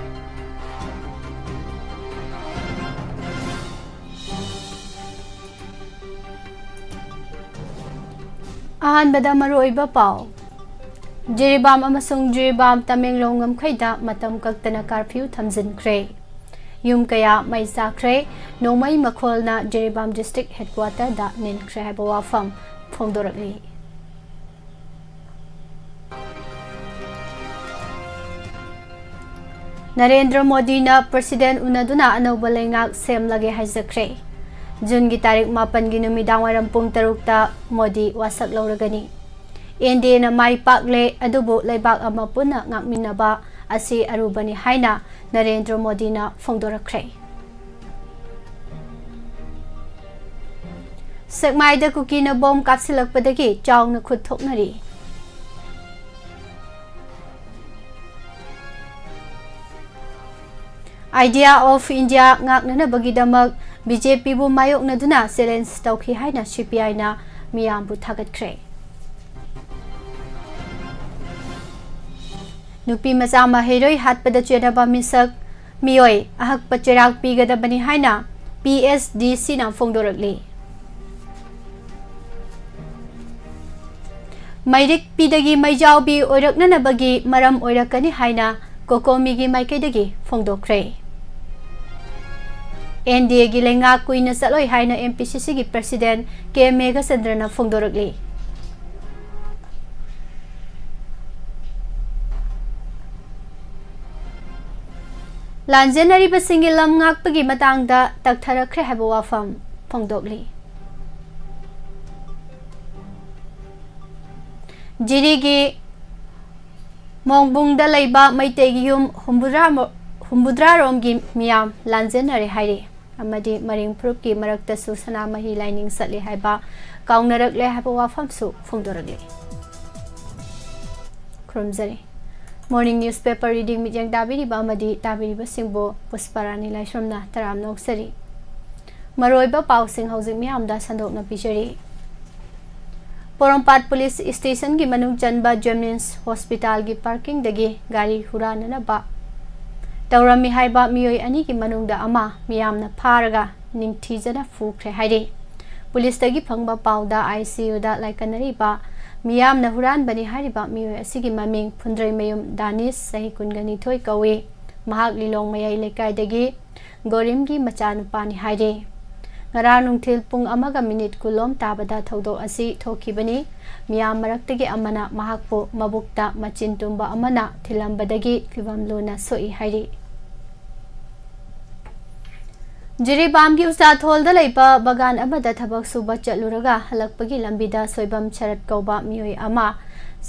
ꯑꯍꯥꯟꯕꯗ ꯃꯔꯨꯑꯣꯏꯕ ꯄꯥꯎ꯫ ꯖꯤꯔꯤꯕꯥꯝ ꯑꯃꯁꯨꯡ ꯖꯤꯔꯤꯕꯥꯝ ꯇꯃꯦꯡꯂꯣꯡ ꯉꯝꯈꯩꯗ ꯃꯇꯝ ꯀꯛꯇꯅ curfew ꯊꯝꯖꯤꯟꯈ꯭ꯔꯦ꯫ ꯌꯨꯝ ꯀꯌꯥ ꯃꯩ ꯆꯥꯛꯈ꯭ꯔꯦ꯫ ꯅꯣꯡꯃꯩ ꯃꯈꯣꯜꯅ ꯖꯤꯔꯤꯕꯥꯝ district headquarterꯗ ꯅꯤꯟꯈ꯭ꯔꯦ ꯍꯥꯏꯕ ꯋꯥꯐꯝ ꯐꯣꯡꯗꯣꯔꯛꯂꯤ꯫ ꯅꯔꯦꯟꯗ꯭ꯔ ꯃꯣꯗꯤꯅ president ꯎꯅꯗꯨꯅ ꯑꯅꯧꯕ ꯂꯩꯉꯥꯛ ꯁꯦꯝꯂꯒꯦ ꯍꯥꯏꯖꯈ꯭ꯔꯦ꯫ ꯖꯨꯟꯒꯤ ꯇꯥꯔꯤꯛ ꯃꯥꯄꯟꯒꯤ ꯅꯨꯃꯤꯗꯥꯡꯋꯥꯏꯔꯝ ꯄꯨꯡ ꯇꯔꯨꯛꯇ ꯃꯣꯗꯤ ꯋꯥꯁꯛ ꯂꯧꯔꯒꯅꯤ꯫ NDAꯅ ꯃꯥꯏ ꯄꯥꯛꯂꯦ, ꯑꯗꯨꯕꯨ ꯂꯩꯕꯥꯛ ꯑꯃ ꯄꯨꯟꯅ ꯉꯥꯛꯃꯤꯟꯅꯕ ꯑꯁꯤ ꯑꯔꯨꯕꯅꯤ ꯍꯥꯏꯅ ꯅꯔꯦꯟꯗ꯭ꯔ ꯃꯣꯗꯤꯅ ꯐꯣꯡꯗꯣꯔꯛꯈ꯭ꯔꯦ꯫ ꯁꯦꯛꯃꯥꯏꯗ ꯀꯨꯀꯤꯅ ꯕꯣꯝ ꯀꯥꯞꯁꯤꯜꯂꯛꯄꯗꯒꯤ ꯆꯥꯎꯅ ꯈꯨꯠ ꯊꯣꯛꯅꯔꯤ꯫ Idea of India ꯉꯥꯛꯅꯅꯕꯒꯤꯗꯃꯛ BJPꯕꯨ ꯃꯥꯌꯣꯛꯅꯗꯨꯅ challenge ꯇꯧꯈꯤ ꯍꯥꯏꯅ CPIꯅ ꯃꯤꯌꯥꯝꯕꯨ ꯊꯥꯒꯠꯈ꯭ꯔꯦ꯫ ꯅꯨꯄꯤ ꯃꯆꯥ ꯃꯍꯩꯔꯣꯏ ꯍꯥꯠꯄꯗ ꯆꯦꯟꯅꯕ ꯃꯤꯁꯛ ꯃꯤꯑꯣꯏ ꯑꯍꯛꯄ ꯆꯩꯔꯥꯛ ꯄꯤꯒꯗꯕꯅꯤ ꯍꯥꯏꯅ PSDCꯅ ꯐꯣꯡꯗꯣꯔꯛꯂꯤ꯫ ꯃꯩꯔꯤꯛꯄꯤꯗꯒꯤ ꯃꯩꯖꯥꯎꯕꯤ ꯑꯣꯏꯔꯛꯅꯅꯕꯒꯤ ꯃꯔꯝ ꯑꯣꯏꯔꯛꯀꯅꯤ ꯍꯥꯏꯅ COCOMIꯒꯤ ꯃꯥꯏꯀꯩꯗꯒꯤ ꯐꯣꯡꯗꯣꯛꯈ꯭ꯔꯦ꯫ NDAꯒꯤ ꯂꯩꯉꯥꯛ ꯀꯨꯏꯅ ꯆꯠꯂꯣꯏ ꯍꯥꯏꯅ MPCCꯒꯤ president K ꯃꯦꯘꯆꯟꯗ꯭ꯔꯅ ꯐꯣꯡꯗꯣꯔꯛꯂꯤ꯫ ꯂꯥꯟꯖꯦꯟꯅꯔꯤꯕꯁꯤꯡꯒꯤ ꯂꯝ ꯉꯥꯛꯄꯒꯤ ꯃꯇꯥꯡꯗ ꯇꯛꯊꯔꯛꯈ꯭ꯔꯦ ꯍꯥꯏꯕ ꯋꯥꯐꯝ ꯐꯣꯡꯗꯣꯛꯂꯤ꯫ ꯖꯤꯔꯤꯒꯤ ꯃꯣꯡꯕꯨꯡꯗ ꯂꯩꯕ ꯃꯩꯇꯩꯒꯤ ꯌꯨꯝ ꯍꯨꯝꯐꯨꯇꯔꯥ ꯃ-, ꯍꯨꯝꯐꯨꯇꯔꯥ ꯔꯣꯝꯒꯤ ꯃꯤꯌꯥꯝ ꯂꯥꯟꯖꯦꯟꯅꯔꯦ ꯍꯥꯏꯔꯤ ꯑꯃꯗꯤ ꯃꯔꯤꯡ ꯐꯨꯔꯨꯞꯀꯤ ꯃꯔꯛꯇꯁꯨ ꯁꯅꯥꯃꯍꯤ ꯂꯥꯏꯅꯤꯡ ꯆꯠꯂꯤ ꯍꯥꯏꯕ ꯀꯥꯎꯅꯔꯛꯂꯦ ꯍꯥꯏꯕ ꯋꯥꯐꯝꯁꯨ ꯐꯣꯡꯗꯣꯔꯛꯂꯤ꯫ ꯈꯨꯔꯨꯝꯖꯔꯤ꯫ Morning newspaper reading ꯃꯤꯠꯌꯦꯡ ꯇꯥꯕꯤꯔꯤꯕ ꯑꯃꯗꯤ ꯇꯥꯕꯤꯔꯤꯕꯁꯤꯡꯕꯨ ꯄꯨꯁꯄꯥꯔꯥꯅꯤ ꯂꯥꯏꯁ꯭ꯔꯝꯅ ꯇꯔꯥꯝꯅ ꯑꯣꯛꯆꯔꯤ꯫ ꯃꯔꯨꯑꯣꯏꯕ ꯄꯥꯎꯁꯤꯡ ꯍꯧꯖꯤꯛ ꯃꯤꯌꯥꯝꯗ ꯁꯟꯗꯣꯛꯅ ꯄꯤꯖꯔꯤ꯫ ꯄꯣꯔꯣꯝꯄꯥꯠ ꯄꯨꯂꯤꯁ ꯁ꯭ꯇꯦꯁꯟꯒꯤ ꯃꯅꯨꯡ ꯆꯟꯕ ꯖꯦꯅꯤꯝꯁ ꯍꯣꯁꯄꯤꯇꯥꯜꯒꯤ ꯄꯥꯔꯀꯤꯡꯗꯒꯤ ꯒꯥꯔꯤ ꯍꯨꯔꯥꯟꯅꯅꯕ ꯇꯧꯔꯝꯃꯤ ꯍꯥꯏꯕ ꯃꯤꯑꯣꯏ ꯑꯅꯤꯒꯤ ꯃꯅꯨꯡꯗ ꯑꯃ ꯃꯤꯌꯥꯝꯅ ꯐꯥꯔꯒ ꯅꯤꯡꯊꯤꯖꯅ ꯐꯨꯈ꯭ꯔꯦ ꯍꯥꯏꯔꯤ꯫ ꯄꯨꯂꯤꯁꯇꯒꯤ ꯐꯪꯕ ꯄꯥꯎꯗ ICUꯗ ꯂꯥꯏꯀꯠꯅꯔꯤꯕ ꯃꯤꯌꯥꯝꯅ ꯍꯨꯔꯥꯟꯕꯅꯤ ꯍꯥꯏꯔꯤꯕ ꯃꯤꯑꯣꯏ ꯑꯁꯤꯒꯤ ꯃꯃꯤꯡ ꯐꯨꯟꯗ꯭ꯔꯩꯃꯌꯨꯝ ꯗꯥꯅꯤꯁ, ꯆꯍꯤ ꯀꯨꯟꯒ ꯅꯤꯊꯣꯏ ꯀꯧꯏ꯫ ꯃꯍꯥꯛ ꯂꯤꯂꯣꯡ ꯃꯌꯥꯏ ꯂꯩꯀꯥꯏꯗꯒꯤ ꯒꯣꯔꯤꯝꯒꯤ ꯃꯆꯥꯅꯨꯄꯥꯅꯤ ꯍꯥꯏꯔꯤ꯫ ꯉꯔꯥꯡ ꯅꯨꯡꯊꯤꯜ ꯄꯨꯡ ꯑꯃꯒ ꯃꯤꯅꯤꯠ ꯀꯨꯟꯂꯣꯝ ꯇꯥꯕꯗ ꯊꯧꯗꯣꯛ ꯑꯁꯤ ꯊꯣꯛꯈꯤꯕꯅꯤ꯫ ꯃꯤꯌꯥꯝ ꯃꯔꯛꯇꯒꯤ ꯑꯃꯅ ꯃꯍꯥꯛꯄꯨ ꯃꯕꯨꯛꯇ ꯃꯆꯤꯟ ꯇꯨꯝꯕ ꯑꯃꯅ ꯊꯤꯜꯂꯝꯕꯗꯒꯤ ꯐꯤꯚꯝ ꯂꯨꯅ ꯁꯣꯛꯏ ꯍꯥꯏꯔꯤ꯫ ꯖꯤꯔꯤꯕꯥꯝꯒꯤ ꯎꯆꯥꯊꯣꯜꯗ ꯂꯩꯕ ꯕꯒꯥꯟ ꯑꯃꯗ ꯊꯕꯛ ꯁꯨꯕ ꯆꯠꯂꯨꯔꯒ ꯍꯜꯂꯛꯄꯒꯤ ꯂꯝꯕꯤꯗ ꯁꯣꯏꯕꯝ ꯁꯔꯠ ꯀꯧꯕ ꯃꯤꯑꯣꯏ ꯑꯃ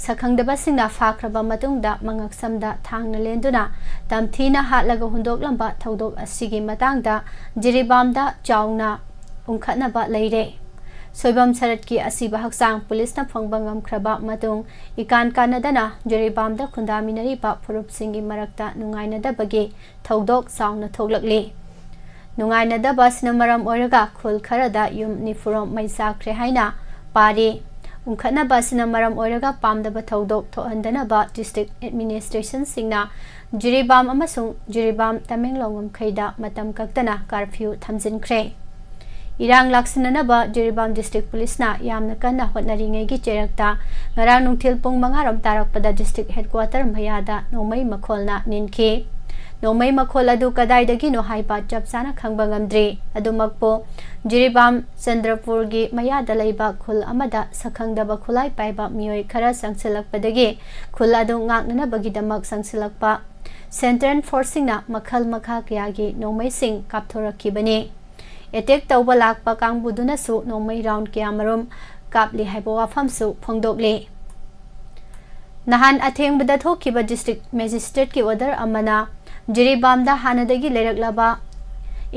ꯁꯛꯈꯪꯗꯕꯁꯤꯡꯅ ꯐꯥꯈ꯭ꯔꯕ ꯃꯇꯨꯡꯗ ꯃꯉꯛꯁꯝꯗ ꯊꯥꯡꯅ ꯂꯦꯟꯗꯨꯅ ꯇꯝꯊꯤꯅ ꯍꯥꯠꯂꯒ ꯍꯨꯟꯗꯣꯛꯂꯝꯕ ꯊꯧꯗꯣꯛ ꯑꯁꯤꯒꯤ ꯃꯇꯥꯡꯗ ꯖꯤꯔꯤꯕꯥꯝꯗ ꯆꯥꯎꯅ ꯎꯪꯈꯠꯅꯕ ꯂꯩꯔꯦ꯫ ꯁꯣꯏꯕꯝ ꯁꯔꯠꯀꯤ ꯑꯁꯤꯕ ꯍꯛꯆꯥꯡ ꯄꯨꯂꯤꯁꯅ ꯐꯪꯕ ꯉꯝꯈ꯭ꯔꯕ ꯃꯇꯨꯡ, ꯏꯀꯥꯟ ꯀꯥꯟꯅꯗꯅ ꯖꯤꯔꯤꯕꯥꯝꯗ ꯈꯨꯟꯗꯥꯃꯤꯟꯅꯔꯤꯕ ꯐꯨꯔꯨꯞꯁꯤꯡꯒꯤ ꯃꯔꯛꯇ ꯅꯨꯡꯉꯥꯏꯅꯗꯕꯒꯤ ꯊꯧꯗꯣꯛ ꯆꯥꯎꯅ ꯊꯣꯛꯂꯛꯂꯤ꯫ ꯅꯨꯡꯉꯥꯏꯅꯗꯕ ꯑꯁꯤꯅ ꯃꯔꯝ ꯑꯣꯏꯔꯒ ꯈꯨꯜ ꯈꯔꯗ ꯌꯨꯝ ꯅꯤꯐꯨꯔꯣꯝ ꯃꯩ ꯆꯥꯛꯈ꯭ꯔꯦ ꯍꯥꯏꯅ ꯄꯥꯔꯤ꯫ ꯎꯪꯈꯠꯅꯕ ꯑꯁꯤꯅ ꯃꯔꯝ ꯑꯣꯏꯔꯒ ꯄꯥꯝꯗꯕ ꯊꯧꯗꯣꯛ ꯊꯣꯛꯍꯟꯗꯅꯕ district administrationꯁꯤꯡꯅ ꯖꯤꯔꯤꯕꯥꯝ ꯑꯃꯁꯨꯡ ꯖꯤꯔꯤꯕꯥꯝ ꯇꯃꯦꯡꯂꯣꯡ ꯉꯝꯈꯩꯗ ꯃꯇꯝ ꯀꯛꯇꯅ curfew ꯊꯝꯖꯤꯟꯈ꯭ꯔꯦ꯫ ꯏꯔꯥꯡ ꯂꯥꯛꯁꯤꯟꯅꯅꯕ ꯖꯤꯔꯤꯕꯥꯝ district ꯄꯨꯂꯤꯁꯅ ꯌꯥꯝꯅ ꯀꯟꯅ ꯍꯣꯠꯅꯔꯤꯉꯩꯒꯤ ꯆꯩꯔꯛꯇ ꯉꯔꯥꯡ ꯅꯨꯡꯊꯤꯜ ꯄꯨꯡ ꯃꯉꯥ ꯔꯣꯝ ꯇꯥꯔꯛꯄꯗ district headquarter ꯃꯌꯥꯗ ꯅꯣꯡꯃꯩ ꯃꯈꯣꯜꯅ ꯅꯤꯟꯈꯤ꯫ ꯅꯣꯡꯃꯩ ꯃꯈꯣꯜ ꯑꯗꯨ ꯀꯗꯥꯏꯗꯒꯤꯅꯣ ꯍꯥꯏꯕ ꯆꯞ ꯆꯥꯅ ꯈꯪꯕ ꯉꯝꯗ꯭ꯔꯤ꯫ ꯑꯗꯨꯃꯛꯄꯨ, ꯖꯤꯔꯤꯕꯥꯝ ꯆꯟꯗ꯭ꯔꯄꯨꯔꯒꯤ ꯃꯌꯥꯗ ꯂꯩꯕ ꯈꯨꯜ ꯑꯃꯗ ꯁꯛꯈꯪꯗꯕ ꯈꯨꯠꯂꯥꯏ ꯄꯥꯏꯕ ꯃꯤꯑꯣꯏ ꯈꯔ ꯆꯪꯁꯤꯜꯂꯛꯄꯗꯒꯤ ꯈꯨꯜ ꯑꯗꯨ ꯉꯥꯛꯅꯅꯕꯒꯤꯗꯃꯛ ꯆꯪꯁꯤꯜꯂꯛꯄ Central Forceꯁꯤꯡꯅ ꯃꯈꯜ ꯃꯈꯥ ꯀꯌꯥꯒꯤ ꯅꯣꯡꯃꯩꯁꯤꯡ ꯀꯥꯞꯊꯣꯔꯛꯈꯤꯕꯅꯤ꯫ Attack ꯇꯧꯕ ꯂꯥꯛꯄ ꯀꯥꯡꯕꯨꯗꯨꯅꯁꯨ ꯅꯣꯡꯃꯩ round ꯀꯌꯥꯃꯔꯨꯝ ꯀꯥꯞꯂꯤ ꯍꯥꯏꯕ ꯋꯥꯐꯝꯁꯨ ꯐꯣꯡꯗꯣꯛꯂꯤ꯫ ꯅꯍꯥꯟ ꯑꯊꯦꯡꯕꯗ ꯊꯣꯛꯈꯤꯕ district magistrateꯀꯤ order ꯑꯃꯅ ꯖꯤꯔꯤꯕꯥꯝꯗ ꯍꯥꯟꯅꯗꯒꯤ ꯂꯩꯔꯛꯂꯕ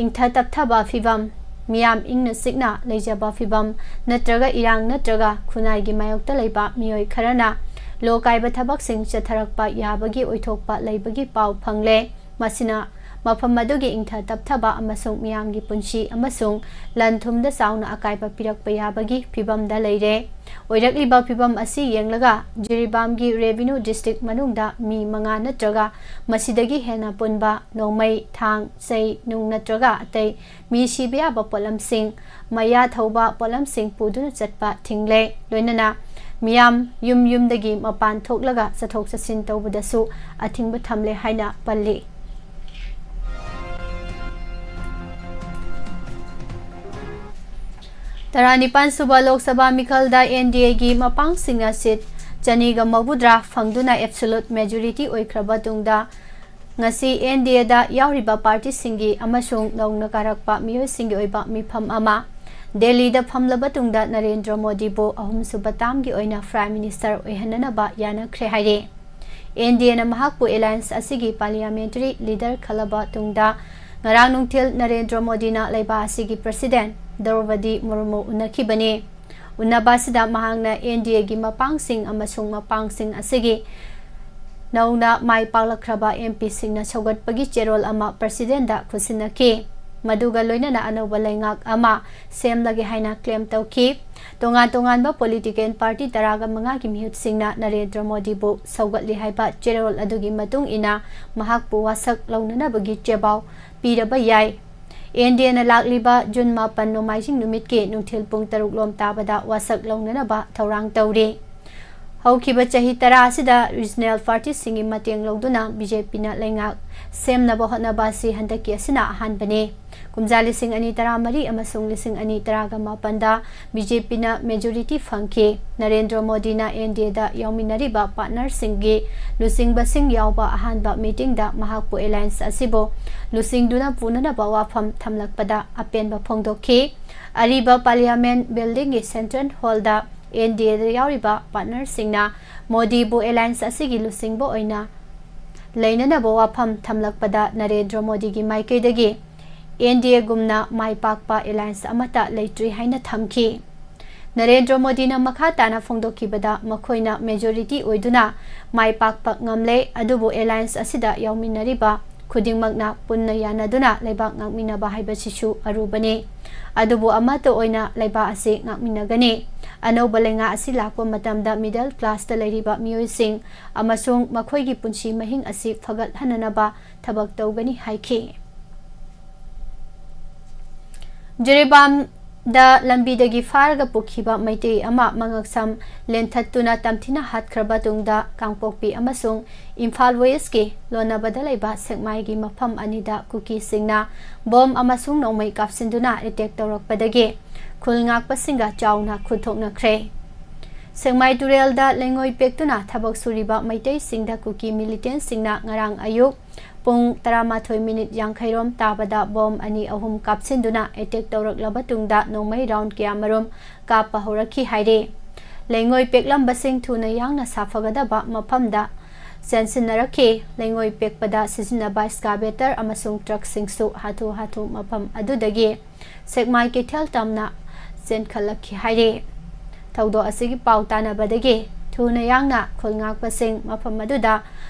ꯏꯪꯊ ꯇꯞꯊꯕ ꯐꯤꯕꯝ, ꯃꯤꯌꯥꯝ ꯏꯪꯅ ꯆꯤꯛꯅ ꯂꯩꯖꯕ ꯐꯤꯕꯝ ꯅꯠꯇ꯭ꯔꯒ ꯏꯔꯥꯡ ꯅꯠꯇ꯭ꯔꯒ ꯈꯨꯟꯅꯥꯏꯒꯤ ꯃꯥꯌꯣꯛꯇ ꯂꯩꯕ ꯃꯤꯑꯣꯏ ꯈꯔꯅ law ꯀꯥꯏꯕ ꯊꯕꯛꯁꯤꯡ ꯆꯠꯊꯔꯛꯄ ꯌꯥꯕꯒꯤ ꯑꯣꯏꯊꯣꯛꯄ ꯂꯩꯕꯒꯤ ꯄꯥꯎ ꯐꯪꯂꯦ꯫ ꯃꯁꯤꯅ ꯃꯐꯝ ꯑꯗꯨꯒꯤ ꯏꯪꯊ ꯇꯞꯊꯕ ꯑꯃꯁꯨꯡ ꯃꯤꯌꯥꯝꯒꯤ ꯄꯨꯟꯁꯤ ꯑꯃꯁꯨꯡ ꯂꯟ ꯊꯨꯝꯗ ꯆꯥꯎꯅ ꯑꯀꯥꯏꯕ ꯄꯤꯔꯛꯄ ꯌꯥꯕꯒꯤ ꯐꯤꯕꯝꯗ ꯂꯩꯔꯦ꯫ ꯑꯣꯏꯔꯛꯂꯤꯕ ꯐꯤꯕꯝ ꯑꯁꯤ ꯌꯦꯡꯂꯒ ꯖꯤꯔꯤꯕꯥꯝꯒꯤ revenue district ꯃꯅꯨꯡꯗ ꯃꯤ ꯃꯉꯥ ꯅꯠꯇ꯭ꯔꯒ ꯃꯁꯤꯗꯒꯤ ꯍꯦꯟꯅ ꯄꯨꯟꯕ ꯅꯣꯡꯃꯩ, ꯊꯥꯡ, ꯆꯩ, ꯅꯨꯡ ꯅꯠꯇ꯭ꯔꯒ ꯑꯇꯩ ꯃꯤ ꯁꯤꯕ ꯌꯥꯕ ꯄꯣꯠꯂꯝꯁꯤꯡ, ꯃꯌꯥ ꯊꯧꯕ ꯄꯣꯠꯂꯝꯁꯤꯡ ꯄꯨꯗꯨꯅ ꯆꯠꯄ ꯊꯤꯡꯂꯦ꯫ ꯂꯣꯏꯅꯅ ꯃꯤꯌꯥꯝ ꯌꯨꯝ ꯌꯨꯝꯗꯒꯤ ꯃꯄꯥꯟ ꯊꯣꯛꯂꯒ ꯆꯠꯊꯣꯛ ꯆꯠꯁꯤꯟ ꯇꯧꯕꯗꯁꯨ ꯑꯊꯤꯡꯕ ꯊꯝꯂꯦ ꯍꯥꯏꯅ ꯄꯜꯂꯤ꯫ ꯇꯔꯥꯅꯤꯄꯥꯟ ꯁꯨꯕ ꯂꯣꯛ ꯁꯚꯥ ꯃꯤꯈꯜꯗ NDAꯒꯤ ꯃꯄꯥꯡꯁꯤꯡꯅ seat ꯆꯅꯤꯒ ꯃꯧꯗ꯭ꯔꯥ ꯐꯪꯗꯨꯅ absolute majority ꯑꯣꯏꯈ꯭ꯔꯕ ꯇꯨꯡꯗ, ꯉꯁꯤ NDAꯗ ꯌꯥꯎꯔꯤꯕ partyꯁꯤꯡꯒꯤ ꯑꯃꯁꯨꯡ ꯅꯧꯅ ꯀꯥꯔꯛꯄ ꯃꯤꯑꯣꯏꯁꯤꯡꯒꯤ ꯑꯣꯏꯕ ꯃꯤꯐꯝ ꯑꯃ ꯗꯦꯜꯂꯤꯗ ꯐꯝꯂꯕ ꯇꯨꯡꯗ ꯅꯔꯦꯟꯗ꯭ꯔ ꯃꯣꯗꯤꯕꯨ ꯑꯍꯨꯝꯁꯨꯕ termꯒꯤ ꯑꯣꯏꯅ Prime Minister ꯑꯣꯏꯍꯟꯅꯅꯕ ꯌꯥꯅꯈ꯭ꯔꯦ ꯍꯥꯏꯔꯦ꯫ NDAꯅ ꯃꯍꯥꯛꯄꯨ alliance ꯑꯁꯤꯒꯤ parliamentary leader ꯈꯜꯂꯕ ꯇꯨꯡꯗ, ꯉꯔꯥꯡ ꯅꯨꯡꯊꯤꯜ ꯅꯔꯦꯟꯗ꯭ꯔ ꯃꯣꯗꯤꯅ ꯂꯩꯕꯥꯛ ꯑꯁꯤꯒꯤ President ꯗ꯭ꯔꯧꯄꯗꯤ ꯃꯨꯔꯃꯨ ꯎꯅꯈꯤꯕꯅꯤ꯫ ꯎꯅꯕ ꯑꯁꯤꯗ ꯃꯍꯥꯛꯅ ꯑꯦꯟ ꯗꯤ ꯑꯦꯒꯤ ꯃꯄꯥꯡꯁꯤꯡ ꯑꯃꯁꯨꯡ ꯃꯄꯥꯡꯁꯤꯡ ꯑꯁꯤꯒꯤ ꯅꯧꯅ ꯃꯥꯏ ꯄꯥꯛꯂꯛꯈ꯭ꯔꯕ ꯑꯦꯝ ꯄꯤꯁꯤꯡꯅ ꯁꯧꯒꯠꯄꯒꯤ ꯆꯦꯔꯣꯜ ꯑꯃ ꯄ꯭ꯔꯁꯤꯗꯦꯟꯗ ꯈꯨꯠꯁꯤꯟꯅꯈꯤ꯫ ꯃꯗꯨꯒ ꯂꯣꯏꯅꯅ ꯑꯅꯧꯕ ꯂꯩꯉꯥꯛ ꯑꯃ ꯁꯦꯝꯂꯒꯦ ꯍꯥꯏꯅ ꯀ꯭ꯂꯦꯝ ꯇꯧꯈꯤ꯫ ꯇꯣꯉꯥꯟ ꯇꯣꯉꯥꯟꯕ ꯄꯣꯂꯤꯇꯤꯀꯦꯜ ꯄꯥꯔꯇꯤ ꯇꯔꯥꯒ ꯃꯉꯥꯒꯤ ꯃꯤꯍꯨꯠꯁꯤꯡꯅ ꯅꯔꯦꯟꯗ꯭ꯔ ꯃꯣꯗꯤꯕꯨ ꯁꯧꯒꯠꯂꯤ ꯍꯥꯏꯕ ꯆꯦꯔꯣꯜ ꯑꯗꯨꯒꯤ ꯃꯇꯨꯡ ꯏꯟꯅ ꯃꯍꯥꯛꯄꯨ ꯋꯥꯁꯛ ꯂꯧꯅꯅꯕꯒꯤ ꯆꯦꯕꯥꯎ ꯄꯤꯔꯕ ꯌꯥꯏ꯫ ꯑꯦꯟ ꯗꯤ ꯑꯦꯅ ꯂꯥꯛꯂꯤꯕ ꯖꯨꯟ ꯃꯥꯄꯟ ꯅꯣꯡꯃꯥꯏꯖꯤꯡ ꯅꯨꯃꯤꯠꯀꯤ ꯅꯨꯡꯊꯤꯜ ꯄꯨꯡ ꯇꯔꯨꯛ ꯂꯣꯝ ꯇꯥꯕꯗ ꯋꯥꯁꯛ ꯂꯧꯅꯅꯕ ꯊꯧꯔꯥꯡ ꯇꯧꯔꯤ꯫ ꯍꯧꯈꯤꯕ ꯆꯍꯤ ꯇꯔꯥ ꯑꯁꯤꯗ ꯔꯤꯖꯅꯦꯜ ꯄꯥꯔꯇꯤꯁꯤꯡꯒꯤ ꯃꯇꯦꯡ ꯂꯧꯗꯨꯅ ꯕꯤ ꯖꯦ ꯄꯤꯅ ꯂꯩꯉꯥꯛ ꯁꯦꯝꯅꯕ ꯍꯣꯠꯅꯕ ꯑꯁꯤ ꯍꯟꯗꯛꯀꯤ ꯑꯁꯤꯅ ꯑꯍꯥꯟꯕꯅꯤ꯫ ꯀꯨꯝꯖꯥ ꯂꯤꯁꯤꯡ ꯑꯅꯤ ꯇꯔꯥꯃꯔꯤ ꯑꯃꯁꯨꯡ ꯂꯤꯁꯤꯡ ꯑꯅꯤ ꯇꯔꯥꯒ ꯃꯥꯄꯟꯗ ꯕꯤ ꯖꯦ ꯄꯤꯅ ꯃꯦꯖꯣꯔꯤꯇꯤ ꯐꯪꯈꯤ꯫ ꯅꯔꯦꯟꯗ꯭ꯔ ꯃꯣꯗꯤꯅ ꯑꯦꯟ ꯗꯤ ꯑꯦꯗ ꯌꯥꯎꯃꯤꯟꯅꯔꯤꯕ ꯄꯥꯔꯠꯅꯔꯁꯤꯡꯒꯤ ꯂꯨꯆꯤꯡꯕꯁꯤꯡ ꯌꯥꯎꯕ ꯑꯍꯥꯟꯕ ꯃꯤꯇꯤꯡꯗ ꯃꯍꯥꯛꯄꯨ ꯑꯦꯂꯥꯌꯟꯁ ꯑꯁꯤꯕꯨ ꯂꯨꯆꯤꯡꯗꯨꯅ ꯄꯨꯅꯅꯕ ꯋꯥꯐꯝ ꯊꯝꯂꯛꯄꯗ ꯑꯄꯦꯟꯕ ꯐꯣꯡꯗꯣꯛꯈꯤ꯫ ꯑꯔꯤꯕ ꯄꯥꯔꯂꯤꯌꯥꯃꯦꯟ ꯕꯤꯜꯗꯤꯡꯒꯤ ꯁꯦꯟꯇ꯭ꯔꯦꯜ ꯍꯣꯜꯗ ꯑꯦꯟ ꯗꯤ ꯑꯦꯗ ꯌꯥꯎꯔꯤꯕ ꯄꯥꯔꯠꯅꯔꯁꯤꯡꯅ ꯃꯣꯗꯤꯕꯨ ꯑꯦꯂꯥꯌꯟꯁ ꯑꯁꯤꯒꯤ ꯂꯨꯆꯤꯡꯕ ꯑꯣꯏꯅ ꯂꯩꯅꯅꯕ ꯋꯥꯐꯝ ꯊꯝꯂꯛꯄꯗ ꯅꯔꯦꯟꯗ꯭ꯔ ꯃꯣꯗꯤꯒꯤ ꯃꯥꯏꯀꯩꯗꯒꯤ ꯑꯦꯟ ꯗꯤ ꯑꯦꯒꯨꯝꯅ ꯃꯥꯏ ꯄꯥꯛꯄ ꯑꯦꯂꯥꯌꯟꯁ ꯑꯃꯠꯇ ꯂꯩꯇ꯭ꯔꯤ ꯍꯥꯏꯅ ꯊꯝꯈꯤ꯫ ꯅꯔꯦꯟꯗ꯭ꯔ ꯃꯣꯗꯤꯅ ꯃꯈꯥ ꯇꯥꯅ ꯐꯣꯡꯗꯣꯛꯈꯤꯕꯗ, ꯃꯈꯣꯏꯅ ꯃꯦꯖꯣꯔꯤꯇꯤ ꯑꯣꯏꯗꯨꯅ ꯃꯥꯏ ꯄꯥꯛꯄ ꯉꯝꯂꯦ, ꯑꯗꯨꯕꯨ ꯑꯦꯂꯥꯌꯟꯁ ꯑꯁꯤꯗ ꯌꯥꯎꯃꯤꯟꯅꯔꯤꯕ ꯈꯨꯗꯤꯡꯃꯛꯅ ꯄꯨꯟꯅ ꯌꯥꯅꯗꯨꯅ ꯂꯩꯕꯥꯛ ꯉꯥꯛꯃꯤꯟꯅꯕ ꯍꯥꯏꯕꯁꯤꯁꯨ ꯑꯔꯨꯕꯅꯤ꯫ ꯑꯗꯨꯕꯨ ꯑꯃꯠꯇ ꯑꯣꯏꯅ ꯂꯩꯕꯥꯛ ꯑꯁꯤ ꯉꯥꯛꯃꯤꯟꯅꯒꯅꯤ꯫ ꯑꯅꯧꯕ ꯂꯩꯉꯥꯛ ꯑꯁꯤ ꯂꯥꯛꯄ ꯃꯇꯝꯗ ꯃꯤꯗꯜ ꯀ꯭ꯂꯥꯁꯇ ꯂꯩꯔꯤꯕ ꯃꯤꯑꯣꯏꯁꯤꯡ ꯑꯃꯁꯨꯡ ꯃꯈꯣꯏꯒꯤ ꯄꯨꯟꯁꯤ ꯃꯍꯤꯡ ꯑꯁꯤ ꯐꯒꯠꯍꯟꯅꯅꯕ ꯊꯕꯛ ꯇꯧꯒꯅꯤ ꯍꯥꯏꯈꯤ꯫ ꯖꯤꯔꯤꯕꯥꯝꯗ ꯂꯝꯕꯤꯗꯒꯤ ꯐꯥꯔꯒ ꯄꯨꯈꯤꯕ ꯃꯩꯇꯩ ꯑꯃ ꯃꯉꯛꯁꯝ ꯂꯦꯟꯊꯠꯇꯨꯅ ꯇꯝꯊꯤꯅ ꯍꯥꯠꯈ꯭ꯔꯕ ꯇꯨꯡꯗ ꯀꯥꯡꯄꯣꯛꯄꯤ ꯑꯃꯁꯨꯡ ꯏꯝꯐꯥꯜ ꯋꯦꯁꯀꯤ ꯂꯣꯟꯅꯕꯗ ꯂꯩꯕ ꯁꯦꯛꯃꯥꯏꯒꯤ ꯃꯐꯝ ꯑꯅꯤꯗ ꯀꯨꯀꯤꯁꯤꯡꯅ ꯕꯣꯝ ꯑꯃꯁꯨꯡ ꯅꯣꯡꯃꯩ ꯀꯥꯞꯁꯤꯟꯗꯨꯅ ꯑꯦꯇꯦꯛ ꯇꯧꯔꯛꯄꯗꯒꯤ ꯈꯨꯜ ꯉꯥꯛꯄꯁꯤꯡꯒ ꯆꯥꯎꯅ ꯈꯨꯠꯊꯣꯛꯅꯈ꯭ꯔꯦ꯫ ꯁꯦꯛꯃꯥꯏ ꯇꯨꯔꯦꯜꯗ ꯂꯩꯉꯣꯏ ꯄꯦꯛꯇꯨꯅ ꯊꯕꯛ ꯁꯨꯔꯤꯕ ꯃꯩꯇꯩꯁꯤꯡꯗ ꯀꯨꯀꯤ ꯃꯤꯂꯤꯇꯦꯟꯁꯤꯡꯅ ꯉꯔꯥꯡ ꯑꯌꯨꯛ ꯄꯨꯡ ꯇꯔꯥꯃꯥꯊꯣꯏ ꯃꯤꯅꯤꯠ ꯌꯥꯡꯈꯩꯔꯣꯝ ꯇꯥꯕꯗ ꯕꯣꯝ ꯑꯅꯤ ꯑꯍꯨꯝ ꯀꯥꯞꯁꯤꯟꯗꯨꯅ ꯑꯦꯇꯦꯛ ꯇꯧꯔꯛꯂꯕ ꯇꯨꯡꯗ ꯅꯣꯡꯃꯩ ꯔꯥꯎꯟ ꯀꯌꯥꯃꯔꯨꯝ ꯀꯥꯞꯄ ꯍꯧꯔꯛꯈꯤ ꯍꯥꯏꯔꯤ꯫ ꯂꯩꯉꯣꯏ ꯄꯦꯛꯂꯝꯕꯁꯤꯡ ꯊꯨꯅ ꯌꯥꯡꯅ ꯁꯥꯐꯒꯗꯕ ꯃꯐꯝꯗ ꯆꯦꯟꯁꯤꯟꯅꯔꯛꯈꯤ꯫ ꯂꯩꯉꯣꯏ ꯄꯦꯛꯄꯗ ꯁꯤꯖꯤꯟꯅꯕ excavator ꯑꯃꯁꯨꯡ ꯇ꯭ꯔꯛꯁꯤꯡꯁꯨ ꯍꯥꯊꯨ ꯍꯥꯊꯨ ꯃꯐꯝ ꯑꯗꯨꯗꯒꯤ ꯁꯦꯛꯃꯥꯏ ꯀꯩꯊꯦꯜ ꯇꯝꯅ ꯆꯦꯟꯈꯠꯂꯛꯈꯤ ꯍꯥꯏꯔꯤ꯫ ꯊꯧꯗꯣꯛ ꯑꯁꯤꯒꯤ ꯄꯥꯎ ꯇꯥꯅꯕꯗꯒꯤ ꯊꯨꯅ ꯌꯥꯡꯅ ꯈꯨꯜ ꯉꯥꯛꯄꯁꯤꯡ ꯃꯐꯝ ꯑꯗꯨꯗ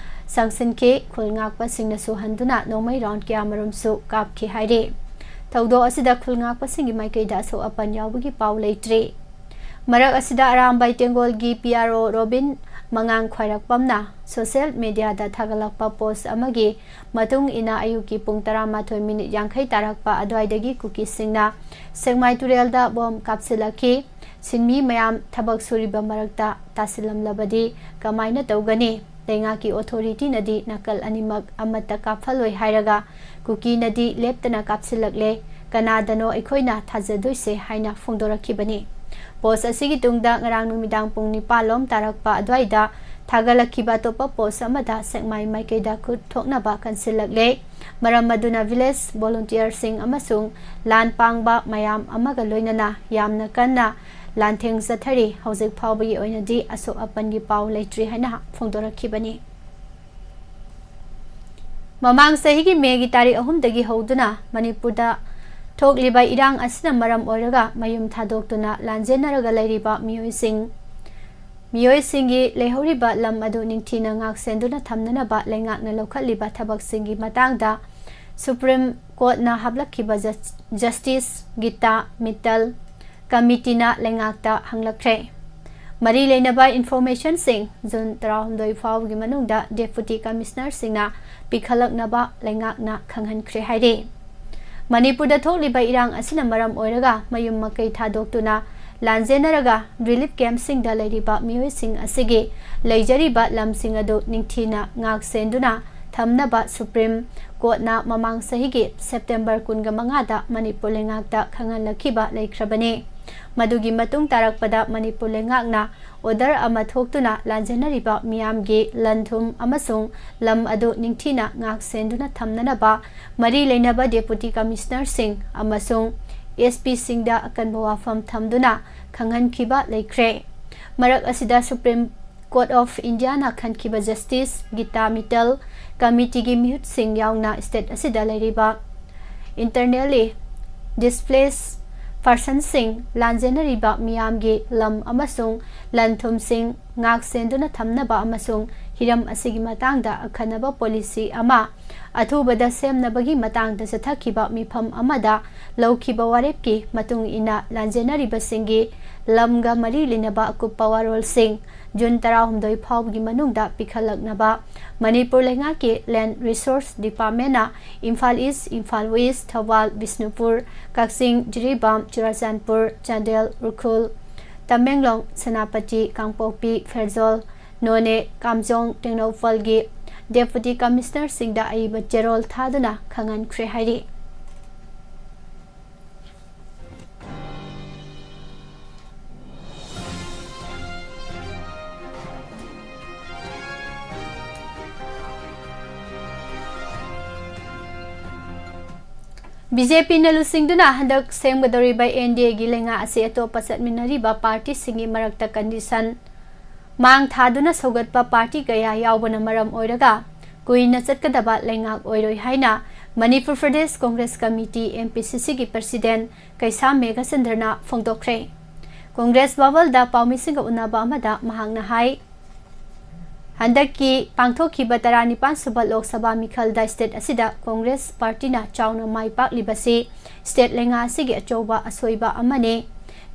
ꯆꯪꯁꯤꯟꯈꯤ꯫ ꯈꯨꯜ ꯉꯥꯛꯄꯁꯤꯡꯅꯁꯨ ꯍꯟꯗꯨꯅ ꯅꯣꯡꯃꯩ ꯔꯥꯎꯟ ꯀꯌꯥꯃꯔꯨꯝꯁꯨ ꯀꯥꯞꯈꯤ ꯍꯥꯏꯔꯤ꯫ ꯊꯧꯗꯣꯛ ꯑꯁꯤꯗ ꯈꯨꯜ ꯉꯥꯛꯄꯁꯤꯡꯒꯤ ꯃꯥꯏꯀꯩꯗ ꯑꯁꯣꯛ ꯑꯄꯟ ꯌꯥꯎꯕꯒꯤ ꯄꯥꯎ ꯂꯩꯇ꯭ꯔꯤ꯫ ꯃꯔꯛ ꯑꯁꯤꯗ ꯑꯔꯥꯝꯕꯥꯏ ꯇꯦꯡꯒꯣꯜꯒꯤ ꯄꯤ ꯑꯥꯔ ꯑꯣ ꯔꯣꯕꯤꯟ ꯃꯉꯥꯡ ꯈ꯭ꯋꯥꯏꯔꯥꯛꯄꯝꯅ ꯁꯣꯁꯤꯌꯦꯜ ꯃꯦꯗꯤꯌꯥꯗ ꯊꯥꯒꯠꯂꯛꯄ ꯄꯣꯁ ꯑꯃꯒꯤ ꯃꯇꯨꯡ ꯏꯟꯅ ꯑꯌꯨꯛꯀꯤ ꯄꯨꯡ ꯇꯔꯥꯃꯥꯊꯣꯏ ꯃꯤꯅꯤꯠ ꯌꯥꯡꯈꯩ ꯇꯥꯔꯛꯄ ꯑꯗꯨꯋꯥꯏꯗꯒꯤ ꯀꯨꯀꯤꯁꯤꯡꯅ ꯁꯦꯛꯃꯥꯏ ꯇꯨꯔꯦꯜꯗ ꯕꯣꯝ ꯀꯥꯞꯁꯤꯜꯂꯛꯈꯤ꯫ ꯁꯤꯟꯃꯤ ꯃꯌꯥꯝ ꯊꯕꯛ ꯁꯨꯔꯤꯕ ꯃꯔꯛꯇ ꯇꯥꯁꯤꯜꯂꯝꯂꯕꯗꯤ ꯀꯃꯥꯏꯅ ꯇꯧꯒꯅꯤ? ꯂꯩꯉꯥꯛꯀꯤ ꯑꯣꯊꯣꯔꯤꯇꯤꯅꯗꯤ ꯅꯥꯀꯜ ꯑꯅꯤꯃꯛ ꯑꯃꯠꯇ ꯀꯥꯞꯍꯜꯂꯣꯏ ꯍꯥꯏꯔꯒ ꯀꯨꯀꯤꯅꯗꯤ ꯂꯦꯞꯇꯅ ꯀꯥꯞꯁꯤꯜꯂꯛꯂꯦ꯫ ꯀꯅꯥꯗꯅꯣ ꯑꯩꯈꯣꯏꯅ ꯊꯥꯖꯗꯣꯏꯁꯦ ꯍꯥꯏꯅ ꯐꯣꯡꯗꯣꯔꯛꯈꯤꯕꯅꯤ꯫ ꯄꯣꯁ ꯑꯁꯤꯒꯤ ꯇꯨꯡꯗ ꯉꯔꯥꯡ ꯅꯨꯃꯤꯗꯥꯡ ꯄꯨꯡ ꯅꯤꯄꯥꯟ ꯂꯣꯝ ꯇꯥꯔꯛꯄ ꯑꯗꯨꯋꯥꯏꯗ ꯊꯥꯒꯠꯂꯛꯈꯤꯕ ꯑꯇꯣꯞꯄ ꯄꯣꯁ ꯑꯃꯗ ꯁꯦꯛꯃꯥꯏ ꯃꯥꯏꯀꯩꯗ ꯈꯨꯠ ꯊꯣꯛꯅꯕ ꯀꯟꯁꯤꯜꯂꯛꯂꯦ꯫ ꯃꯔꯝ ꯑꯗꯨꯅ ꯚꯤꯂꯦꯖ ꯚꯣꯂꯨꯟꯇꯤꯌꯔꯁꯤꯡ ꯑꯃꯁꯨꯡ ꯂꯥꯟ ꯄꯥꯡꯕ ꯃꯌꯥꯝ ꯑꯃꯒ ꯂꯣꯏꯅꯅ ꯌꯥꯝꯅ ꯀꯟꯅ ꯂꯥꯟꯊꯦꯡ ꯆꯠꯊꯔꯤ꯫ ꯍꯧꯖꯤꯛ ꯐꯥꯎꯕꯒꯤ ꯑꯣꯏꯅꯗꯤ ꯑꯁꯣꯛ ꯑꯄꯟꯒꯤ ꯄꯥꯎ ꯂꯩꯇ꯭ꯔꯤ ꯍꯥꯏꯅ ꯐꯣꯡꯗꯣꯔꯛꯈꯤꯕꯅꯤ꯫ ꯃꯃꯥꯡ ꯆꯍꯤꯒꯤ ꯃꯦꯒꯤ ꯇꯥꯔꯤꯛ ꯑꯍꯨꯝꯗꯒꯤ ꯍꯧꯗꯨꯅ ꯃꯅꯤꯄꯨꯔꯗ ꯊꯣꯛꯂꯤꯕ ꯏꯔꯥꯡ ꯑꯁꯤꯅ ꯃꯔꯝ ꯑꯣꯏꯔꯒ ꯃꯌꯨꯝ ꯊꯥꯗꯣꯛꯇꯨꯅ ꯂꯥꯟꯖꯦꯟꯅꯔꯒ ꯂꯩꯔꯤꯕ ꯃꯤꯑꯣꯏꯁꯤꯡ, ꯃꯤꯑꯣꯏꯁꯤꯡꯒꯤ ꯂꯩꯍꯧꯔꯤꯕ ꯂꯝ ꯑꯗꯨ ꯅꯤꯡꯊꯤꯅ ꯉꯥꯛ ꯁꯦꯟꯗꯨꯅ ꯊꯝꯅꯅꯕ ꯂꯩꯉꯥꯛꯅ ꯂꯧꯈꯠꯂꯤꯕ ꯊꯕꯛꯁꯤꯡꯒꯤ ꯃꯇꯥꯡꯗ supreme ꯀꯣꯔꯠꯅ ꯍꯥꯞꯂꯛꯈꯤꯕ just-, justice guitar Mittal ꯀꯃꯤꯇꯤꯅ ꯂꯩꯉꯥꯛꯇ ꯍꯪꯂꯛꯈ꯭ꯔꯦ꯫ ꯃꯔꯤ ꯂꯩꯅꯕ ꯏꯟꯐꯣꯔꯃꯦꯁꯟꯁꯤꯡ ꯖꯨꯟ ꯇꯔꯥꯍꯨꯝꯗꯣꯏ ꯐꯥꯎꯕꯒꯤ ꯃꯅꯨꯡꯗ ꯗꯦꯄꯨꯇꯤ ꯀꯃꯤꯁꯅꯔꯁꯤꯡꯅ ꯄꯤꯈꯠꯂꯛꯅꯕ ꯂꯩꯉꯥꯛꯅ ꯈꯪꯍꯟꯈ꯭ꯔꯦ ꯍꯥꯏꯔꯤ꯫ ꯃꯅꯤꯄꯨꯔꯗ ꯊꯣꯛꯂꯤꯕ ꯏꯔꯥꯡ ꯑꯁꯤꯅ ꯃꯔꯝ ꯑꯣꯏꯔꯒ ꯃꯌꯨꯝ ꯃꯀꯩ ꯊꯥꯗꯣꯛꯇꯨꯅ ꯂꯥꯟꯖꯦꯟꯅꯔꯒ ꯔꯤꯂꯤꯐ ꯀꯦꯝꯞꯁꯤꯡꯗ ꯂꯩꯔꯤꯕ ꯃꯤꯑꯣꯏꯁꯤꯡ ꯑꯁꯤꯒꯤ ꯂꯩꯖꯔꯤꯕ ꯂꯝꯁꯤꯡ ꯑꯗꯨ ꯅꯤꯡꯊꯤꯅ ꯉꯥꯛ ꯁꯦꯟꯗꯨꯅ ꯊꯝꯅꯕ ꯁꯨꯄ꯭ꯔꯤꯝ ꯀꯣꯔꯠꯅ ꯃꯃꯥꯡ ꯆꯍꯤꯒꯤ ꯁꯦꯞꯇꯦꯝꯕꯔ ꯀꯨꯟꯒ ꯃꯉꯥꯗ ꯃꯅꯤꯄꯨꯔ ꯂꯩꯉꯥꯛꯇ ꯈꯪꯍꯜꯂꯛꯈꯤꯕ ꯂꯩꯈ꯭ꯔꯕꯅꯤ꯫ ꯃꯗꯨꯒꯤ ꯃꯇꯨꯡ ꯇꯥꯔꯛꯄꯗ ꯃꯅꯤꯄꯨꯔ ꯂꯩꯉꯥꯛꯅ ꯑꯣꯔꯗꯔ ꯑꯃ ꯊꯣꯛꯇꯨꯅ ꯂꯥꯟꯖꯦꯟꯅꯔꯤꯕ ꯃꯤꯌꯥꯝꯒꯤ ꯂꯟ ꯊꯨꯝ ꯑꯃꯁꯨꯡ ꯂꯝ ꯑꯗꯨ ꯅꯤꯡꯊꯤꯅ ꯉꯥꯛ ꯁꯦꯟꯗꯨꯅ ꯊꯝꯅꯅꯕ ꯃꯔꯤ ꯂꯩꯅꯕ ꯗꯦꯄꯨꯇꯤ ꯀꯃꯤꯁꯅꯔꯁꯤꯡ ꯑꯃꯁꯨꯡ ꯑꯦꯁ ꯄꯤꯁꯤꯡꯗ ꯑꯀꯟꯕ ꯋꯥꯐꯝ ꯊꯝꯗꯨꯅ ꯈꯪꯍꯟꯈꯤꯕ ꯂꯩꯈ꯭ꯔꯦ꯫ ꯃꯔꯛ ꯑꯁꯤꯗ ꯁꯨꯄ꯭ꯔꯤꯝ ꯀꯣꯔꯠ ꯑꯣꯐ ꯏꯟꯗꯤꯌꯥꯅ ꯈꯟꯈꯤꯕ ꯖꯁꯇꯤꯁ ꯒꯤꯇꯥ ꯃꯤꯇꯜ ꯀꯃꯤꯇꯤꯒꯤ ꯃꯤꯍꯨꯠꯁꯤꯡ ꯌꯥꯎꯅ ꯁ꯭ꯇꯦꯠ ꯑꯁꯤꯗ ꯂꯩꯔꯤꯕ internally displaced personꯁꯤꯡ, ꯂꯥꯟꯖꯦꯟꯅꯔꯤꯕ ꯃꯤꯌꯥꯝꯒꯤ ꯂꯝ ꯑꯃꯁꯨꯡ ꯂꯟ ꯊꯨꯝꯁꯤꯡ ꯉꯥꯛ ꯁꯦꯟꯗꯨꯅ ꯊꯝꯅꯕ ꯑꯃꯁꯨꯡ ꯍꯤꯔꯝ ꯑꯁꯤꯒꯤ ꯃꯇꯥꯡꯗ ꯑꯈꯟꯅꯕ policy ꯑꯃ ꯑꯊꯨꯕꯗ ꯁꯦꯝꯅꯕꯒꯤ ꯃꯇꯥꯡꯗ ꯆꯠꯊꯈꯤꯕ ꯃꯤꯐꯝ ꯑꯃꯗ ꯂꯧꯈꯤꯕ ꯋꯥꯔꯦꯞꯀꯤ ꯃꯇꯨꯡ ꯏꯟꯅ, ꯂꯥꯟꯖꯦꯟꯅꯔꯤꯕꯁꯤꯡꯒꯤ ꯂꯝꯒ ꯃꯔꯤ ꯂꯩꯅꯕ ꯑꯀꯨꯞꯄ ꯋꯥꯔꯣꯜꯁꯤꯡ ꯖꯨꯟ ꯇꯔꯥꯍꯨꯝꯗꯣꯏ ꯐꯥꯎꯕꯒꯤ ꯃꯅꯨꯡꯗ ꯄꯤꯈꯠꯂꯛꯅꯕ ꯃꯅꯤꯄꯨꯔ ꯂꯩꯉꯥꯛꯀꯤ Land Resource Departmentꯅ ꯏꯝꯐꯥꯜ ꯏꯁ, ꯏꯝꯐꯥꯜ ꯋꯦꯁ, ꯊꯧꯕꯥꯜ, ꯕꯤꯁꯅꯨꯄꯨꯔ, ꯀꯛꯆꯤꯡ, ꯖꯤꯔꯤꯕꯥꯝ, ꯆꯨꯔꯥꯆꯥꯟꯄꯨꯔ, ꯆꯥꯟꯗꯦꯜ, ꯎꯈ꯭ꯔꯨꯜ, ꯇꯃꯦꯡꯂꯣꯡ, ꯁꯦꯅꯥꯄꯇꯤ, ꯀꯥꯡꯄꯣꯛꯄꯤ, ꯐꯦꯔꯖꯣꯜ, ꯅꯣꯅꯦ, ꯀꯥꯝꯖꯣꯡ, ꯇꯦꯡꯅꯧꯄꯜꯒꯤ Deputy Commissionerꯁꯤꯡꯗ ꯑꯏꯕ ꯆꯦꯔꯣꯜ ꯊꯥꯗꯨꯅ ꯈꯪꯍꯟꯈ꯭ꯔꯦ ꯍꯥꯏꯔꯤ꯫ ꯕꯤ ꯖꯦ ꯄꯤꯅ ꯂꯨꯆꯤꯡꯗꯨꯅ ꯍꯟꯗꯛ ꯁꯦꯝꯒꯗꯧꯔꯤꯕ ꯑꯦꯟ ꯗꯤ ꯑꯦꯒꯤ ꯂꯩꯉꯥꯛ ꯑꯁꯤ ꯑꯇꯣꯞꯄ ꯆꯠꯃꯤꯟꯅꯔꯤꯕ partyꯁꯤꯡꯒꯤ ꯃꯔꯛꯇ condition ꯃꯥꯡ ꯊꯥꯗꯨꯅ ꯁꯧꯒꯠꯄ party ꯀꯌꯥ ꯌꯥꯎꯕꯅ ꯃꯔꯝ ꯑꯣꯏꯔꯒ ꯀꯨꯏꯅ ꯆꯠꯀꯗꯕ ꯂꯩꯉꯥꯛ ꯑꯣꯏꯔꯣꯏ ꯍꯥꯏꯅ Manipur Pradesh Congress committee, M P C C ꯒꯤ president ꯀꯩꯁꯥꯝ ꯃꯦꯘꯆꯟꯗ꯭ꯔꯅ ꯐꯣꯡꯗꯣꯛꯈ꯭ꯔꯦ꯫ ꯀꯣꯡꯒ꯭ꯔꯦꯁ ꯚꯕꯜꯗ ꯄꯥꯎꯃꯤꯁꯤꯡꯒ ꯎꯅꯕ ꯑꯃꯗ ꯃꯍꯥꯛꯅ ꯍꯥꯏ, ꯍꯟꯗꯛꯀꯤ ꯄꯥꯡꯊꯣꯛꯈꯤꯕ ꯇꯔꯥꯅꯤꯄꯥꯟ ꯁꯨꯕ ꯂꯣꯛ ꯁꯚꯥ ꯃꯤꯈꯜꯗ state ꯑꯁꯤꯗ ꯀꯣꯡꯒ꯭ꯔꯦꯁ partyꯅ ꯆꯥꯎꯅ ꯃꯥꯏ ꯄꯥꯛꯂꯤꯕꯁꯤ state ꯂꯩꯉꯥꯛ ꯑꯁꯤꯒꯤ ꯑꯆꯧꯕ ꯑꯁꯣꯏꯕ ꯑꯃꯅꯤ꯫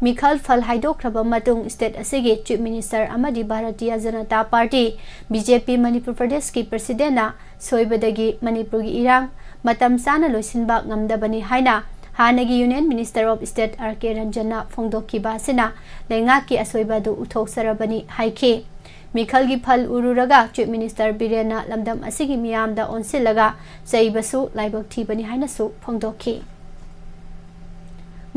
ꯃꯤꯈꯜ ꯐꯜ ꯍꯥꯏꯗꯣꯛꯈ꯭ꯔꯕ ꯃꯇꯨꯡ state ꯑꯁꯤꯒꯤ Chief Minister ꯑꯃꯗꯤ Bharatiya Janata party, B J P, Manipur ꯄ꯭ꯔꯗꯦꯁꯀꯤ presidentꯅ ꯁꯣꯏꯕꯗꯒꯤ ꯃꯅꯤꯄꯨꯔꯒꯤ ꯏꯔꯥꯡ ꯃꯇꯝ ꯆꯥꯅ ꯂꯣꯏꯁꯤꯟꯕ ꯉꯝꯗꯕꯅꯤ ꯍꯥꯏꯅ ꯍꯥꯟꯅꯒꯤ Union Minister of State R K ꯔꯟꯖꯟꯅ ꯐꯣꯡꯗꯣꯛꯈꯤꯕ ꯑꯁꯤꯅ ꯂꯩꯉꯥꯛꯀꯤ ꯑꯁꯣꯏꯕ ꯑꯗꯨ ꯎꯠꯊꯣꯛꯆꯔꯕꯅꯤ ꯍꯥꯏꯈꯤ꯫ ꯃꯤꯈꯜꯒꯤ ꯐꯜ ꯎꯔꯨꯔꯒ Chief Minister ꯕꯤꯔꯦꯟꯅ ꯂꯝꯗꯝ ꯑꯁꯤꯒꯤ ꯃꯤꯌꯥꯝꯗ ꯑꯣꯟꯁꯤꯜꯂꯒ ꯆꯩꯕꯁꯨ ꯂꯥꯏꯕꯛ ꯊꯤꯕꯅꯤ ꯍꯥꯏꯅꯁꯨ ꯐꯣꯡꯗꯣꯛꯈꯤ꯫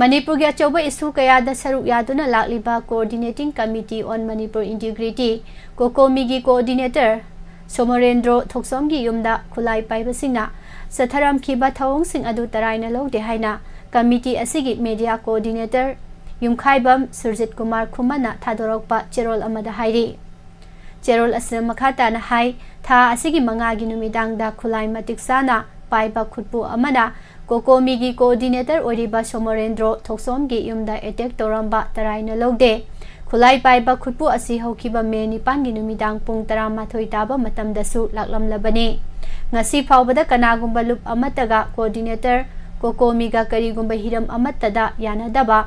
ꯃꯅꯤꯄꯨꯔꯒꯤ ꯑꯆꯧꯕ issue ꯀꯌꯥꯗ ꯁꯔꯨꯛ ꯌꯥꯗꯨꯅ ꯂꯥꯛꯂꯤꯕ Coordinating Committee on Manipur Integrity, COCOMIꯒꯤ coordinator Somorendro ꯊꯣꯛꯆꯣꯝꯒꯤ ꯌꯨꯝꯗ ꯈꯨꯠꯂꯥꯏ ꯄꯥꯏꯕꯁꯤꯡꯅ ꯆꯠꯊꯔꯝꯈꯤꯕ ꯊꯧꯑꯣꯡꯁꯤꯡ ꯑꯗꯨ ꯇꯔꯥꯏꯅ ꯂꯧꯗꯦ ꯍꯥꯏꯅ committee ꯑꯁꯤꯒꯤ media coordinator ꯌꯨꯝꯈꯥꯏꯕꯝ ꯁꯨꯔꯖꯤꯠ ꯀꯨꯃꯥꯔ ꯈꯨꯃꯟꯅ ꯊꯥꯗꯣꯔꯛꯄ ꯆꯦꯔꯣꯜ ꯑꯃꯗ ꯍꯥꯏꯔꯤ꯫ ꯆꯦꯔꯣꯜ ꯑꯁꯤꯅ ꯃꯈꯥ ꯇꯥꯅ ꯍꯥꯏ, ꯊꯥ ꯑꯁꯤꯒꯤ ꯃꯉꯥꯒꯤ ꯅꯨꯃꯤꯗꯥꯡꯗ ꯈꯨꯠꯂꯥꯏ ꯃꯇꯤꯛ ꯆꯥꯅ ꯄꯥꯏꯕ ꯈꯨꯠꯄꯨ ꯑꯃꯅ ꯀꯣꯀꯣꯃꯤꯒꯤ ꯀꯣꯑꯣꯔꯗꯤꯅꯦꯇꯔ ꯑꯣꯏꯔꯤꯕ ꯁꯣꯃꯣꯔꯦꯟꯗ꯭ꯔꯣ ꯊꯣꯛꯆꯣꯝꯒꯤ ꯌꯨꯝꯗ ꯑꯦꯇꯦꯛ ꯇꯧꯔꯝꯕ ꯇꯔꯥꯏꯅ ꯂꯧꯗꯦ꯫ ꯈꯨꯠꯂꯥꯏ ꯄꯥꯏꯕ ꯈꯨꯠꯄꯨ ꯑꯁꯤ ꯍꯧꯈꯤꯕ ꯃꯦ ꯅꯤꯄꯥꯟꯒꯤ ꯅꯨꯃꯤꯗꯥꯡ ꯄꯨꯡ ꯇꯔꯥꯃꯥꯊꯣꯏ ꯇꯥꯕ ꯃꯇꯝꯗꯁꯨ ꯂꯥꯛꯂꯝꯂꯕꯅꯤ꯫ ꯉꯁꯤ ꯐꯥꯎꯕꯗ ꯀꯅꯥꯒꯨꯝꯕ ꯂꯨꯞ ꯑꯃꯠꯇꯒ ꯀꯣꯑꯣꯔꯗꯤꯅꯦꯇꯔ ꯀꯣꯀꯣꯃꯤꯒ ꯀꯔꯤꯒꯨꯝꯕ ꯍꯤꯔꯝ ꯑꯃꯠꯇꯗ ꯌꯥꯅꯗꯕ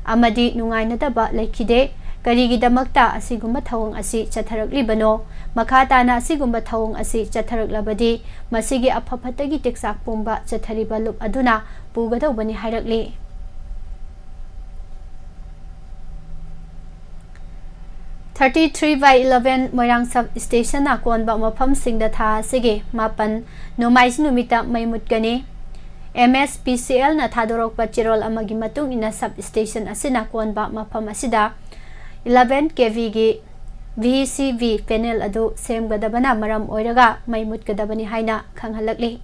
ꯑꯃꯗꯤ ꯅꯨꯡꯉꯥꯏꯅꯗꯕ ꯂꯩꯈꯤꯗꯦ꯫ ꯀꯔꯤꯒꯤꯗꯃꯛꯇ ꯑꯁꯤꯒꯨꯝꯕ ꯊꯧꯑꯣꯡ ꯑꯁꯤ ꯆꯠꯊꯔꯛꯂꯤꯕꯅꯣ? ꯃꯈꯥ ꯇꯥꯅ ꯑꯁꯤꯒꯨꯝꯕ ꯊꯧꯑꯣꯡ ꯑꯁꯤ ꯆꯠꯊꯔꯛꯂꯕꯗꯤ ꯃꯁꯤꯒꯤ ꯑꯐ ꯐꯠꯇꯒꯤ ꯇꯦꯛꯆꯥꯛ ꯄꯨꯝꯕ ꯆꯠꯊꯔꯤꯕ ꯂꯨꯞ ꯑꯗꯨꯅ ꯄꯨꯒꯗꯧꯕꯅꯤ ꯍꯥꯏꯔꯛꯂꯤ꯫ Thirty three by eleven Moirang sub stationꯅ ꯀꯣꯟꯕ ꯃꯐꯝꯁꯤꯡꯗ ꯊꯥ ꯑꯁꯤꯒꯤ ꯃꯥꯄꯟ ꯅꯣꯡꯃꯥꯏꯖꯤꯡ ꯅꯨꯃꯤꯠꯇ ꯃꯩ ꯃꯨꯠꯀꯅꯤ꯫ M S P C Lꯅ ꯊꯥꯗꯣꯔꯛꯄ ꯆꯦꯔꯣꯜ ꯑꯃꯒꯤ ꯃꯇꯨꯡ ꯏꯟꯅ sub station ꯑꯁꯤꯅ ꯀꯣꯟꯕ ꯃꯐꯝ ꯑꯁꯤꯗ eleven K Vꯒꯤ V C V panel ꯑꯗꯨ ꯁꯦꯝꯒꯗꯕꯅ ꯃꯔꯝ ꯑꯣꯏꯔꯒ ꯃꯩ ꯃꯨꯠꯀꯗꯕꯅꯤ ꯍꯥꯏꯅ ꯈꯪꯍꯜꯂꯛꯂꯤ꯫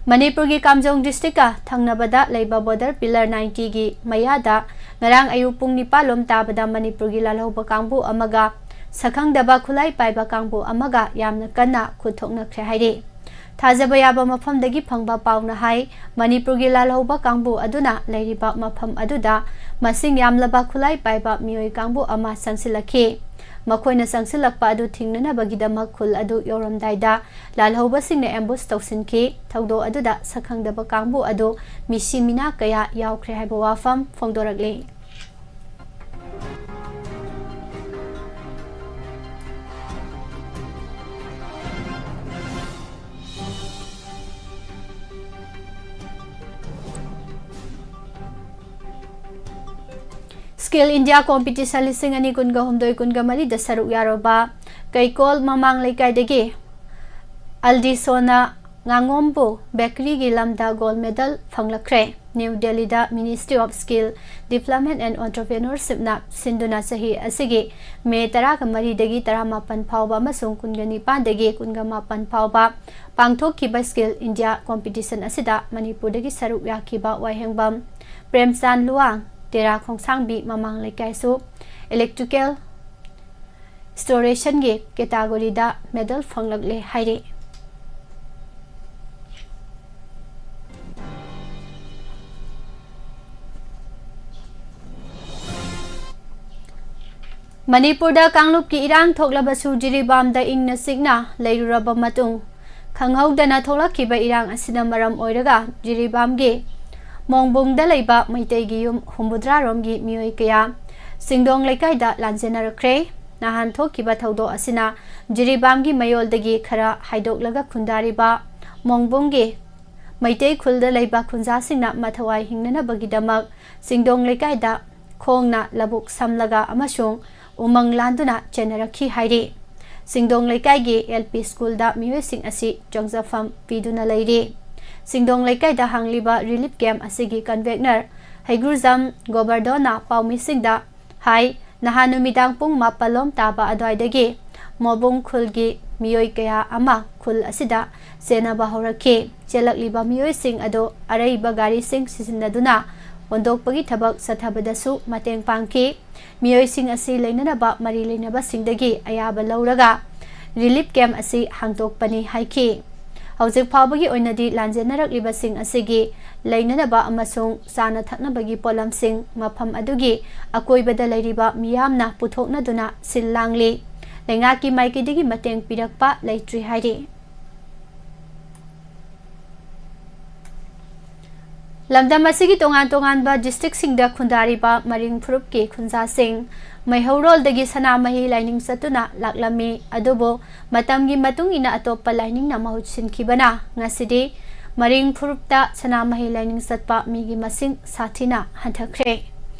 ꯃꯅꯤꯄꯨꯔꯒꯤ ꯀꯥꯝꯖꯣꯡ districtꯀ ꯊꯪꯅꯕꯗ ꯂꯩꯕ border pillar ninetyꯒꯤ ꯃꯌꯥꯗ ꯉꯔꯥꯡ ꯑꯌꯨꯛ ꯄꯨꯡ ꯅꯤꯄꯥꯟ ꯂꯣꯝ ꯇꯥꯕꯗ ꯃꯅꯤꯄꯨꯔꯒꯤ ꯂꯥꯜꯍꯧꯕ ꯀꯥꯡꯕꯨ ꯑꯃꯒ ꯁꯛꯈꯪꯗꯕ ꯈꯨꯠꯂꯥꯏ ꯄꯥꯏꯕ ꯀꯥꯡꯕꯨ ꯑꯃꯒ ꯌꯥꯝꯅ ꯀꯟꯅ ꯈꯨꯠ ꯊꯣꯛꯅꯈ꯭ꯔꯦ ꯍꯥꯏꯔꯤ꯫ ꯊꯥꯖꯕ ꯌꯥꯕ ꯃꯐꯝꯗꯒꯤ ꯐꯪꯕ ꯄꯥꯎꯅ ꯍꯥꯏ, ꯃꯅꯤꯄꯨꯔꯒꯤ ꯂꯥꯜꯍꯧꯕ ꯀꯥꯡꯕꯨ ꯑꯗꯨꯅ ꯂꯩꯔꯤꯕ ꯃꯐꯝ ꯑꯗꯨꯗ ꯃꯁꯤꯡ ꯌꯥꯝꯂꯕ ꯈꯨꯠꯂꯥꯏ ꯄꯥꯏꯕ ꯃꯤꯑꯣꯏ ꯀꯥꯡꯕꯨ ꯑꯃ ꯆꯪꯁꯤꯜꯂꯛꯈꯤ꯫ ꯃꯈꯣꯏꯅ ꯆꯪꯁꯤꯜꯂꯛꯄ ꯑꯗꯨ ꯊꯤꯡꯅꯅꯕꯒꯤꯗꯃꯛ ꯈꯨꯜ ꯑꯗꯨ ꯌꯧꯔꯝꯗꯥꯏꯗ ꯂꯥꯜꯍꯧꯕꯁꯤꯡꯅ ambush ꯇꯧꯁꯤꯟꯈꯤ꯫ ꯊꯧꯗꯣꯛ ꯑꯗꯨꯗ ꯁꯛꯈꯪꯗꯕ ꯀꯥꯡꯕꯨ ꯑꯗꯨ ꯃꯤꯁꯤ ꯃꯤꯅꯥ ꯀꯌꯥ ꯌꯥꯎꯈ꯭ꯔꯦ ꯍꯥꯏꯕ ꯋꯥꯐꯝ ꯐꯣꯡꯗꯣꯔꯛꯂꯤ꯫ Skill India Competition ꯂꯤꯁꯤꯡ ꯑꯅꯤ ꯀꯨꯟꯒ ꯍꯨꯝꯗꯣꯏ ꯀꯨꯟꯒ ꯃꯔꯤꯗ ꯁꯔꯨꯛ ꯌꯥꯔꯨꯕ ꯀꯩꯀꯣꯜ ꯃꯃꯥꯡ ꯂꯩꯀꯥꯏꯗꯒꯤ ꯑꯜꯗꯤꯁꯣꯅ ꯉꯥꯉꯣꯝꯕꯨ bakeryꯒꯤ ꯂꯝꯗ gold medal ꯐꯪꯂꯛꯈ꯭ꯔꯦ꯫ ꯅ꯭ꯌꯨ ꯗꯦꯜꯂꯤꯗ Ministry of Skill Development and Entrepreneurshipꯅ ꯁꯤꯟꯗꯨꯅ ꯆꯍꯤ ꯑꯁꯤꯒꯤ ꯃꯦ ꯇꯔꯥꯃꯔꯤꯗꯒꯤ ꯇꯔꯥꯃꯥꯄꯟ ꯐꯥꯎꯕ ꯑꯃꯁꯨꯡ ꯀꯨꯟꯒ ꯅꯤꯄꯥꯟꯗꯒꯤ ꯀꯨꯟꯒ ꯃꯥꯄꯟ ꯐꯥꯎꯕ ꯄꯥꯡꯊꯣꯛꯈꯤꯕ Skill India Competition ꯑꯁꯤꯗ ꯃꯅꯤꯄꯨꯔꯗꯒꯤ ꯁꯔꯨꯛ ꯌꯥꯈꯤꯕ ꯋꯥꯍꯦꯡꯕꯝ ꯄ꯭ꯔꯦꯝꯆꯥꯟ ꯂꯨꯋꯥꯡ, ꯇꯦꯔꯥ ꯈꯣꯡꯁꯥꯡꯕꯤ ꯃꯃꯥꯡ ꯂꯩꯀꯥꯏꯁꯨ electrical installationꯒꯤ categoryꯗ medal ꯐꯪꯂꯛꯂꯦ ꯍꯥꯏꯔꯤ꯫ ꯃꯅꯤꯄꯨꯔꯗ ꯀꯥꯡꯂꯨꯞꯀꯤ ꯏꯔꯥꯡ ꯊꯣꯛꯂꯕꯁꯨ ꯖꯤꯔꯤꯕꯥꯝꯗ ꯏꯪꯅ ꯆꯤꯛꯅ ꯂꯩꯔꯨꯔꯕ ꯃꯇꯨꯡ, ꯈꯪꯍꯧꯗꯅ ꯊꯣꯛꯂꯛꯈꯤꯕ ꯏꯔꯥꯡ ꯑꯁꯤꯅ ꯃꯔꯝ ꯑꯣꯏꯔꯒ ꯖꯤꯔꯤꯕꯥꯝꯒꯤ ꯃꯣꯡꯕꯨꯡꯗ ꯂꯩꯕ ꯃꯩꯇꯩꯒꯤ ꯌꯨꯝ ꯍꯨꯝꯐꯨꯇꯔꯥ ꯔꯣꯝꯒꯤ ꯃꯤꯑꯣꯏ ꯀꯌꯥ ꯆꯤꯡꯗꯣꯡ ꯂꯩꯀꯥꯏꯗ ꯂꯥꯟꯖꯦꯟꯅꯔꯛꯈ꯭ꯔꯦ꯫ ꯅꯍꯥꯟ ꯊꯣꯛꯈꯤꯕ ꯊꯧꯗꯣꯛ ꯑꯁꯤꯅ ꯖꯤꯔꯤꯕꯥꯝꯒꯤ ꯃꯌꯣꯜꯗꯒꯤ ꯈꯔ ꯍꯥꯏꯗꯣꯛꯂꯒ ꯈꯨꯟꯗꯥꯔꯤꯕ ꯃꯣꯡꯕꯨꯡꯒꯤ ꯃꯩꯇꯩ ꯈꯨꯜꯗ ꯂꯩꯕ ꯈꯨꯟꯖꯥꯁꯤꯡꯅ ꯃꯊꯋꯥꯏ ꯍꯤꯡꯅꯅꯕꯒꯤꯗꯃꯛ ꯆꯤꯡꯗꯣꯡ ꯂꯩꯀꯥꯏꯗ ꯈꯣꯡꯅ ꯂꯧꯕꯨꯛ ꯁꯝꯂꯒ ꯑꯃꯁꯨꯡ ꯎꯃꯪ ꯂꯥꯟꯗꯨꯅ ꯆꯦꯟꯅꯔꯛꯈꯤ ꯍꯥꯏꯔꯤ꯫ ꯆꯤꯡꯗꯣꯡ ꯂꯩꯀꯥꯏꯒꯤ ꯑꯦꯜ ꯄꯤ ꯁ꯭ꯀꯨꯜꯗ ꯃꯤꯑꯣꯏꯁꯤꯡ ꯑꯁꯤ ꯆꯪꯖꯐꯝ ꯄꯤꯗꯨꯅ ꯂꯩꯔꯤ꯫ ꯆꯤꯡꯗꯣꯡ ꯂꯩꯀꯥꯏꯗ ꯍꯥꯡꯂꯤꯕ ꯔꯤꯂꯤꯐ ꯀꯦꯝꯞ ꯑꯁꯤꯒꯤ ꯀꯟꯚꯦꯅꯔ ꯍꯩꯒ꯭ꯔꯨꯖꯝ ꯒꯣꯕꯔꯗꯣꯟꯅ ꯄꯥꯎꯃꯤꯁꯤꯡꯗ ꯍꯥꯏ, ꯅꯍꯥꯟ ꯅꯨꯃꯤꯗꯥꯡ ꯄꯨꯡ ꯃꯥꯄꯜ ꯂꯣꯝ ꯇꯥꯕ ꯑꯗꯨꯋꯥꯏꯗꯒꯤ ꯃꯣꯕꯨꯡ ꯈꯨꯜꯒꯤ ꯃꯤꯑꯣꯏ ꯀꯌꯥ ꯑꯃ ꯈꯨꯜ ꯑꯁꯤꯗ ꯆꯦꯟꯅꯕ ꯍꯧꯔꯛꯈꯤ꯫ ꯆꯦꯜꯂꯛꯂꯤꯕ ꯃꯤꯑꯣꯏꯁꯤꯡ ꯑꯗꯨ ꯑꯔꯩꯕ ꯒꯥꯔꯤꯁꯤꯡ ꯁꯤꯖꯤꯟꯅꯗꯨꯅ ꯍꯣꯟꯗꯣꯛꯄꯒꯤ ꯊꯕꯛ ꯆꯠꯊꯕꯗꯁꯨ ꯃꯇꯦꯡ ꯄꯥꯡꯈꯤ꯫ ꯃꯤꯑꯣꯏꯁꯤꯡ ꯑꯁꯤ ꯂꯩꯅꯅꯕ ꯃꯔꯤ ꯂꯩꯅꯕꯁꯤꯡꯗꯒꯤ ꯑꯌꯥꯕ ꯂꯧꯔꯒ ꯔꯤꯂꯤꯐ ꯀꯦꯝꯞ ꯑꯁꯤ ꯍꯥꯡꯗꯣꯛꯄꯅꯤ ꯍꯥꯏꯈꯤ꯫ ꯍꯧꯖꯤꯛ ꯐꯥꯎꯕꯒꯤ ꯑꯣꯏꯅꯗꯤ ꯂꯥꯟꯖꯦꯟꯅꯔꯛꯂꯤꯕꯁꯤꯡ ꯑꯁꯤꯒꯤ ꯂꯩꯅꯅꯕ ꯑꯃꯁꯨꯡ ꯆꯥꯅ ꯊꯛꯅꯕꯒꯤ ꯄꯣꯠꯂꯝꯁꯤꯡ ꯃꯐꯝ ꯑꯗꯨꯒꯤ ꯑꯀꯣꯏꯕꯗ ꯂꯩꯔꯤꯕ ꯃꯤꯌꯥꯝꯅ ꯄꯨꯊꯣꯛꯅꯗꯨꯅ ꯁꯤꯜ ꯂꯥꯡꯂꯤ꯫ ꯂꯩꯉꯥꯛꯀꯤ ꯃꯥꯏꯀꯩꯗꯒꯤ ꯃꯇꯦꯡ ꯄꯤꯔꯛꯄ ꯂꯩꯇ꯭ꯔꯤ ꯍꯥꯏꯔꯤ꯫ ꯂꯝꯗꯝ ꯑꯁꯤꯒꯤ ꯇꯣꯉꯥꯟ ꯇꯣꯉꯥꯟꯕ ꯗꯤꯁꯇ꯭ꯔꯤꯛꯁꯤꯡꯗ ꯈꯨꯟꯗꯥꯔꯤꯕ ꯃꯔꯤꯡ ꯐꯨꯔꯨꯞꯀꯤ ꯈꯨꯟꯖꯥꯁꯤꯡ ꯃꯩꯍꯧꯔꯣꯜꯗꯒꯤ ꯁꯅꯥꯃꯍꯤ ꯂꯥꯏꯅꯤꯡ ꯆꯠꯇꯨꯅ ꯂꯥꯛꯂꯝꯃꯤ꯫ ꯑꯗꯨꯕꯨ ꯃꯇꯝꯒꯤ ꯃꯇꯨꯡ ꯏꯟꯅ ꯑꯇꯣꯞꯄ ꯂꯥꯏꯅꯤꯡꯅ ꯃꯍꯨꯠ ꯁꯤꯟꯈꯤꯕꯅ ꯉꯁꯤꯗꯤ ꯃꯔꯤꯡ ꯐꯨꯔꯨꯞꯇ ꯁꯅꯥꯃꯍꯤ ꯂꯥꯏꯅꯤꯡ ꯆꯠꯄ ꯃꯤꯒꯤ ꯃꯁꯤꯡ ꯁꯥꯊꯤꯅ ꯍꯟꯊꯈ꯭ꯔꯦ꯫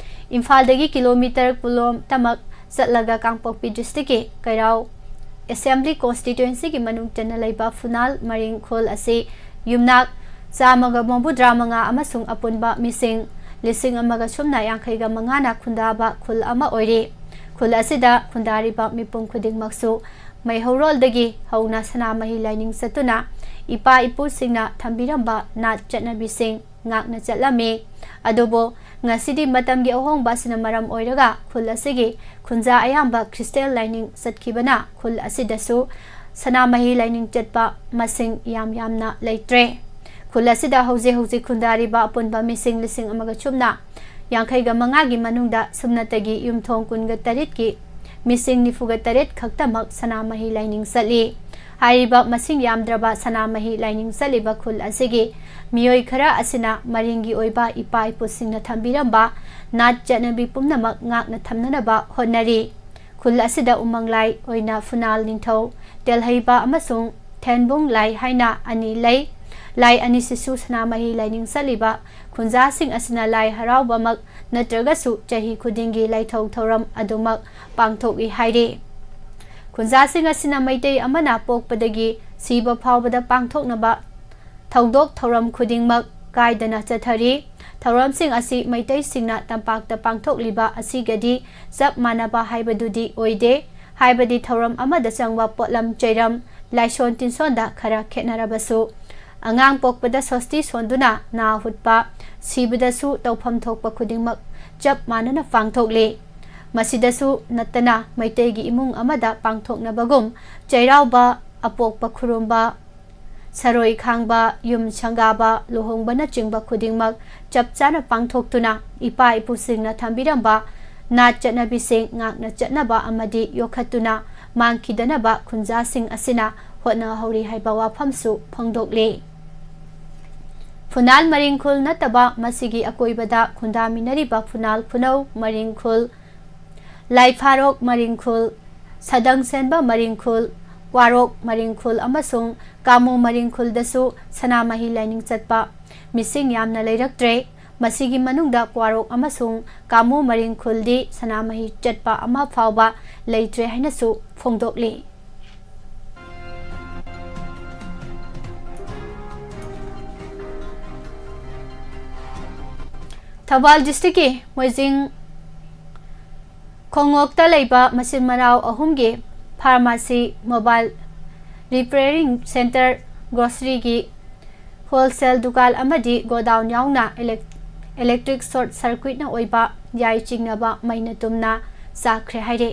ꯏꯝꯐꯥꯜꯗꯒꯤ ꯀꯤꯂꯣꯃꯤꯇꯔ ꯀꯨꯟꯂꯣꯝ ꯇꯃꯛ ꯆꯠꯂꯒ ꯀꯥꯡꯄꯣꯛꯄꯤ ꯗꯤꯁꯇ꯭ꯔꯤꯛꯀꯤ ꯀꯩꯔꯥꯎ ꯑꯦꯁꯦꯝꯕ꯭ꯂꯤ ꯀꯣꯟꯁꯇꯤꯇ꯭ꯋꯦꯟꯁꯤꯒꯤ ꯃꯅꯨꯡ ꯆꯟꯅ ꯂꯩꯕ ꯐꯨꯅꯥꯜ ꯃꯔꯤꯡ ꯈꯨꯜ ꯑꯁꯤ ꯌꯨꯝꯅꯥꯛ ꯆꯥꯝꯃꯒ ꯃꯧꯗ꯭ꯔꯥ ꯃꯉꯥ ꯑꯃꯁꯨꯡ ꯑꯄꯨꯟꯕ ꯃꯤꯁꯤꯡ ꯂꯤꯁꯤꯡ ꯑꯃꯒ ꯁꯨꯞꯅ ꯌꯥꯡꯈꯩꯒ ꯃꯉꯥꯅ ꯈꯨꯟꯗꯥꯕ ꯈꯨꯜ ꯑꯃ ꯑꯣꯏꯔꯤ꯫ ꯈꯨꯜ ꯑꯁꯤꯗ ꯈꯨꯟꯗꯥꯔꯤꯕ ꯃꯤꯄꯨꯝ ꯈꯨꯗꯤꯡꯃꯛꯁꯨ ꯃꯩꯍꯧꯔꯣꯜꯗꯒꯤ ꯍꯧꯅ ꯁꯅꯥꯃꯍꯤ ꯂꯥꯏꯅꯤꯡ ꯆꯠꯇꯨꯅ ꯏꯄꯥ ꯏꯄꯨꯁꯤꯡꯅ ꯊꯝꯕꯤꯔꯝꯕ ꯅꯥꯠ ꯆꯠꯅꯕꯤꯁꯤꯡ ꯉꯥꯛꯅ ꯆꯠꯂꯝꯃꯤ꯫ ꯑꯗꯨꯕꯨ ꯉꯁꯤꯗꯤ ꯃꯇꯝꯒꯤ ꯑꯍꯣꯡꯕ ꯑꯁꯤꯅ ꯃꯔꯝ ꯑꯣꯏꯔꯒ ꯈꯨꯜ ꯑꯁꯤꯒꯤ ꯈꯨꯟꯖꯥ ꯑꯌꯥꯝꯕ ꯈ꯭ꯔꯤꯁꯇꯦꯜ ꯂꯥꯏꯅꯤꯡ ꯆꯠꯈꯤꯕꯅ ꯈꯨꯜ ꯑꯁꯤꯗꯁꯨ ꯁꯅꯥꯃꯍꯤ ꯂꯥꯏꯅꯤꯡ ꯆꯠꯄ ꯃꯁꯤꯡ ꯌꯥꯝ ꯌꯥꯝꯅ ꯂꯩꯇ꯭ꯔꯦ꯫ ꯈꯨꯜ ꯑꯁꯤꯗ ꯍꯧꯖꯤꯛ ꯍꯧꯖꯤꯛ ꯈꯨꯟꯗꯥꯔꯤꯕ ꯑꯄꯨꯟꯕ ꯃꯤꯁꯤꯡ ꯂꯤꯁꯤꯡ ꯑꯃꯒ ꯁꯨꯞꯅ ꯌꯥꯡꯈꯩꯒ ꯃꯉꯥꯒꯤ ꯃꯅꯨꯡꯗ ꯁꯨꯞꯅꯇꯒꯤ ꯌꯨꯝꯊꯣꯡ ꯀꯨꯟꯒ ꯇꯔꯦꯠꯀꯤ ꯃꯤꯁꯤꯡ ꯅꯤꯐꯨꯒ ꯇꯔꯦꯠ ꯈꯛꯇꯃꯛ ꯁꯅꯥꯃꯍꯤ ꯂꯥꯏꯅꯤꯡ ꯆꯠꯂꯤ꯫ ꯍꯥꯏꯔꯤꯕ ꯃꯁꯤꯡ ꯌꯥꯝꯗ꯭ꯔꯕ ꯁꯅꯥꯃꯍꯤ ꯂꯥꯏꯅꯤꯡ ꯆꯠꯂꯤꯕ ꯈꯨꯜ ꯑꯁꯤꯒꯤ ꯃꯤꯑꯣꯏ ꯈꯔ ꯑꯁꯤꯅ ꯃꯔꯤꯡꯒꯤ ꯑꯣꯏꯕ ꯏꯄꯥ ꯏꯄꯨꯁꯤꯡꯅ ꯊꯝꯕꯤꯔꯝꯕ ꯅꯥꯠ ꯆꯠꯅꯕꯤ ꯄꯨꯝꯅꯃꯛ ꯉꯥꯛꯅ ꯊꯝꯅꯅꯕ ꯍꯣꯠꯅꯔꯤ꯫ ꯈꯨꯜ ꯑꯁꯤꯗ ꯎꯃꯪ ꯂꯥꯏ ꯑꯣꯏꯅ ꯐꯨꯅꯥꯜ ꯅꯤꯡꯊꯧ, ꯇꯦꯜꯍꯩꯕ ꯑꯃꯁꯨꯡ ꯊꯦꯟꯕꯨꯡ ꯂꯥꯏ ꯍꯥꯏꯅ ꯑꯅꯤ ꯂꯩ꯫ ꯂꯥꯏ ꯑꯅꯤꯁꯤꯁꯨ ꯁꯅꯥꯃꯍꯤ ꯂꯥꯏꯅꯤꯡ ꯆꯠꯂꯤꯕ ꯈꯨꯟꯖꯥꯁꯤꯡ ꯑꯁꯤꯅ ꯂꯥꯏ ꯍꯔꯥꯎꯕꯃꯛ ꯅꯠꯇ꯭ꯔꯒꯁꯨ ꯆꯍꯤ ꯈꯨꯗꯤꯡꯒꯤ ꯂꯥꯏꯊꯧ ꯊꯧꯔꯝ ꯑꯗꯨꯃꯛ ꯄꯥꯡꯊꯣꯛꯏ ꯍꯥꯏꯔꯤ꯫ ꯈꯨꯟꯖꯥꯁꯤꯡ ꯑꯁꯤꯅ ꯃꯩꯇꯩ ꯑꯃꯅ ꯄꯣꯛꯄꯗꯒꯤ ꯁꯤꯕ ꯐꯥꯎꯕꯗ ꯄꯥꯡꯊꯣꯛꯅꯕ ꯊꯧꯗꯣꯛ ꯊꯧꯔꯝ ꯈꯨꯗꯤꯡꯃꯛ ꯀꯥꯏꯗꯅ ꯆꯠꯊꯔꯤ꯫ ꯊꯧꯔꯝꯁꯤꯡ ꯑꯁꯤ ꯃꯩꯇꯩꯁꯤꯡꯅ ꯇꯝꯄꯥꯛꯇ ꯄꯥꯡꯊꯣꯛꯂꯤꯕ ꯑꯁꯤꯒꯗꯤ ꯆꯞ ꯃꯥꯟꯅꯕ ꯍꯥꯏꯕꯗꯨꯗꯤ ꯑꯣꯏꯗꯦ꯫ ꯍꯥꯏꯕꯗꯤ ꯊꯧꯔꯝ ꯑꯃꯗ ꯆꯪꯕ ꯄꯣꯠꯂꯝ ꯆꯩꯔꯝ, ꯂꯥꯏꯁꯣꯟ ꯇꯤꯟꯁꯣꯟꯗ ꯈꯔ ꯈꯦꯠꯅꯔꯕꯁꯨ, ꯑꯉꯥꯡ ꯄꯣꯛꯄꯗ ꯁꯣꯁꯇꯤ ꯁꯣꯟꯗꯨꯅ ꯅꯥ ꯍꯨꯠꯄ, ꯁꯤꯕꯗꯁꯨ ꯇꯧꯐꯝ ꯊꯣꯛꯄ ꯈꯨꯗꯤꯡꯃꯛ ꯆꯞ ꯃꯥꯟꯅꯅ ꯄꯥꯡꯊꯣꯛꯂꯤ꯫ ꯃꯁꯤꯗꯁꯨ ꯅꯠꯇꯅ ꯃꯩꯇꯩꯒꯤ ꯏꯃꯨꯡ ꯑꯃꯗ ꯄꯥꯡꯊꯣꯛꯅꯕꯒꯨꯝ ꯆꯩꯔꯥꯎꯕ, ꯑꯄꯣꯛꯄ ꯈꯨꯔꯨꯝꯕ, ꯁꯔꯣꯏ ꯈꯥꯡꯕ, ꯌꯨꯝ ꯁꯪꯒꯥꯕ, ꯂꯨꯍꯣꯡꯕꯅꯆꯤꯡꯕ ꯈꯨꯗꯤꯡꯃꯛ ꯆꯞ ꯆꯥꯅ ꯄꯥꯡꯊꯣꯛꯇꯨꯅ ꯏꯄꯥ ꯏꯄꯨꯁꯤꯡꯅ ꯊꯝꯕꯤꯔꯝꯕ ꯅꯥꯠ ꯆꯠꯅꯕꯤꯁꯤꯡ ꯉꯥꯛꯅ ꯆꯠꯅꯕ ꯑꯃꯗꯤ ꯌꯣꯛꯈꯠꯇꯨꯅ ꯃꯥꯡꯈꯤꯗꯅꯕ ꯈꯨꯟꯖꯥꯁꯤꯡ ꯑꯁꯤꯅ ꯍꯣꯠꯅꯍꯧꯔꯤ ꯍꯥꯏꯕ ꯋꯥꯐꯝꯁꯨ ꯐꯣꯡꯗꯣꯛꯂꯤ꯫ ꯐꯨꯅꯥꯜ ꯃꯔꯤꯡ ꯈꯨꯜ ꯅꯠꯇꯕ ꯃꯁꯤꯒꯤ ꯑꯀꯣꯏꯕꯗ ꯈꯨꯟꯗꯥꯃꯤꯟꯅꯔꯤꯕ ꯐꯨꯅꯥꯜ ꯈꯨꯅꯧ ꯃꯔꯤꯡ ꯈꯨꯜ, ꯂꯥꯏꯐꯥꯔꯣꯛ ꯃꯔꯤꯡ ꯈꯨꯜ, ꯁꯗꯪ ꯁꯦꯟꯕ ꯃꯔꯤꯡ ꯈꯨꯜ, ꯋꯥꯔꯣꯛ ꯃꯔꯤꯡ ꯈꯨꯜ ꯑꯃꯁꯨꯡ ꯀꯥꯃꯨ ꯃꯔꯤꯡ ꯈꯨꯜꯗꯁꯨ ꯁꯅꯥꯃꯍꯤ ꯂꯥꯏꯅꯤꯡ ꯆꯠꯄ ꯃꯤꯁꯤꯡ ꯌꯥꯝꯅ ꯂꯩꯔꯛꯇ꯭ꯔꯦ꯫ ꯃꯁꯤꯒꯤ ꯃꯅꯨꯡꯗ ꯀ꯭ꯋꯥꯔꯣꯛ ꯑꯃꯁꯨꯡ ꯀꯥꯃꯨ ꯃꯔꯤꯡ ꯈꯨꯜꯗꯤ ꯁꯅꯥꯃꯍꯤ ꯆꯠꯄ ꯑꯃ ꯐꯥꯎꯕ ꯂꯩꯇ꯭ꯔꯦ ꯍꯥꯏꯅꯁꯨ ꯐꯣꯡꯗꯣꯛꯂꯤ꯫ ꯊꯧꯕꯥꯜ ꯗꯤꯁꯇ꯭ꯔꯤꯛꯀꯤ ꯃꯣꯏꯖꯤꯡ ꯈꯣꯡꯉꯣꯛꯇ ꯂꯩꯕ ꯃꯆꯤꯟ ꯃꯅꯥꯎ ꯑꯍꯨꯝꯒꯤ ꯐꯥꯔꯃꯥꯁꯤ, ꯃꯣꯕꯥꯏꯜ ꯔꯤꯄꯦꯌꯔꯤꯡ ꯁꯦꯟꯇꯔ, ꯒ꯭ꯔꯣꯁꯔꯤꯒꯤ ꯍꯣꯜꯁꯦꯜ ꯗꯨꯀꯥꯟ ꯑꯃꯗꯤ ꯒꯣꯗꯥꯎꯟ ꯌꯥꯎꯅ ꯏꯂꯦꯛ-, ꯏꯂꯦꯛꯇ꯭ꯔꯤꯛ ꯁꯣꯔꯠ ꯁꯔꯀ꯭ꯌꯨꯠꯅ ꯑꯣꯏꯕ ꯌꯥꯏ ꯆꯤꯡꯅꯕ ꯃꯩꯅ ꯇꯨꯝꯅ ꯆꯥꯛꯈ꯭ꯔꯦ ꯍꯥꯏꯔꯤ꯫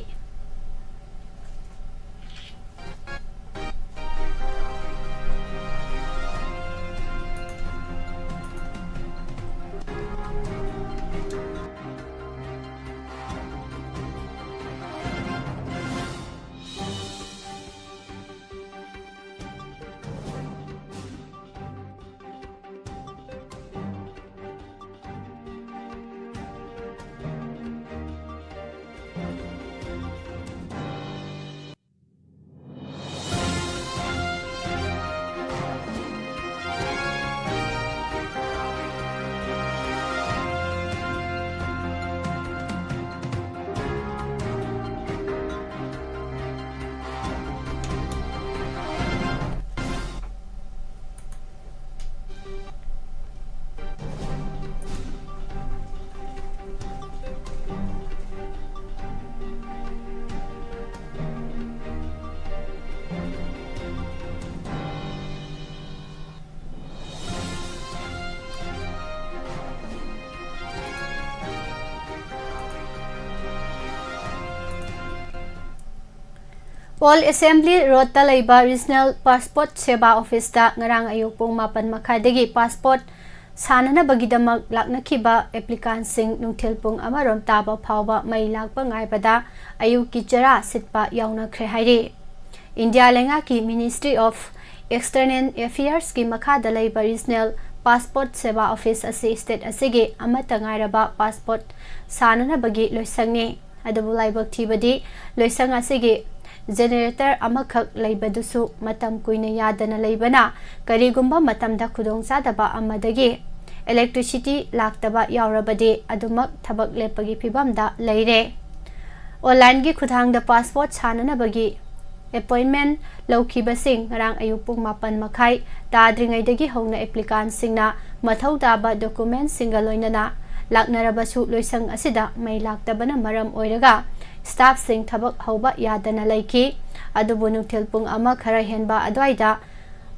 Old Assembly Roadꯇ ꯂꯩꯕ Regional Passport Seva Officeꯇ ꯉꯔꯥꯡ ꯑꯌꯨꯛ ꯄꯨꯡ ꯃꯥꯄꯟ ꯃꯈꯥꯏꯗꯒꯤ passport ꯁꯥꯅꯅꯕꯒꯤꯗꯃꯛ ꯂꯥꯛꯅꯈꯤꯕ applicantꯁꯤꯡ ꯅꯨꯡꯊꯤꯜ ꯄꯨꯡ ꯑꯃꯔꯣꯝ ꯇꯥꯕ ꯐꯥꯎꯕ ꯃꯩ ꯂꯥꯛꯄ ꯉꯥꯏꯕꯗ ꯑꯌꯨꯛꯀꯤ ꯆꯔꯥ ꯁꯤꯠꯄ ꯌꯥꯎꯅꯈ꯭ꯔꯦ ꯍꯥꯏꯔꯤ꯫ ꯏꯟꯗꯤꯌꯥ ꯂꯩꯉꯥꯛꯀꯤ Ministry of External Affairsꯀꯤ ꯃꯈꯥꯗ ꯂꯩꯕ Regional Passport Seva Office ꯑꯁꯤ state ꯑꯁꯤꯒꯤ ꯑꯃꯠꯇ ꯉꯥꯏꯔꯕ passport ꯁꯥꯅꯅꯕꯒꯤ ꯂꯣꯏꯁꯪꯅꯤ꯫ ꯑꯗꯨꯕꯨ ꯂꯥꯏꯕꯛ ꯊꯤꯕꯗꯤ, ꯂꯣꯏꯁꯪ ꯑꯁꯤꯒꯤ generator ꯑꯃꯈꯛ ꯂꯩꯕꯗꯨꯁꯨ ꯃꯇꯝ ꯀꯨꯏꯅ ꯌꯥꯗꯅ ꯂꯩꯕꯅ, ꯀꯔꯤꯒꯨꯝꯕ ꯃꯇꯝꯗ ꯈꯨꯗꯣꯡꯆꯥꯗꯕ ꯑꯃꯗꯒꯤ electricity ꯂꯥꯛꯇꯕ ꯌꯥꯎꯔꯕꯗꯤ, ꯑꯗꯨꯃꯛ ꯊꯕꯛ ꯂꯦꯞꯄꯒꯤ ꯐꯤꯚꯝꯗ ꯂꯩꯔꯦ꯫ Onlineꯒꯤ ꯈꯨꯠꯊꯥꯡꯗ passport ꯁꯥꯅꯅꯕꯒꯤ appointment ꯂꯧꯈꯤꯕꯁꯤꯡ ꯉꯔꯥꯡ ꯑꯌꯨꯛ ꯄꯨꯡ ꯃꯥꯄꯟ ꯃꯈꯥꯏ ꯇꯥꯗ꯭ꯔꯤꯉꯩꯗꯒꯤ ꯍꯧꯅ applicantꯁꯤꯡꯅ ꯃꯊꯧ ꯇꯥꯕ documentꯁꯤꯡꯒ ꯂꯣꯏꯅꯅ ꯂꯥꯛꯅꯔꯕꯁꯨ, ꯂꯣꯏꯁꯪ ꯑꯁꯤꯗ ꯃꯩ ꯂꯥꯛꯇꯕꯅ ꯃꯔꯝ ꯑꯣꯏꯔꯒ staffꯁꯤꯡ ꯊꯕꯛ ꯍꯧꯕ ꯌꯥꯗꯅ ꯂꯩꯈꯤ꯫ ꯑꯗꯨꯕꯨ ꯅꯨꯡꯊꯤꯜ ꯄꯨꯡ ꯑꯃ ꯈꯔ ꯍꯦꯟꯕ ꯑꯗꯨꯋꯥꯏꯗ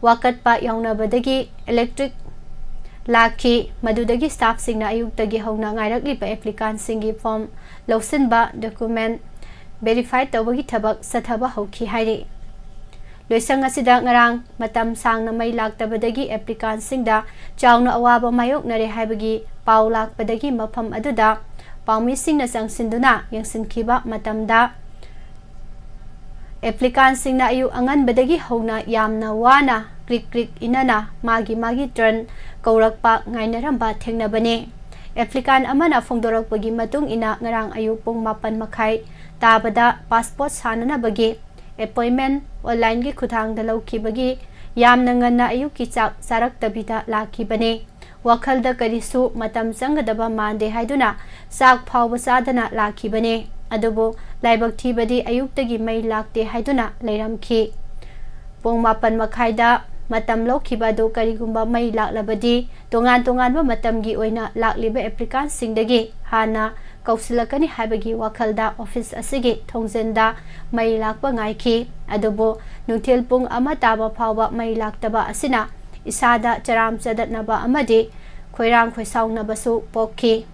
ꯋꯥꯀꯠꯄ ꯌꯥꯎꯅꯕꯗꯒꯤ electric ꯂꯥꯛꯈꯤ꯫ ꯃꯗꯨꯗꯒꯤ staffꯁꯤꯡꯅ ꯑꯌꯨꯛꯇꯒꯤ ꯍꯧꯅ ꯉꯥꯏꯔꯛꯂꯤꯕ applicantꯁꯤꯡꯒꯤ form ꯂꯧꯁꯤꯟꯕ, document verify ꯇꯧꯕꯒꯤ ꯊꯕꯛ ꯆꯠꯊꯕ ꯍꯧꯈꯤ ꯍꯥꯏꯔꯤ꯫ ꯂꯣꯏꯁꯪ ꯑꯁꯤꯗ ꯉꯔꯥꯡ ꯃꯇꯝ ꯁꯥꯡꯅ ꯃꯩ ꯂꯥꯛꯇꯕꯗꯒꯤ applicantꯁꯤꯡꯗ ꯆꯥꯎꯅ ꯑꯋꯥꯕ ꯃꯥꯌꯣꯛꯅꯔꯦ ꯍꯥꯏꯕꯒꯤ ꯄꯥꯎ ꯂꯥꯛꯄꯗꯒꯤ ꯃꯐꯝ ꯑꯗꯨꯗ ꯄꯥꯎꯃꯤꯁꯤꯡꯅ ꯆꯪꯁꯤꯟꯗꯨꯅ ꯌꯦꯡꯁꯤꯟꯈꯤꯕ ꯃꯇꯝꯗ, applicantꯁꯤꯡꯅ ꯑꯌꯨꯛ ꯑꯉꯟꯕꯗꯒꯤ ꯍꯧꯅ ꯌꯥꯝꯅ ꯋꯥꯅ ꯀ꯭ꯔꯤꯛ ꯀ꯭ꯔꯤꯛ ꯏꯅꯅ ꯃꯥꯒꯤ ꯃꯥꯒꯤ turn ꯀꯧꯔꯛꯄ ꯉꯥꯏꯅꯔꯝꯕ ꯊꯦꯡꯅꯕꯅꯤ꯫ Applicant ꯑꯃꯅ ꯐꯣꯡꯗꯣꯔꯛꯄꯒꯤ ꯃꯇꯨꯡ ꯏꯟꯅ, ꯉꯔꯥꯡ ꯑꯌꯨꯛ ꯄꯨꯡ ꯃꯥꯄꯟ ꯃꯈꯥꯏ ꯇꯥꯕꯗ passport ꯁꯥꯅꯅꯕꯒꯤ appointment onlineꯒꯤ ꯈꯨꯠꯊꯥꯡꯗ ꯂꯧꯈꯤꯕꯒꯤ ꯌꯥꯝꯅ ꯉꯟꯅ ꯑꯌꯨꯛꯀꯤ ꯆꯥꯛ ꯆꯥꯔꯛꯇꯕꯤꯗ ꯂꯥꯛꯈꯤꯕꯅꯤ꯫ ꯋꯥꯈꯜꯗ ꯀꯔꯤꯁꯨ ꯃꯇꯝ ꯆꯪꯒꯗꯕ ꯃꯥꯟꯗꯦ ꯍꯥꯏꯗꯨꯅ ꯆꯥꯛ ꯐꯥꯎꯕ ꯆꯥꯗꯅ ꯂꯥꯛꯈꯤꯕꯅꯤ꯫ ꯑꯗꯨꯕꯨ ꯂꯥꯏꯕꯛ ꯊꯤꯕꯗꯤ, ꯑꯌꯨꯛꯇꯒꯤ ꯃꯩ ꯂꯥꯛꯇꯦ ꯍꯥꯏꯗꯨꯅ ꯂꯩꯔꯝꯈꯤ꯫ ꯄꯨꯡ ꯃꯥꯄꯟ ꯃꯈꯥꯏꯗ ꯃꯇꯝ ꯂꯧꯈꯤꯕ ꯑꯗꯨ ꯀꯔꯤꯒꯨꯝꯕ ꯃꯩ ꯂꯥꯛꯂꯕꯗꯤ, ꯇꯣꯉꯥꯟ ꯇꯣꯉꯥꯟꯕ ꯃꯇꯝꯒꯤ ꯑꯣꯏꯅ ꯂꯥꯛꯂꯤꯕ applicantꯁꯤꯡꯗꯒꯤ ꯍꯥꯟꯅ ꯀꯧꯁꯤꯜꯂꯛꯀꯅꯤ ꯍꯥꯏꯕꯒꯤ ꯋꯥꯈꯜꯗ office ꯑꯁꯤꯒꯤ ꯊꯣꯡꯖꯤꯟꯗ ꯃꯩ ꯂꯥꯛꯄ ꯉꯥꯏꯈꯤ꯫ ꯑꯗꯨꯕꯨ ꯅꯨꯡꯊꯤꯜ ꯄꯨꯡ ꯑꯃ ꯇꯥꯕ ꯐꯥꯎꯕ ꯃꯩ ꯂꯥꯛꯇꯕ ꯑꯁꯤꯅ ꯏꯁꯥꯗ ꯆꯔꯥꯝ ꯆꯗꯠꯅꯕ ꯑꯃꯗꯤ ꯈꯣꯏꯔꯥꯡ ꯈꯣꯏꯁꯥꯎꯅꯕꯁꯨ ꯄꯣꯛꯈꯤ꯫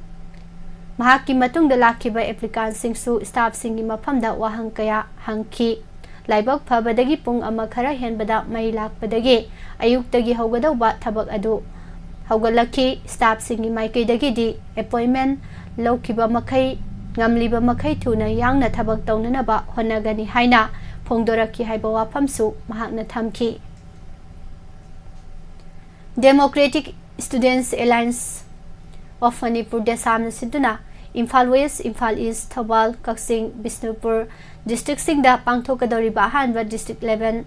ꯃꯍꯥꯛꯀꯤ ꯃꯇꯨꯡꯗ ꯂꯥꯛꯈꯤꯕ applicantꯁꯤꯡꯁꯨ staffꯁꯤꯡꯒꯤ ꯃꯐꯝꯗ ꯋꯥꯍꯪ ꯀꯌꯥ ꯍꯪꯈꯤ꯫ ꯂꯥꯏꯕꯛ ꯐꯕꯗꯒꯤ ꯄꯨꯡ ꯑꯃ ꯈꯔ ꯍꯦꯟꯕꯗ ꯃꯩ ꯂꯥꯛꯄꯗꯒꯤ ꯑꯌꯨꯛꯇꯒꯤ ꯍꯧꯒꯗꯧꯕ ꯊꯕꯛ ꯑꯗꯨ ꯍꯧꯒꯠꯂꯛꯈꯤ꯫ ꯁ꯭ꯇꯥꯐꯁꯤꯡꯒꯤ ꯃꯥꯏꯀꯩꯗꯒꯤꯗꯤ ꯑꯦꯄꯣꯏꯟꯃꯦꯟ ꯂꯧꯈꯤꯕ ꯃꯈꯩ, ꯉꯝꯂꯤꯕ ꯃꯈꯩ ꯊꯨꯅ ꯌꯥꯡꯅ ꯊꯕꯛ ꯇꯧꯅꯅꯕ ꯍꯣꯠꯅꯒꯅꯤ ꯍꯥꯏꯅ ꯐꯣꯡꯗꯣꯔꯛꯈꯤ ꯍꯥꯏꯕ ꯋꯥꯐꯝꯁꯨ ꯃꯍꯥꯛꯅ ꯊꯝꯈꯤ꯫ Democratic Students Alliance of Manipur, ꯗꯦꯁꯥꯝꯅ ꯁꯤꯟꯗꯨꯅ ꯏꯝꯐꯥꯜ ꯋꯦꯁ, ꯏꯝꯐꯥꯜ ꯏꯁ, ꯊꯧꯕꯥꯜ, ꯀꯛꯆꯤꯡ, ꯕꯤꯁꯅꯨꯄꯨꯔ ꯗꯤꯁꯇ꯭ꯔꯤꯛꯁꯤꯡꯗ ꯄꯥꯡꯊꯣꯛꯀꯗꯧꯔꯤꯕ ꯑꯍꯥꯟꯕ district level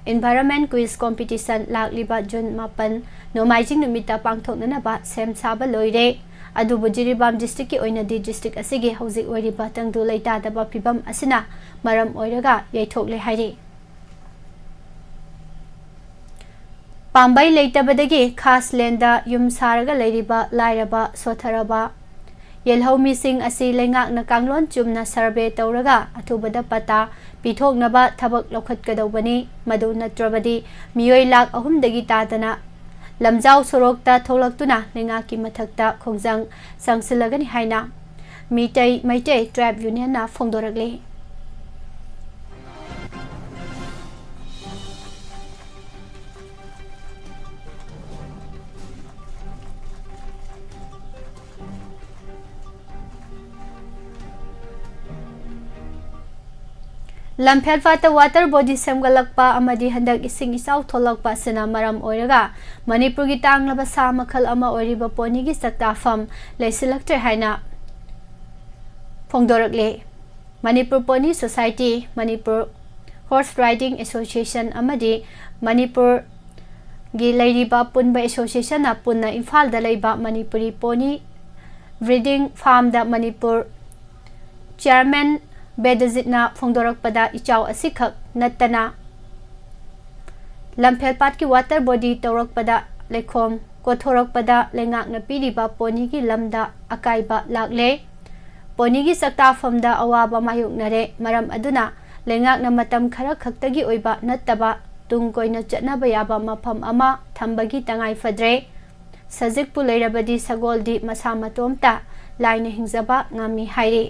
environment quiz competition ꯂꯥꯛꯂꯤꯕ ꯖꯨꯟ ꯃꯥꯄꯟ ꯅꯣꯡꯃꯥꯏꯖꯤꯡ ꯅꯨꯃꯤꯠꯇ ꯄꯥꯡꯊꯣꯛꯅꯅꯕ ꯁꯦꯝ ꯁꯥꯕ ꯂꯣꯏꯔꯦ꯫ ꯑꯗꯨꯕꯨ ꯖꯤꯔꯤꯕꯥꯝ ꯗꯤꯁꯇ꯭ꯔꯤꯛꯀꯤ ꯑꯣꯏꯅꯗꯤ ꯗꯤꯁꯇ꯭ꯔꯤꯛ ꯑꯁꯤꯒꯤ ꯍꯧꯖꯤꯛ ꯑꯣꯏꯔꯤꯕ ꯇꯪꯗꯨ ꯂꯩꯇꯥꯗꯕ ꯐꯤꯕꯝ ꯑꯁꯤꯅ ꯃꯔꯝ ꯑꯣꯏꯔꯒ ꯌꯩꯊꯣꯛꯂꯦ ꯍꯥꯏꯔꯤ꯫ ꯄꯥꯝꯕꯩ ꯂꯩꯇꯕꯗꯒꯤ ꯈꯥꯁꯂꯦꯟꯗ ꯌꯨꯝ ꯁꯥꯔꯒ ꯂꯩꯔꯤꯕ ꯂꯥꯏꯔꯕ, ꯁꯣꯠꯊꯔꯕ ꯌꯦꯜꯍꯧꯃꯤꯁꯤꯡ ꯑꯁꯤ ꯂꯩꯉꯥꯛꯅ ꯀꯥꯡꯂꯣꯟ ꯆꯨꯝꯅ ꯁꯔꯚꯦ ꯇꯧꯔꯒ ꯑꯊꯨꯕꯗ ꯄꯇꯥ ꯄꯤꯊꯣꯛꯅꯕ ꯊꯕꯛ ꯂꯧꯈꯠꯀꯗꯧꯕꯅꯤ꯫ ꯃꯗꯨ ꯅꯠꯇ꯭ꯔꯕꯗꯤ ꯃꯤꯑꯣꯏ ꯂꯥꯈ ꯑꯍꯨꯝꯗꯒꯤ ꯇꯥꯗꯅ ꯂꯝꯖꯥꯎ ꯁꯣꯔꯣꯛꯇ ꯊꯣꯛꯂꯛꯇꯨꯅ ꯂꯩꯉꯥꯛꯀꯤ ꯃꯊꯛꯇ ꯈꯣꯡꯖꯪ ꯆꯪꯁꯤꯜꯂꯒꯅꯤ ꯍꯥꯏꯅ ꯃꯤꯇꯩ, ꯃꯩꯇꯩ ꯇ꯭ꯔꯥꯏꯕ ꯌꯨꯅꯤꯌꯟꯅ ꯐꯣꯡꯗꯣꯔꯛꯂꯤ꯫ ꯂꯝꯐꯦꯜꯄꯥꯠꯇ ꯋꯥꯇꯔ ꯕꯣꯗꯤ ꯁꯦꯝꯒꯠꯂꯛꯄ ꯑꯃꯗꯤ ꯍꯟꯗꯛ ꯏꯁꯤꯡ ꯏꯆꯥꯎ ꯊꯣꯛꯂꯛꯄ ꯑꯁꯤꯅ ꯃꯔꯝ ꯑꯣꯏꯔꯒ ꯃꯅꯤꯄꯨꯔꯒꯤ ꯇꯥꯡꯂꯕ ꯁꯥ ꯃꯈꯜ ꯑꯃ ꯑꯣꯏꯔꯤꯕ ꯄꯣꯅꯤꯒꯤ ꯆꯥꯛꯇꯥꯐꯝ ꯂꯩꯁꯤꯜꯂꯛꯇ꯭ꯔꯦ ꯍꯥꯏꯅ ꯐꯣꯡꯗꯣꯔꯛꯂꯤ꯫ Manipur pony society, Manipur horse riding association ꯑꯃꯗꯤ ꯃꯅꯤꯄꯨꯔꯒꯤ ꯂꯩꯔꯤꯕ ꯄꯨꯟꯕ ꯑꯦꯁꯣꯁꯤꯌꯦꯁꯟꯅ ꯄꯨꯟꯅ ꯏꯝꯐꯥꯜꯗ ꯂꯩꯕ ꯃꯅꯤꯄꯨꯔꯤ ꯄꯣꯅꯤ ꯕ꯭ꯔꯤꯗꯤꯡ ꯐꯥꯔꯝꯗ ꯃꯅꯤꯄꯨꯔ ꯆꯤꯌꯥꯔꯃꯦꯟ ꯕꯦꯗꯖꯤꯠꯅ ꯐꯣꯡꯗꯣꯔꯛꯄꯗ ꯏꯆꯥꯎ ꯑꯁꯤꯈꯛ ꯅꯠꯇꯅ ꯂꯝꯐꯦꯜꯄꯥꯠꯀꯤ ꯋꯥꯇꯔ ꯕꯣꯗꯤ ꯇꯧꯔꯛꯄꯗ ꯂꯩꯈꯣꯝ ꯀꯣꯊꯣꯔꯛꯄꯗ ꯂꯩꯉꯥꯛꯅ ꯄꯤꯔꯤꯕ ꯄꯣꯅꯤꯒꯤ ꯂꯝꯗ ꯑꯀꯥꯏꯕ ꯂꯥꯛꯂꯦ꯫ ꯄꯣꯅꯤꯒꯤ ꯆꯥꯛꯇꯥꯐꯝꯗ ꯑꯋꯥꯕ ꯃꯥꯌꯣꯛꯅꯔꯦ꯫ ꯃꯔꯝ ꯑꯗꯨꯅ ꯂꯩꯉꯥꯛꯅ ꯃꯇꯝ ꯈꯔ ꯈꯛꯇꯒꯤ ꯑꯣꯏꯕ ꯅꯠꯇꯕ ꯇꯨꯡ ꯀꯣꯏꯅ ꯆꯠꯅꯕ ꯌꯥꯕ ꯃꯐꯝ ꯑꯃ ꯊꯝꯕꯒꯤ ꯇꯉꯥꯏ ꯐꯗ꯭ꯔꯦ꯫ ꯁꯖꯤꯛꯄꯨ ꯂꯩꯔꯕꯗꯤ ꯁꯒꯣꯜꯗꯤ ꯃꯁꯥ ꯃꯇꯣꯝꯇ ꯂꯥꯏꯅ ꯍꯤꯡꯖꯕ ꯉꯝꯃꯤ ꯍꯥꯏꯔꯤ꯫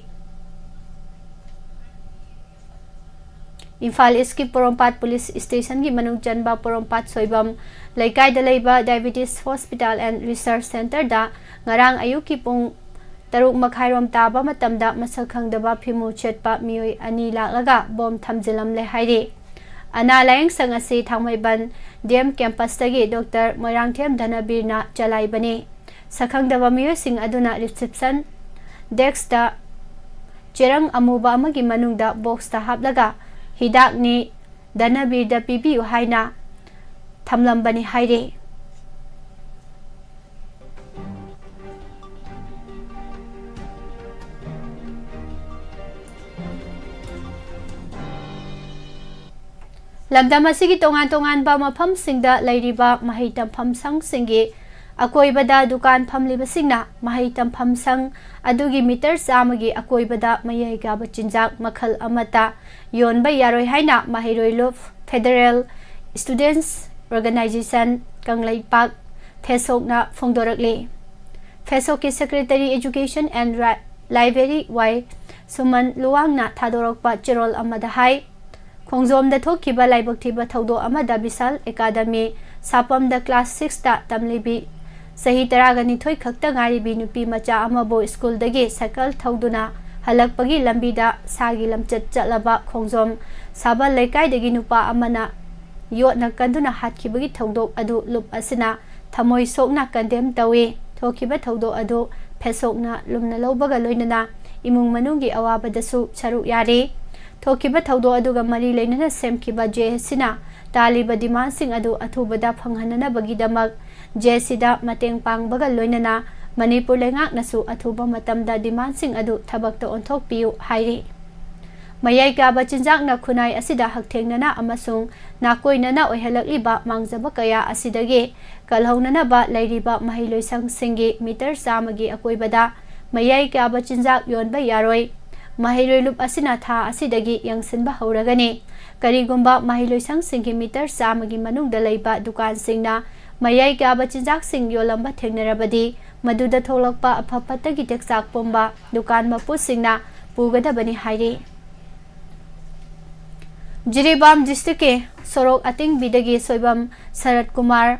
ꯏꯝꯐꯥꯜ ꯏꯁꯀꯤ ꯄꯣꯔꯣꯝꯄꯥꯠ ꯄꯨꯂꯤꯁ ꯁ꯭ꯇꯦꯁꯟꯒꯤ ꯃꯅꯨꯡ ꯆꯟꯕ ꯄꯣꯔꯣꯝꯄꯥꯠ ꯁꯣꯏꯕꯝ ꯂꯩꯀꯥꯏꯗ ꯂꯩꯕ ꯗꯥꯏꯕꯤꯇꯤꯁ ꯍꯣꯁꯄꯤꯇꯥꯜ ꯑꯦꯟ ꯔꯤꯁꯔꯆ ꯁꯦꯟꯇꯔꯗ ꯉꯔꯥꯡ ꯑꯌꯨꯛꯀꯤ ꯄꯨꯡ ꯇꯔꯨꯛ ꯃꯈꯥꯏꯔꯣꯝ ꯇꯥꯕ ꯃꯇꯝꯗ ꯃꯁꯛ ꯈꯪꯗꯕ ꯐꯤꯃꯨ ꯁꯦꯠꯄ ꯃꯤꯑꯣꯏ ꯑꯅꯤ ꯂꯥꯛꯂꯒ ꯕꯣꯝ ꯊꯝꯖꯤꯜꯂꯝꯂꯦ ꯍꯥꯏꯔꯤ꯫ ꯑꯅꯥ ꯂꯥꯌꯦꯡꯁꯪ ꯑꯁꯤ ꯊꯥꯡꯃꯩꯕꯟ ꯗꯤ ꯑꯦꯝ ꯀꯦꯝꯄꯁꯇꯒꯤ ꯗꯣꯛꯇꯔ ꯃꯣꯏꯔꯥꯡꯊꯦꯝ ꯙꯅꯕꯤꯔꯅ ꯆꯂꯥꯏꯕꯅꯤ꯫ ꯁꯛꯈꯪꯗꯕ ꯃꯤꯑꯣꯏꯁꯤꯡ ꯑꯗꯨꯅ ꯔꯤꯁꯤꯞꯁꯟ ꯗꯦꯛꯁꯇ ꯆꯦꯔꯪ ꯑꯃꯨꯕ ꯑꯃꯒꯤ ꯃꯅꯨꯡꯗ ꯕꯣꯛꯁꯇ ꯍꯥꯞꯂꯒ "ꯍꯤꯗꯥꯛꯅꯤ, ꯙꯅꯕꯤꯔꯗ ꯄꯤꯕꯤꯌꯨ" ꯍꯥꯏꯅ ꯊꯝꯂꯝꯕꯅꯤ ꯍꯥꯏꯔꯤ꯫ ꯂꯝꯗꯝ ꯑꯁꯤꯒꯤ ꯇꯣꯉꯥꯟ ꯇꯣꯉꯥꯟꯕ ꯃꯐꯝꯁꯤꯡꯗ ꯂꯩꯔꯤꯕ ꯃꯍꯩ ꯇꯝꯐꯝ ꯁꯪꯁꯤꯡꯒꯤ ꯑꯀꯣꯏꯕꯗ ꯗꯨꯀꯥꯟ ꯐꯝꯂꯤꯕꯁꯤꯡꯅ ꯃꯍꯩ ꯇꯝꯐꯝ ꯁꯪ ꯑꯗꯨꯒꯤ ꯃꯤꯇꯔ ꯆꯥꯝꯃꯒꯤ ꯑꯀꯣꯏꯕꯗ ꯃꯌꯥꯏ ꯀꯥꯕ ꯆꯤꯟꯖꯥꯛ ꯃꯈꯜ ꯑꯃꯠꯇ ꯌꯣꯟꯕ ꯌꯥꯔꯣꯏ ꯍꯥꯏꯅ ꯃꯍꯩꯔꯣꯏ ꯂꯨꯞ ꯐꯦꯗꯔꯦꯜ ꯁ꯭ꯇꯨꯗꯦꯟꯠꯁ ꯑꯣꯔꯒꯅꯥꯏꯖꯦꯁꯟ ꯀꯪꯂꯩꯄꯥꯛ ꯐꯦꯁꯣꯛꯅ ꯐꯣꯡꯗꯣꯔꯛꯂꯤ꯫ ꯐꯦꯁꯣꯛꯀꯤ secretary education and library Y Suman ꯂꯨꯋꯥꯡꯅ ꯊꯥꯗꯣꯔꯛꯄ ꯆꯦꯔꯣꯜ ꯑꯃꯗ ꯍꯥꯏ, ꯈꯣꯡꯖꯣꯝꯗ ꯊꯣꯛꯈꯤꯕ ꯂꯥꯏꯕꯛ ꯊꯤꯕ ꯊꯧꯗꯣꯛ ꯑꯃꯗ ꯕꯤꯁꯥꯜ ꯑꯦꯀꯥꯗꯃꯤ ꯁꯥꯄꯝꯗ ꯀ꯭ꯂꯥꯁ ꯁꯤꯛꯁꯇ ꯇꯝꯂꯤꯕꯤ ꯆꯍꯤ ꯇꯔꯥꯒ ꯅꯤꯊꯣꯏ ꯈꯛꯇ ꯉꯥꯏꯔꯤꯕꯤ ꯅꯨꯄꯤ ꯃꯆꯥ ꯑꯃꯕꯨ ꯁ꯭ꯀꯨꯜꯗꯒꯤ ꯁꯥꯏꯀꯜ ꯊꯧꯗꯨꯅ ꯍꯜꯂꯛꯄꯒꯤ ꯂꯝꯕꯤꯗ ꯁꯥꯒꯤ ꯂꯝꯆꯠ ꯆꯠꯂꯕ ꯈꯣꯡꯖꯣꯝ ꯁꯥꯕꯜ ꯂꯩꯀꯥꯏꯗꯒꯤ ꯅꯨꯄꯥ ꯑꯃꯅ ꯌꯣꯠꯅ ꯀꯟꯗꯨꯅ ꯍꯥꯠꯈꯤꯕꯒꯤ ꯊꯧꯗꯣꯛ ꯑꯗꯨ ꯂꯨꯞ ꯑꯁꯤꯅ ꯊꯃꯣꯏ ꯁꯣꯛꯅ ꯀꯟꯗꯦꯝ ꯇꯧꯏ꯫ ꯊꯣꯛꯈꯤꯕ ꯊꯧꯗꯣꯛ ꯑꯗꯨ ꯐꯦꯁꯣꯛꯅ ꯂꯨꯝꯅ ꯂꯧꯕꯒ ꯂꯣꯏꯅꯅ ꯏꯃꯨꯡ ꯃꯅꯨꯡꯒꯤ ꯑꯋꯥꯕꯗꯁꯨ ꯁꯔꯨꯛ ꯌꯥꯔꯤ꯫ ꯊꯣꯛꯈꯤꯕ ꯊꯧꯗꯣꯛ ꯑꯗꯨꯒ ꯃꯔꯤ ꯂꯩꯅꯅ ꯁꯦꯝꯈꯤꯕ ꯖꯦ ꯑꯦꯁ ꯁꯤꯅ ꯇꯥꯜꯂꯤꯕ ꯗꯤꯃꯥꯟꯁꯤꯡ ꯑꯗꯨ ꯑꯊꯨꯕꯗ ꯐꯪꯍꯟꯅꯅꯕꯒꯤꯗꯃꯛ ꯖꯦ ꯑꯦꯁ ꯁꯤꯗ ꯃꯇꯦꯡ ꯄꯥꯡꯕꯒ ꯂꯣꯏꯅꯅ ꯃꯅꯤꯄꯨꯔ ꯂꯩꯉꯥꯛꯅꯁꯨ ꯑꯊꯨꯕ ꯃꯇꯝꯗ ꯗꯤꯃꯥꯟꯁꯤꯡ ꯑꯗꯨ ꯊꯕꯛꯇ ꯑꯣꯟꯊꯣꯛꯄꯤꯌꯨ ꯍꯥꯏꯔꯤ꯫ ꯃꯌꯥꯏ ꯀꯥꯕ ꯆꯤꯟꯖꯥꯛꯅ ꯈꯨꯟꯅꯥꯏ ꯑꯁꯤꯗ ꯍꯛꯊꯦꯡꯅꯅ ꯑꯃꯁꯨꯡ ꯅꯥꯀꯣꯏꯅꯅ ꯑꯣꯏꯍꯜꯂꯛꯂꯤꯕ ꯃꯥꯡꯖꯕ ꯀꯌꯥ ꯑꯁꯤꯗꯒꯤ ꯀꯜꯍꯧꯅꯅꯕ ꯂꯩꯔꯤꯕ ꯃꯍꯩꯂꯣꯏꯁꯪꯁꯤꯡꯒꯤ ꯃꯤꯇꯔ ꯆꯥꯝꯃꯒꯤ ꯑꯀꯣꯏꯕꯗ ꯃꯌꯥꯏ ꯀꯥꯕ ꯆꯤꯟꯖꯥꯛ ꯌꯣꯟꯕ ꯌꯥꯔꯣꯏ꯫ ꯃꯍꯩꯔꯣꯏ ꯂꯨꯞ ꯑꯁꯤꯅ ꯊꯥ ꯑꯁꯤꯗꯒꯤ ꯌꯦꯡꯁꯤꯟꯕ ꯍꯧꯔꯒꯅꯤ꯫ ꯀꯔꯤꯒꯨꯝꯕ ꯃꯍꯩꯂꯣꯏꯁꯪꯁꯤꯡꯒꯤ ꯃꯤꯇꯔ ꯆꯥꯝꯃꯒꯤ ꯃꯅꯨꯡꯗ ꯂꯩꯕ ꯗꯨꯀꯥꯟꯁꯤꯡꯅ ꯃꯌꯥꯏ ꯀꯥꯕ ꯆꯤꯟꯖꯥꯛꯁꯤꯡ ꯌꯣꯜꯂꯝꯕ ꯊꯦꯡꯅꯔꯕꯗꯤ, ꯃꯗꯨꯗ ꯊꯣꯛꯂꯛꯄ ꯑꯐ ꯐꯠꯇꯒꯤ ꯇꯦꯛꯆꯥꯛ ꯄꯨꯝꯕ ꯗꯨꯀꯥꯟ ꯃꯄꯨꯁꯤꯡꯅ ꯄꯨꯒꯗꯕꯅꯤ ꯍꯥꯏꯔꯤ꯫ ꯖꯤꯔꯤꯕꯥꯝ ꯗꯤꯁꯇ꯭ꯔꯤꯛꯀꯤ ꯁꯣꯔꯣꯛ ꯑꯇꯤꯡꯕꯤꯗꯒꯤ ꯁꯣꯏꯕꯝ ꯁꯔꯠ ꯀꯨꯃꯥꯔ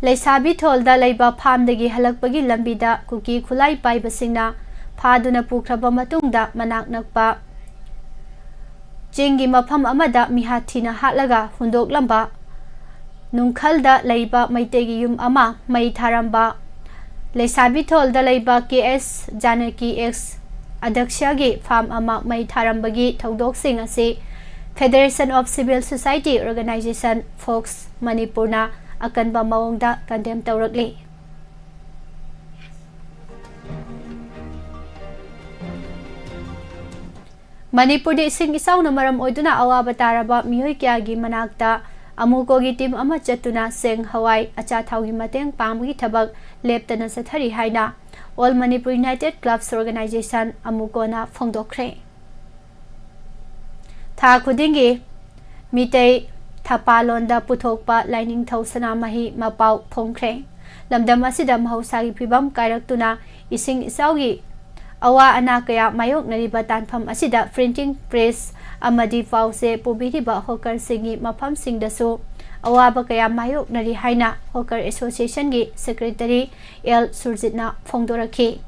ꯂꯩꯁꯥꯕꯤ ꯊꯣꯜꯗ ꯂꯩꯕ ꯐꯥꯝꯗꯒꯤ ꯍꯜꯂꯛꯄꯒꯤ ꯂꯝꯕꯤꯗ ꯀꯨꯀꯤ ꯈꯨꯠꯂꯥꯏ ꯄꯥꯏꯕꯁꯤꯡꯅ ꯐꯥꯗꯨꯅ ꯄꯨꯈ꯭ꯔꯕ ꯃꯇꯨꯡꯗ, ꯃꯅꯥꯛ ꯅꯛꯄ ꯆꯤꯡꯒꯤ ꯃꯐꯝ ꯑꯃꯗ ꯃꯤꯍꯥꯠ ꯊꯤꯅ ꯍꯥꯠꯂꯒ ꯍꯨꯟꯗꯣꯛꯂꯝꯕ ꯅꯨꯡꯈꯜꯗ ꯂꯩꯕ ꯃꯩꯇꯩꯒꯤ ꯌꯨꯝ ꯑꯃ ꯃꯩ ꯊꯥꯔꯝꯕ, ꯂꯩꯁꯥꯕꯤ ꯊꯣꯜꯗ ꯂꯩꯕ ꯀꯦ ꯑꯦꯁ ꯖꯥꯅꯀꯤ ꯑꯦꯛꯁ ꯑꯗꯛꯁ꯭ꯌꯒꯤ ꯐꯥꯝ ꯑꯃ ꯃꯩ ꯊꯥꯔꯝꯕꯒꯤ ꯊꯧꯗꯣꯛꯁꯤꯡ ꯑꯁꯤ Federation of Civil Society Organisation, fox, ꯃꯅꯤꯄꯨꯔꯅ ꯑꯀꯟꯕ ꯃꯑꯣꯡꯗ ꯀꯟꯗꯦꯝ ꯇꯧꯔꯛꯂꯤ꯫ ꯃꯅꯤꯄꯨꯔꯗ ꯏꯁꯤꯡ ꯏꯆꯥꯎꯅ ꯃꯔꯝ ꯑꯣꯏꯗꯨꯅ ꯑꯋꯥꯕ ꯇꯥꯔꯕ ꯃꯤꯑꯣꯏ ꯀꯌꯥꯒꯤ ꯃꯅꯥꯛꯇ ꯑꯃꯨꯀꯣꯒꯤ ꯇꯤꯝ ꯑꯃ ꯆꯠꯇꯨꯅ ꯆꯦꯡ, ꯍꯋꯥꯏ, ꯑꯆꯥꯊꯥꯎꯒꯤ ꯃꯇꯦꯡ ꯄꯥꯡꯕꯒꯤ ꯊꯕꯛ ꯂꯦꯞꯇꯅ ꯆꯠꯊꯔꯤ ꯍꯥꯏꯅ All Manipur United Clubs Organisation, ꯑꯃꯨꯀꯣꯅ ꯐꯣꯡꯗꯣꯛꯈ꯭ꯔꯦ꯫ ꯊꯥ ꯈꯨꯗꯤꯡꯒꯤ ꯃꯤꯇꯩ ꯊꯄꯥꯂꯣꯟꯗ ꯄꯨꯊꯣꯛꯄ ꯂꯥꯏꯅꯤꯡꯊꯧ ꯁꯅꯥꯃꯍꯤ ꯃꯄꯥꯎ ꯐꯣꯡꯈ꯭ꯔꯦ꯫ ꯂꯝꯗꯝ ꯑꯁꯤꯗ ꯃꯍꯧꯁꯥꯒꯤ ꯐꯤꯕꯝ ꯀꯥꯏꯔꯛꯇꯨꯅ ꯏꯁꯤꯡ ꯏꯆꯥꯎꯒꯤ ꯑꯋꯥ ꯑꯅꯥ ꯀꯌꯥ ꯃꯥꯌꯣꯛꯅꯔꯤꯕ ꯇꯥꯟꯐꯝ ꯑꯁꯤꯗ printing press ꯑꯃꯗꯤ ꯄꯥꯎꯆꯦ ꯄꯨꯕꯤꯔꯤꯕ ꯍꯣꯀꯔꯁꯤꯡꯒꯤ ꯃꯐꯝꯁꯤꯡꯗꯁꯨ ꯑꯋꯥꯕ ꯀꯌꯥ ꯃꯥꯌꯣꯛꯅꯔꯤ ꯍꯥꯏꯅ ꯍꯣꯀꯔ ꯑꯦꯁꯣꯁꯤꯌꯦꯁꯟꯒꯤ ꯁꯦꯀ꯭ꯔꯦꯇꯔꯤ ꯑꯦꯜ ꯁꯨꯔꯖꯤꯠꯅ ꯐꯣꯡꯗꯣꯔꯛꯈꯤ꯫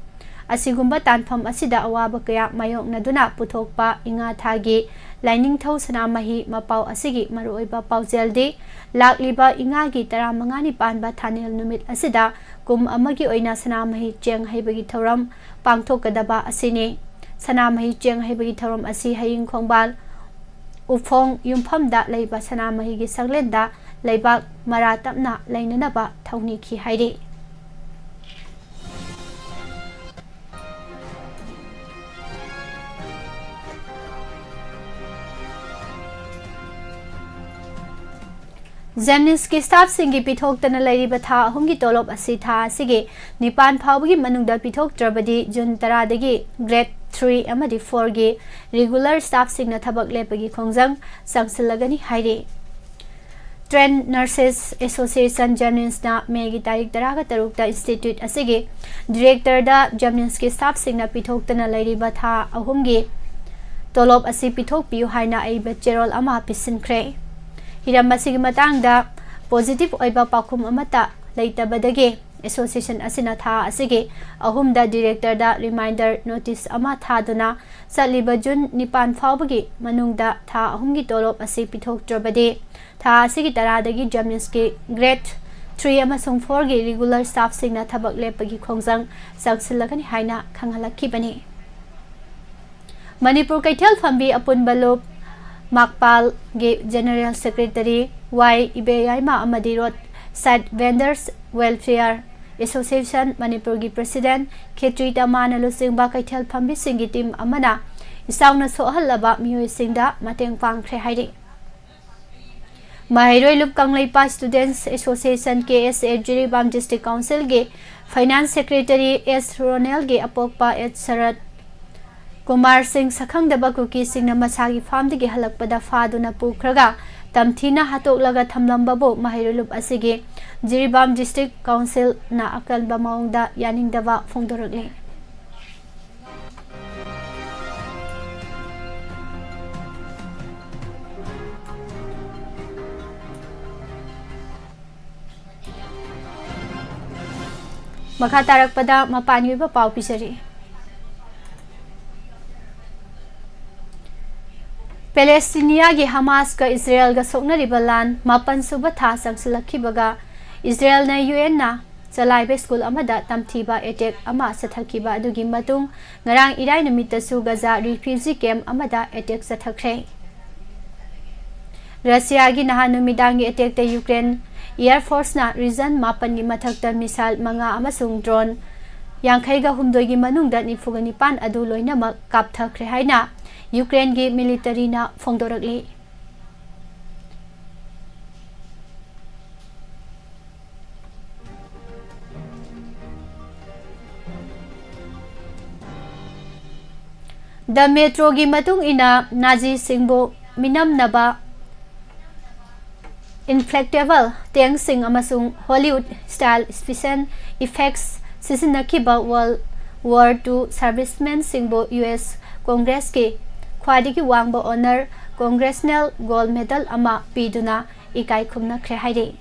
ꯑꯁꯤꯒꯨꯝꯕ ꯇꯥꯟꯐꯝ ꯑꯁꯤꯗ ꯑꯋꯥꯕ ꯀꯌꯥ ꯃꯥꯌꯣꯛꯅꯗꯨꯅ ꯄꯨꯊꯣꯛꯄ ꯏꯉꯥ ꯊꯥꯒꯤ ꯂꯥꯏꯅꯤꯡꯊꯧ ꯁꯅꯥꯃꯍꯤ ꯃꯄꯥꯎ ꯑꯁꯤꯒꯤ ꯃꯔꯨꯑꯣꯏꯕ ꯄꯥꯎꯖꯦꯜꯗꯤ, ꯂꯥꯛꯂꯤꯕ ꯏꯉꯥꯒꯤ ꯇꯔꯥꯃꯉꯥꯅꯤ ꯄꯥꯟꯕ ꯊꯥꯅꯦꯜ ꯅꯨꯃꯤꯠ ꯑꯁꯤꯗ ꯀꯨꯝ ꯑꯃꯒꯤ ꯑꯣꯏꯅ ꯁꯅꯥꯃꯍꯤ ꯆꯦꯡ ꯍꯩꯕꯒꯤ ꯊꯧꯔꯝ ꯄꯥꯡꯊꯣꯛꯀꯗꯕ ꯑꯁꯤꯅꯤ꯫ ꯁꯅꯥꯃꯍꯤ ꯆꯦꯡ ꯍꯩꯕꯒꯤ ꯊꯧꯔꯝ ꯑꯁꯤ ꯍꯌꯤꯡ ꯈꯣꯡꯕꯥꯜ ꯎꯐꯣꯡ ꯌꯨꯝꯐꯝꯗ ꯂꯩꯕ ꯁꯅꯥꯃꯍꯤꯒꯤ ꯁꯪꯂꯦꯟꯗ ꯂꯩꯕꯥꯛ ꯃꯔꯥ ꯇꯞꯅ ꯂꯩꯅꯅꯕ ꯊꯧꯅꯤꯈꯤ ꯍꯥꯏꯔꯤ꯫ ꯖꯦꯝꯅꯤꯝꯁꯀꯤ ꯁ꯭ꯇꯥꯐꯁꯤꯡꯒꯤ ꯄꯤꯊꯣꯛꯇꯅ ꯂꯩꯔꯤꯕ ꯊꯥ ꯑꯍꯨꯝꯒꯤ ꯇꯣꯂꯣꯞ ꯑꯁꯤ ꯊꯥ ꯑꯁꯤꯒꯤ ꯅꯤꯄꯥꯟ ꯐꯥꯎꯕꯒꯤ ꯃꯅꯨꯡꯗ ꯄꯤꯊꯣꯛꯇ꯭ꯔꯕꯗꯤ ꯖꯨꯟ ꯇꯔꯥꯗꯒꯤ ꯒ꯭ꯔꯦꯗ ꯊ꯭ꯔꯤ ꯑꯃꯗꯤ ꯐꯣꯔꯒꯤ ꯔꯤꯒꯨꯂꯔ ꯁ꯭ꯇꯥꯐꯁꯤꯡꯅ ꯊꯕꯛ ꯂꯦꯞꯄꯒꯤ ꯈꯣꯡꯖꯪ ꯆꯪꯁꯤꯜꯂꯒꯅꯤ ꯍꯥꯏꯔꯤ꯫ ꯇ꯭ꯔꯦꯟ ꯅꯔꯁꯦꯁ ꯑꯦꯁꯣꯁꯤꯌꯦꯁꯟ ꯖꯦꯝꯅꯤꯝꯁꯅ ꯃꯦꯒꯤ ꯇꯥꯔꯤꯛ ꯇꯔꯥꯒ ꯇꯔꯨꯛꯇ ꯏꯟꯁꯇꯤꯇ꯭ꯌꯨꯠ ꯑꯁꯤꯒꯤ ꯗꯤꯔꯦꯛꯇꯔꯗ ꯖꯦꯝꯅꯤꯝꯁꯀꯤ ꯁ꯭ꯇꯥꯐꯁꯤꯡꯅ ꯄꯤꯊꯣꯛꯇꯅ ꯂꯩꯔꯤꯕ ꯊꯥ ꯑꯍꯨꯝꯒꯤ ꯇꯣꯂꯣꯞ ꯑꯁꯤ ꯄꯤꯊꯣꯛꯄꯤꯌꯨ ꯍꯥꯏꯅ ꯑꯏꯕ ꯆꯦꯔꯣꯜ ꯑꯃ ꯄꯤꯁꯤꯟꯈ꯭ꯔꯦ꯫ ꯍꯤꯔꯝ ꯑꯁꯤꯒꯤ ꯃꯇꯥꯡꯗ positive ꯑꯣꯏꯕ ꯄꯥꯎꯈꯨꯝ ꯑꯃꯠꯇ ꯂꯩꯇꯕꯗꯒꯤ association ꯑꯁꯤꯅ ꯊꯥ ꯑꯁꯤꯒꯤ ꯑꯍꯨꯝꯗ directorꯗ reminder notice ꯑꯃ ꯊꯥꯗꯨꯅ ꯆꯠꯂꯤꯕ June ꯅꯤꯄꯥꯟ ꯐꯥꯎꯕꯒꯤ ꯃꯅꯨꯡꯗ ꯊꯥ ꯑꯍꯨꯝꯒꯤ ꯇꯣꯂꯣꯞ ꯑꯁꯤ ꯄꯤꯊꯣꯛꯇ꯭ꯔꯕꯗꯤ ꯊꯥ ꯑꯁꯤꯒꯤ ꯇꯔꯥꯗꯒꯤ JNIMSꯀꯤ grade three ꯑꯃꯁꯨꯡ fourꯒꯤ regular staffꯁꯤꯡꯅ ꯊꯕꯛ ꯂꯦꯞꯄꯒꯤ ꯈꯣꯡꯖꯪ ꯆꯪꯁꯤꯜꯂꯒꯅꯤ ꯍꯥꯏꯅ ꯈꯪꯍꯜꯂꯛꯈꯤꯕꯅꯤ꯫ ꯃꯅꯤꯄꯨꯔ ꯀꯩꯊꯦꯜ ꯐꯝꯕꯤ ꯑꯄꯨꯟꯕ ꯂꯨꯞ ꯃꯥꯛꯄꯥꯜꯒꯤ General Secretary ꯋꯥꯏ ꯏꯕꯦꯌꯥꯏꯃ ꯑꯃꯗꯤ Roadside Vendors Welfare Association ꯃꯅꯤꯄꯨꯔꯒꯤ President ꯈꯦꯇ꯭ꯔꯤ ꯇꯃꯥꯅ ꯂꯨꯆꯤꯡꯕ ꯀꯩꯊꯦꯜ ꯐꯝꯕꯤꯁꯤꯡꯒꯤ team ꯑꯃꯅ ꯏꯆꯥꯎꯅ ꯁꯣꯛꯍꯜꯂꯕ ꯃꯤꯑꯣꯏꯁꯤꯡꯗ ꯃꯇꯦꯡ ꯄꯥꯡꯈ꯭ꯔꯦ ꯍꯥꯏꯔꯤ꯫ ꯃꯍꯩꯔꯣꯏ ꯂꯨꯞ Kangleipak Students Association, KSA, Jiribam District Councilꯒꯤ Finance Secretary S ꯔꯣꯅꯦꯜꯒꯤ ꯑꯄꯣꯛꯄ H ꯁꯔꯠ ꯀꯨꯃꯥꯔ ꯁꯤꯡ ꯁꯛꯈꯪꯗꯕ ꯀꯨꯀꯤꯁꯤꯡꯅ ꯃꯁꯥꯒꯤ farmꯗꯒꯤ ꯍꯜꯂꯛꯄꯗ ꯐꯥꯗꯨꯅ ꯄꯨꯈ꯭ꯔꯒ ꯇꯝꯊꯤꯅ ꯍꯥꯠꯇꯣꯛꯂꯒ ꯊꯝꯂꯝꯕꯕꯨ ꯃꯍꯩꯔꯣꯏ ꯂꯨꯞ ꯑꯁꯤꯒꯤ ꯖꯤꯔꯤꯕꯥꯝ District Councilꯅ ꯑꯀꯟꯕ ꯃꯑꯣꯡꯗ ꯌꯥꯅꯤꯡꯗꯕ ꯐꯣꯡꯗꯣꯔꯛꯂꯤ꯫ ꯃꯈꯥ ꯇꯥꯔꯛꯄꯗ ꯃꯄꯥꯟꯒꯤ ꯑꯣꯏꯕ ꯄꯥꯎ ꯄꯤꯖꯔꯤ꯫ ꯄꯦꯂꯦꯁꯇꯤꯅꯤꯌꯥꯒꯤ ꯍꯃꯥꯁꯀ ꯏꯖꯔꯦꯜꯒ ꯁꯣꯛꯅꯔꯤꯕ ꯂꯥꯟ ꯃꯥꯄꯟ ꯁꯨꯕ ꯊꯥ ꯆꯪꯁꯤꯜꯂꯛꯈꯤꯕꯒ ꯏꯖꯔꯦꯜꯅ UNꯅ ꯆꯂꯥꯏꯕ ꯁ꯭ꯀꯨꯜ ꯑꯃꯗ ꯇꯝꯊꯤꯕ attack ꯑꯃ ꯆꯠꯊꯈꯤꯕ ꯑꯗꯨꯒꯤ ꯃꯇꯨꯡ ꯉꯔꯥꯡ ꯏꯔꯥꯏ ꯅꯨꯃꯤꯠꯇꯁꯨ ꯒꯖꯥ refugee camp ꯑꯃꯗ attack ꯆꯠꯊꯈ꯭ꯔꯦ꯫ ꯔꯁꯤꯌꯥꯒꯤ ꯅꯍꯥꯟ ꯅꯨꯃꯤꯗꯥꯡꯒꯤ attackꯇ Ukraine Air Forceꯅ region ꯃꯥꯄꯟꯒꯤ ꯃꯊꯛꯇ missile ꯃꯉꯥ ꯑꯃꯁꯨꯡ drone ꯌꯥꯡꯈꯩꯒ ꯍꯨꯝꯗꯣꯏꯒꯤ ꯃꯅꯨꯡꯗ ꯅꯤꯐꯨꯒ ꯅꯤꯄꯥꯟ ꯑꯗꯨ ꯂꯣꯏꯅꯃꯛ ꯀꯥꯞꯊꯈ꯭ꯔꯦ ꯍꯥꯏꯅ Ukraineꯒꯤ militaryꯅ ꯐꯣꯡꯗꯣꯔꯛꯂꯤ꯫ The Metroꯒꯤ ꯃꯇꯨꯡ ꯏꯟꯅ ꯅꯥꯖꯤꯁꯤꯡꯕꯨ ꯃꯤꯅꯝꯅꯕ inflatable tankꯁꯤꯡ ꯑꯃꯁꯨꯡ Hollywood style special effects ꯁꯤꯖꯤꯟꯅꯈꯤꯕ World War Two servicemenꯁꯤꯡꯕꯨ US Congressꯀꯤ ꯈ꯭ꯋꯥꯏꯗꯒꯤ ꯋꯥꯡꯕ honor Congressional Gold Medal ꯑꯃ ꯄꯤꯗꯨꯅ ꯏꯀꯥꯏ ꯈꯨꯝꯅꯈ꯭ꯔꯦ ꯍꯥꯏꯔꯤ꯫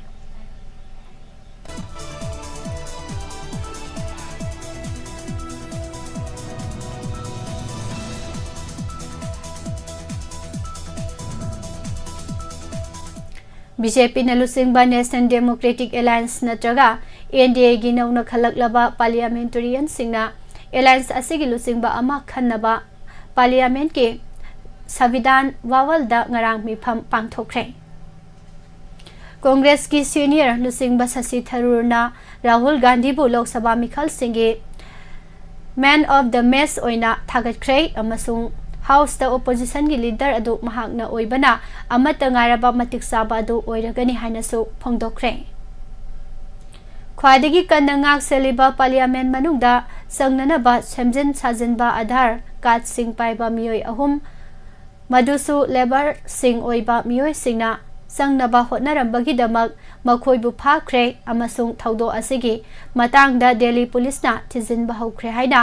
BJPꯅ ꯂꯨꯆꯤꯡꯕ National Democratic Alliance ꯅꯠꯇ꯭ꯔꯒ NDAꯒꯤ ꯅꯧꯅ ꯈꯜꯂꯛꯂꯕ parliamentarianꯁꯤꯡꯅ alliance ꯑꯁꯤꯒꯤ ꯂꯨꯆꯤꯡꯕ ꯑꯃ ꯈꯟꯅꯕ parliamentꯀꯤ ꯁꯪꯕꯤꯙꯥꯟ ꯚꯋꯟꯗ ꯉꯔꯥꯡ ꯃꯤꯐꯝ ꯄꯥꯡꯊꯣꯛꯈ꯭ꯔꯦ꯫ ꯀꯣꯡꯒ꯭ꯔꯦꯁꯀꯤ senior ꯂꯨꯆꯤꯡꯕ ꯁꯁꯤ ꯊꯔꯨꯔꯅ Rahul ꯒꯥꯟꯙꯤꯕꯨ Lok Sabha ꯃꯤꯈꯜꯁꯤꯡꯒꯤ man of the match ꯑꯣꯏꯅ ꯊꯥꯒꯠꯈ꯭ꯔꯦ ꯑꯃꯁꯨꯡ Houseꯇ oppositionꯒꯤ leader ꯑꯗꯨ ꯃꯍꯥꯛꯅ ꯑꯣꯏꯕꯅ ꯑꯃꯠꯇ ꯉꯥꯏꯔꯕ ꯃꯇꯤꯛ ꯆꯥꯕ ꯑꯗꯨ ꯑꯣꯏꯔꯒꯅꯤ ꯍꯥꯏꯅꯁꯨ ꯐꯣꯡꯗꯣꯛꯈ꯭ꯔꯦ꯫ ꯈ꯭ꯋꯥꯏꯗꯒꯤ ꯀꯟꯅ ꯉꯥꯛ ꯁꯦꯜꯂꯤꯕ parliament ꯃꯅꯨꯡꯗ ꯆꯪꯅꯅꯕ ꯁꯦꯝꯖꯤꯟ ꯁꯥꯖꯤꯟꯕ Aadhaar cardꯁꯤꯡ ꯄꯥꯏꯕ ꯃꯤꯑꯣꯏ ꯑꯍꯨꯝ, ꯃꯗꯨꯁꯨ labourꯁꯤꯡ ꯑꯣꯏꯕ ꯃꯤꯑꯣꯏꯁꯤꯡꯅ ꯆꯪꯅꯕ ꯍꯣꯠꯅꯔꯝꯕꯒꯤꯗꯃꯛ ꯃꯈꯣꯏꯕꯨ ꯐꯥꯈ꯭ꯔꯦ ꯑꯃꯁꯨꯡ ꯊꯧꯗꯣꯛ ꯑꯁꯤꯒꯤ ꯃꯇꯥꯡꯗ Delhi policeꯅ ꯊꯤꯖꯤꯟꯕ ꯍꯧꯈ꯭ꯔꯦ ꯍꯥꯏꯅ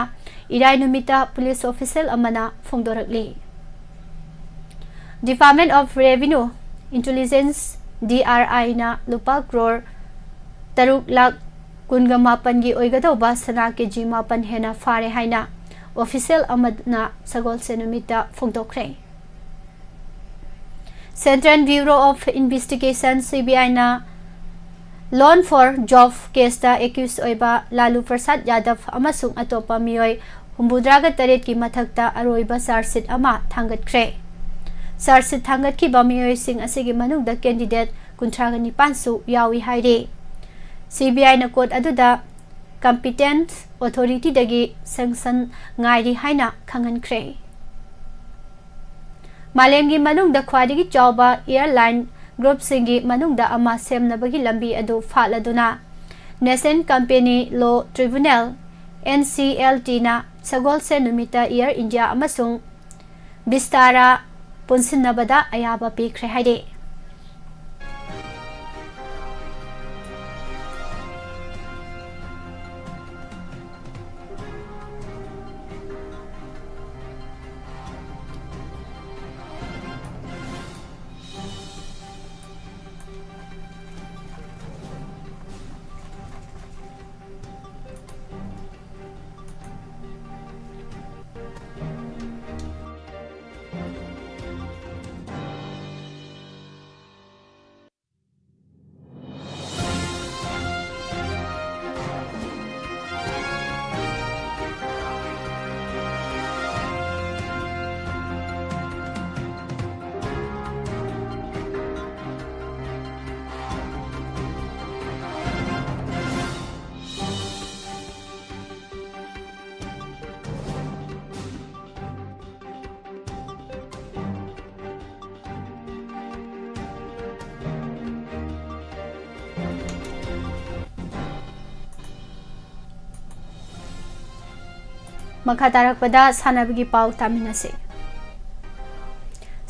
ꯏꯔꯥꯏ ꯅꯨꯃꯤꯠꯇ police official ꯑꯃꯅ ꯐꯣꯡꯗꯣꯔꯛꯂꯤ꯫ Department of Revenue Intelligence, DRIꯅ ꯂꯨꯄꯥ crore ꯇꯔꯨꯛ ꯂꯥꯈ ꯀꯨꯟꯒ ꯃꯥꯄꯟꯒꯤ ꯑꯣꯏꯒꯗꯧꯕ ꯁꯅꯥ KG ꯃꯥꯄꯟ ꯍꯦꯟꯅ ꯐꯥꯔꯦ ꯍꯥꯏꯅ official ꯑꯃꯅ ꯁꯒꯣꯜꯁꯦꯟ ꯅꯨꯃꯤꯠꯇ ꯐꯣꯡꯗꯣꯛꯈ꯭ꯔꯦ꯫ Central Bureau of Investigation, CBIꯅ Loan for Job caseꯇ accused ꯑꯣꯏꯕ ꯂꯥꯂꯨ ꯄ꯭ꯔꯁꯥꯗ ꯌꯥꯗꯕ ꯑꯃꯁꯨꯡ ꯑꯇꯣꯞꯄ ꯃꯤꯑꯣꯏ ꯍꯨꯝꯐꯨꯇꯔꯥꯒ ꯇꯔꯦꯠꯀꯤ ꯃꯊꯛꯇ ꯑꯔꯣꯏꯕ charge sheet ꯑꯃ ꯊꯥꯡꯒꯠꯈ꯭ꯔꯦ꯫ Charge sheet ꯊꯥꯡꯒꯠꯈꯤꯕ ꯃꯤꯑꯣꯏꯁꯤꯡ ꯑꯁꯤꯒꯤ ꯃꯅꯨꯡꯗ candidate ꯀꯨꯟꯊ꯭ꯔꯥꯒ ꯅꯤꯄꯥꯟꯁꯨ ꯌꯥꯎꯏ ꯍꯥꯏꯔꯤ꯫ CBIꯅ court ꯑꯗꯨꯗ competent authorityꯗꯒꯤ sanction ꯉꯥꯏꯔꯤ ꯍꯥꯏꯅ ꯈꯪꯍꯟꯈ꯭ꯔꯦ꯫ ꯃꯥꯂꯦꯝꯒꯤ ꯃꯅꯨꯡꯗ ꯈ꯭ꯋꯥꯏꯗꯒꯤ ꯆꯥꯎꯕ airline groupꯁꯤꯡꯒꯤ ꯃꯅꯨꯡꯗ ꯑꯃ ꯁꯦꯝꯅꯕꯒꯤ ꯂꯝꯕꯤ ꯑꯗꯨ ꯐꯥꯠꯂꯗꯨꯅ National Company Law Tribunal, NCLTꯅ ꯁꯒꯣꯜꯁꯦꯟ ꯅꯨꯃꯤꯠꯇ Air India ꯑꯃꯁꯨꯡ Vistara ꯄꯨꯟꯁꯤꯟꯅꯕꯗ ꯑꯌꯥꯕ ꯄꯤꯈ꯭ꯔꯦ ꯍꯥꯏꯔꯤ꯫ ꯃꯈꯥ ꯇꯥꯔꯛꯄꯗ ꯁꯥꯟꯅꯕꯒꯤ ꯄꯥꯎ ꯇꯥꯃꯤꯟꯅꯁꯤ꯫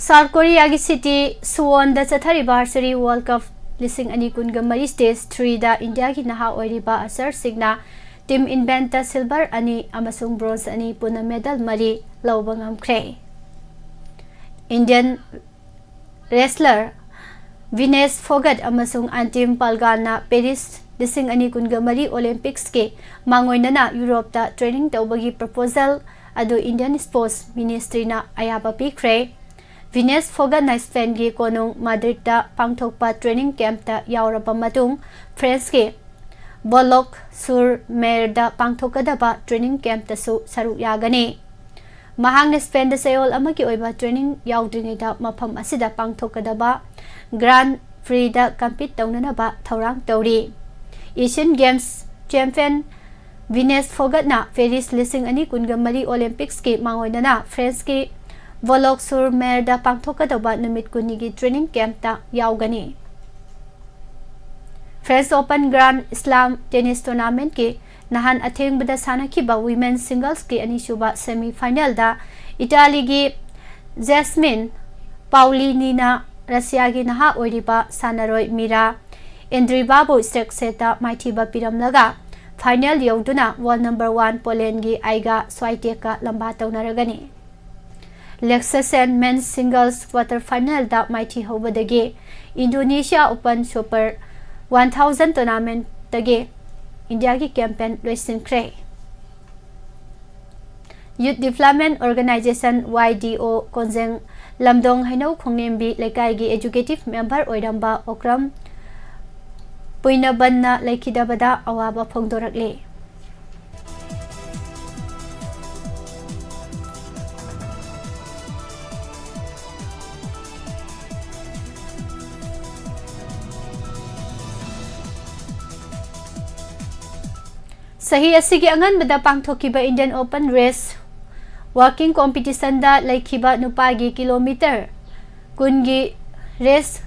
ꯁꯥꯎꯠ ꯀꯣꯔꯤꯌꯥꯒꯤ ꯁꯤꯇꯤ ꯁꯨꯋꯣꯟꯗ ꯆꯠꯊꯔꯤꯕ Archery World Cup ꯂꯤꯁꯤꯡ ꯑꯅꯤ ꯀꯨꯟꯒ ꯃꯔꯤ Stage Threeꯗ ꯏꯟꯗꯤꯌꯥꯒꯤ ꯅꯍꯥ ꯑꯣꯏꯔꯤꯕ ꯑꯥꯔꯆꯔꯁꯤꯡꯅ Team Indiaꯗ silver ꯑꯅꯤ ꯑꯃꯁꯨꯡ bronze ꯑꯅꯤ ꯄꯨꯟꯅ medal ꯃꯔꯤ ꯂꯧꯕ ꯉꯝꯈ꯭ꯔꯦ꯫ Indian wrestler ꯚꯤꯅꯦꯁ ꯐꯣꯒꯠ ꯑꯃꯁꯨꯡ ꯑꯟꯇꯤꯝ ꯄꯥꯜꯒꯥꯟꯅ ꯄꯦꯔꯤꯁ ꯂꯤꯁꯤꯡ ꯑꯅꯤ ꯀꯨꯟꯒ ꯃꯔꯤ Olympicsꯀꯤ ꯃꯥꯡꯑꯣꯏꯅꯅ ꯌꯨꯔꯣꯞꯇ training ꯇꯧꯕꯒꯤ proposal ꯑꯗꯨ Indian Sports Ministryꯅ ꯑꯌꯥꯕ ꯄꯤꯈ꯭ꯔꯦ꯫ ꯚꯤꯅꯦꯁ ꯐꯣꯒꯠꯅ ꯁ꯭ꯄꯦꯟꯒꯤ ꯀꯣꯅꯨꯡ ꯃꯥꯗ꯭ꯔꯤꯗꯇ ꯄꯥꯡꯊꯣꯛꯄ training campꯇ ꯌꯥꯎꯔꯕ ꯃꯇꯨꯡ, ꯐ꯭ꯔꯦꯟꯁꯀꯤ ꯕꯣꯂꯣꯛ ꯁꯨꯔ ꯃꯦꯔꯗ ꯄꯥꯡꯊꯣꯛꯀꯗꯕ training campꯇꯁꯨ ꯁꯔꯨꯛ ꯌꯥꯒꯅꯤ꯫ ꯃꯍꯥꯛꯅ ꯁ꯭ꯄꯦꯟꯗ ꯆꯌꯣꯜ ꯑꯃꯒꯤ ꯑꯣꯏꯕ training ꯌꯥꯎꯗ꯭ꯔꯤꯉꯩꯗ ꯃꯐꯝ ꯑꯁꯤꯗ ꯄꯥꯡꯊꯣꯛꯀꯗꯕ Grand Prixꯗ compete ꯇꯧꯅꯅꯕ ꯊꯧꯔꯥꯡ ꯇꯧꯔꯤ꯫ Asian Games champion ꯚꯤꯅꯦꯁ ꯐꯣꯒꯠꯅ ꯄꯦꯔꯤꯁ ꯂꯤꯁꯤꯡ ꯑꯅꯤ ꯀꯨꯟꯒ ꯃꯔꯤ Olympicsꯀꯤ ꯃꯥꯡꯑꯣꯏꯅꯅ ꯐ꯭ꯔꯦꯟꯁꯀꯤ ꯕꯣꯂꯣꯛ ꯁꯨꯔ ꯃꯦꯔꯗ ꯄꯥꯡꯊꯣꯛꯀꯗꯧꯕ ꯅꯨꯃꯤꯠ ꯀꯨꯟꯅꯤꯒꯤ training campꯇ ꯌꯥꯎꯒꯅꯤ꯫ French Open Grand Slam tennis tournamentꯀꯤ ꯅꯍꯥꯟ ꯑꯊꯦꯡꯕꯗ ꯁꯥꯟꯅꯈꯤꯕ women singlesꯀꯤ ꯑꯅꯤꯁꯨꯕ semifinalꯗ ꯏꯇꯥꯂꯤꯒꯤ ꯖꯦꯁꯃꯤꯟ ꯄꯥꯎꯂꯤꯅꯤꯅ ꯔꯁꯤꯌꯥꯒꯤ ꯅꯍꯥ ꯑꯣꯏꯔꯤꯕ ꯁꯥꯟꯅꯔꯣꯏ ꯃꯤꯔꯥ ꯑꯦꯟꯗ꯭ꯔꯤꯕꯥꯕꯨ straight setꯇ ꯃꯥꯏꯊꯤꯕ ꯄꯤꯔꯝꯂꯒ final ꯌꯧꯗꯨꯅ world number one Polandꯒꯤ ꯑꯥꯏꯒꯥ ꯁ꯭ꯋꯥꯏꯇꯦꯛꯀ ꯂꯝꯕꯥ ꯇꯧꯅꯔꯒꯅꯤ꯫ Lexus men's singles quarter finalꯗ ꯃꯥꯏꯊꯤꯍꯧꯕꯗꯒꯤ Indonesia Open Super one thousand tournamentꯇꯒꯤ ꯏꯟꯗꯤꯌꯥꯒꯤ campaign ꯂꯣꯏꯁꯤꯟꯈ꯭ꯔꯦ꯫ Youth Development Organization, YDO, ꯀꯣꯟꯖꯦꯡ ꯂꯝꯗꯣꯡ ꯍꯩꯅꯧ ꯈꯣꯡꯅꯦꯝꯕꯤ ꯂꯩꯀꯥꯏꯒꯤ executive member ꯑꯣꯏꯔꯝꯕ ꯑꯣꯀ꯭ꯔꯝ ꯄꯨꯏꯅꯕꯟꯅ ꯂꯩꯈꯤꯗꯕꯗ ꯑꯋꯥꯕ ꯐꯣꯡꯗꯣꯔꯛꯂꯤ꯫ ꯆꯍꯤ ꯑꯁꯤꯒꯤ ꯑꯉꯟꯕꯗ ꯄꯥꯡꯊꯣꯛꯈꯤꯕ Indian Open Race Walking Competitionꯗ ꯂꯩꯈꯤꯕ ꯅꯨꯄꯥꯒꯤ kilometre ꯀꯨꯟꯒꯤ race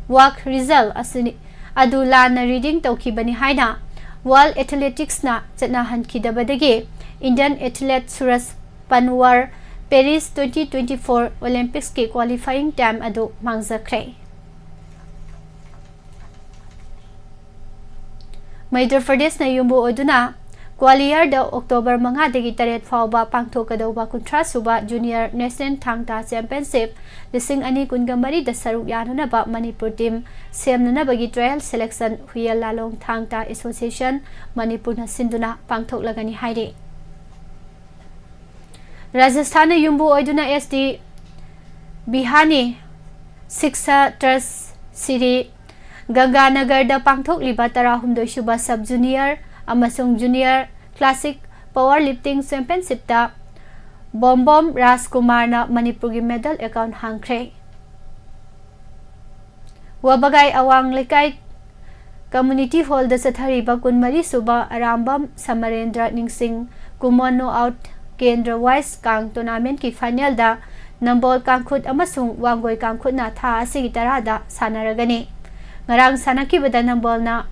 walk result ꯑꯁꯤꯅꯤ, ꯑꯗꯨ ꯂꯥꯟꯅ reading ꯇꯧꯈꯤꯕꯅꯤ ꯍꯥꯏꯅ World Athleticsꯅ ꯆꯠꯅꯍꯟꯈꯤꯗꯕꯗꯒꯤ Indian athlete Suraj Panwar Paris twenty twenty-four Olympicsꯀꯤ qualifying time ꯑꯗꯨ ꯃꯥꯡꯖꯈ꯭ꯔꯦ꯫ ꯃꯩꯙ꯭ꯌ ꯄ꯭ꯔꯗꯦꯁꯅ ꯌꯨꯝꯕꯨ ꯑꯣꯏꯗꯨꯅ ꯒ꯭ꯋꯥꯂꯤꯌꯔꯗ ꯑꯣꯛꯇꯣꯕꯔ ꯃꯉꯥꯗꯒꯤ ꯇꯔꯦꯠ ꯐꯥꯎꯕ ꯄꯥꯡꯊꯣꯛꯀꯗꯧꯕ ꯀꯨꯟꯊ꯭ꯔꯥ ꯁꯨꯕ Junior National ꯊꯥꯡ ꯇꯥ Championship ꯂꯤꯁꯤꯡ ꯑꯅꯤ ꯀꯨꯟꯒ ꯃꯔꯤꯗ ꯁꯔꯨꯛ ꯌꯥꯅꯅꯕ ꯃꯅꯤꯄꯨꯔ team ꯁꯦꯝꯅꯅꯕꯒꯤ trial selection ꯍꯨꯌꯦꯜ ꯂꯥꯂꯣꯡ ꯊꯥꯡ ꯇꯥ Association ꯃꯅꯤꯄꯨꯔꯅ ꯁꯤꯟꯗꯨꯅ ꯄꯥꯡꯊꯣꯛꯂꯒꯅꯤ ꯍꯥꯏꯔꯤ꯫ ꯔꯥꯖꯁꯊꯥꯟꯅ ꯌꯨꯝꯕꯨ ꯑꯣꯏꯗꯨꯅ S D Bihani Shiksha Trust Shri ꯒꯪꯒꯥꯅꯒꯔꯗ ꯄꯥꯡꯊꯣꯛꯂꯤꯕ ꯇꯔꯥꯍꯨꯝꯗꯣꯏ ꯁꯨꯕ Sub Junior ꯑꯃꯁꯨꯡ Junior Classic Power Lifting Championshipꯇ ꯕꯣꯝꯕꯣꯝ ꯔꯥꯖꯀꯨꯃꯥꯔꯅ ꯃꯅꯤꯄꯨꯔꯒꯤ medal account ꯍꯥꯡꯈ꯭ꯔꯦ꯫ ꯋꯥꯕꯒꯥꯏ ꯑꯋꯥꯡ ꯂꯩꯀꯥꯏ community hallꯗ ꯆꯠꯊꯔꯤꯕ ꯀꯨꯟꯃꯔꯤ ꯁꯨꯕ ꯑꯔꯥꯝꯕꯝ ꯁꯃꯔꯦꯟꯗ꯭ꯔ ꯅꯤꯡꯁꯤꯡ ꯀꯨꯃꯣꯟ knockout ꯀꯦꯟꯗ꯭ꯔ wise ꯀꯥꯡ tournamentꯀꯤ finalꯗ ꯅꯝꯕꯣꯜ ꯀꯥꯡꯈꯨꯠ ꯑꯃꯁꯨꯡ ꯋꯥꯡꯒꯣꯏ ꯀꯥꯡꯈꯨꯠꯅ ꯊꯥ ꯑꯁꯤꯒꯤ ꯇꯔꯥꯗ ꯁꯥꯟꯅꯔꯒꯅꯤ꯫ ꯉꯔꯥꯡ ꯁꯥꯟꯅꯈꯤꯕꯗ ꯅꯝꯕꯣꯜꯅ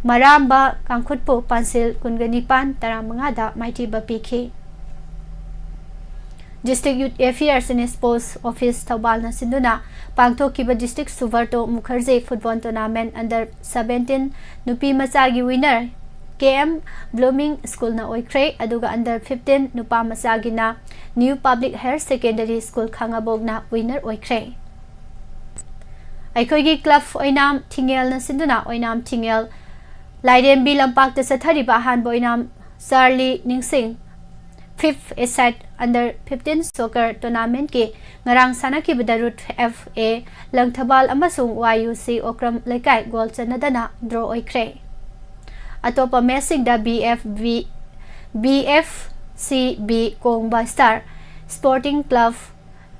ꯃꯔꯥꯝꯕ ꯀꯥꯡꯈꯨꯠꯄꯨ ꯄꯥꯟꯁꯤꯜ ꯀꯨꯟꯒ ꯅꯤꯄꯥꯟ, ꯇꯔꯥꯃꯉꯥꯗ ꯃꯥꯏꯊꯤꯕ ꯄꯤꯈꯤ꯫ District Youth Affairs and Sports Office ꯊꯧꯕꯥꯜꯅ ꯁꯤꯟꯗꯨꯅ ꯄꯥꯡꯊꯣꯛꯈꯤꯕ District Subrata Mukherjee Football Tournament Under seventeen ꯅꯨꯄꯤ ꯃꯆꯥꯒꯤ winner K M Blooming Schoolꯅ ꯑꯣꯏꯈ꯭ꯔꯦ, ꯑꯗꯨꯒ Under fifteen ꯅꯨꯄꯥ ꯃꯆꯥꯒꯤꯅ New Public Higher Secondary School ꯈꯥꯉꯕꯣꯛꯅ winner ꯑꯣꯏꯈ꯭ꯔꯦ꯫ ꯑꯩꯈꯣꯏꯒꯤ club ꯑꯣꯏꯅꯥꯝ ꯊꯤꯡꯉꯦꯜꯅ ꯁꯤꯟꯗꯨꯅ ꯑꯣꯏꯅꯥꯝ ꯊꯤꯡꯉꯦꯜ ꯂꯥꯏꯔꯦꯝꯕꯤ ꯂꯝꯄꯥꯛꯇ ꯆꯠꯊꯔꯤꯕ ꯑꯍꯥꯟꯕ ꯑꯣꯏꯅꯥꯝ ꯆꯥꯔꯂꯤ ꯅꯤꯡꯁꯤꯡ fifth A-side Under fifteen Soccer Tournamentꯀꯤ ꯉꯔꯥꯡ ꯁꯥꯟꯅꯈꯤꯕꯗ Ruth F A ꯂꯪꯊꯕꯥꯜ ꯑꯃꯁꯨꯡ Y U C ꯑꯣꯀ꯭ꯔꯝ ꯂꯩꯀꯥꯏ goal ꯆꯟꯅꯗꯅ draw ꯑꯣꯏꯈ꯭ꯔꯦ꯫ ꯑꯇꯣꯞꯄ matchꯁꯤꯡꯗ B F B, B F C B ꯀꯣꯡꯕ Star Sporting Club,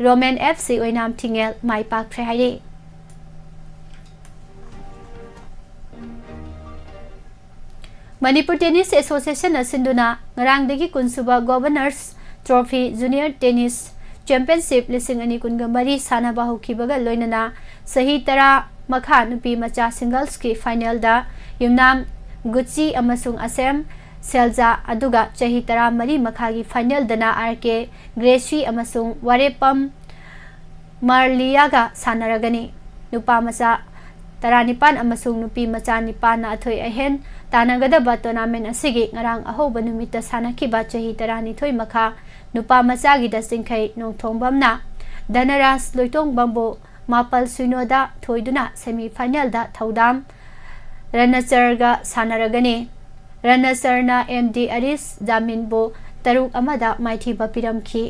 Roman F C ꯑꯣꯏꯅꯥꯝ ꯊꯤꯡꯉꯦꯜ ꯃꯥꯏ ꯄꯥꯛꯈ꯭ꯔꯦ ꯍꯥꯏꯔꯤ꯫ ꯃꯅꯤꯄꯨꯔ Tennis Associationꯅ ꯁꯤꯟꯗꯨꯅ ꯉꯔꯥꯡꯗꯒꯤ ꯀꯨꯟ ꯁꯨꯕ Governor's Trophy Junior Tennis Championship ꯂꯤꯁꯤꯡ ꯑꯅꯤ ꯀꯨꯟꯒ ꯃꯔꯤ ꯁꯥꯟꯅꯕ ꯍꯧꯈꯤꯕꯒ ꯂꯣꯏꯅꯅ ꯆꯍꯤ ꯇꯔꯥ ꯃꯈꯥ ꯅꯨꯄꯤ ꯃꯆꯥ singlesꯀꯤ finalꯗ ꯌꯨꯝꯅꯥꯝ ꯒꯨꯆꯤ ꯑꯃꯁꯨꯡ ꯑꯁꯦꯝ ꯁꯦꯜꯖꯥ, ꯑꯗꯨꯒ ꯆꯍꯤ ꯇꯔꯥꯃꯔꯤ ꯃꯈꯥꯒꯤ ꯐꯥꯏꯅꯦꯜꯗꯅ ꯑꯥꯔ ꯀꯦ ꯒ꯭ꯔꯦꯁꯤ ꯑꯃꯁꯨꯡ ꯋꯥꯔꯦꯄꯝ ꯃꯥꯔꯂꯤꯌꯥꯒ ꯁꯥꯟꯅꯔꯒꯅꯤ꯫ ꯅꯨꯄꯥ ꯃꯆꯥ ꯇꯔꯥꯅꯤꯄꯥꯟ ꯑꯃꯁꯨꯡ ꯅꯨꯄꯤ ꯃꯆꯥ ꯅꯤꯄꯥꯟꯅ ꯑꯊꯣꯏ ꯑꯍꯦꯟ ꯇꯥꯟꯅꯒꯗꯕ ꯇꯣꯔꯅꯥꯃꯦꯟ ꯑꯁꯤꯒꯤ ꯉꯔꯥꯡ ꯑꯍꯧꯕ ꯅꯨꯃꯤꯠꯇ ꯁꯥꯟꯅꯈꯤꯕ ꯆꯍꯤ ꯇꯔꯥꯅꯤꯊꯣꯏ ꯃꯈꯥ ꯅꯨꯄꯥ ꯃꯆꯥꯒꯤꯗ ꯆꯤꯡꯈꯩ ꯅꯣꯡꯊꯣꯡꯕꯝꯅ ꯙꯅꯔꯥꯖ ꯂꯣꯏꯇꯣꯡꯕꯝꯕꯨ ꯃꯥꯄꯜ ꯁꯤꯅꯣꯗ ꯊꯣꯏꯗꯨꯅ ꯁꯦꯃꯤ ꯐꯥꯏꯅꯦꯜꯗ ꯊꯧꯗꯥꯝ ꯔꯅꯆꯔꯒ ꯁꯥꯟꯅꯔꯒꯅꯤ꯫ ꯔꯅꯆꯔꯅ ꯑꯦꯝ ꯗꯤ ꯑꯔꯤꯁ ꯖꯥꯃꯤꯟꯕꯨ ꯇꯔꯨꯛ ꯑꯃꯗ ꯃꯥꯏꯊꯤꯕ ꯄꯤꯔꯝꯈꯤ꯫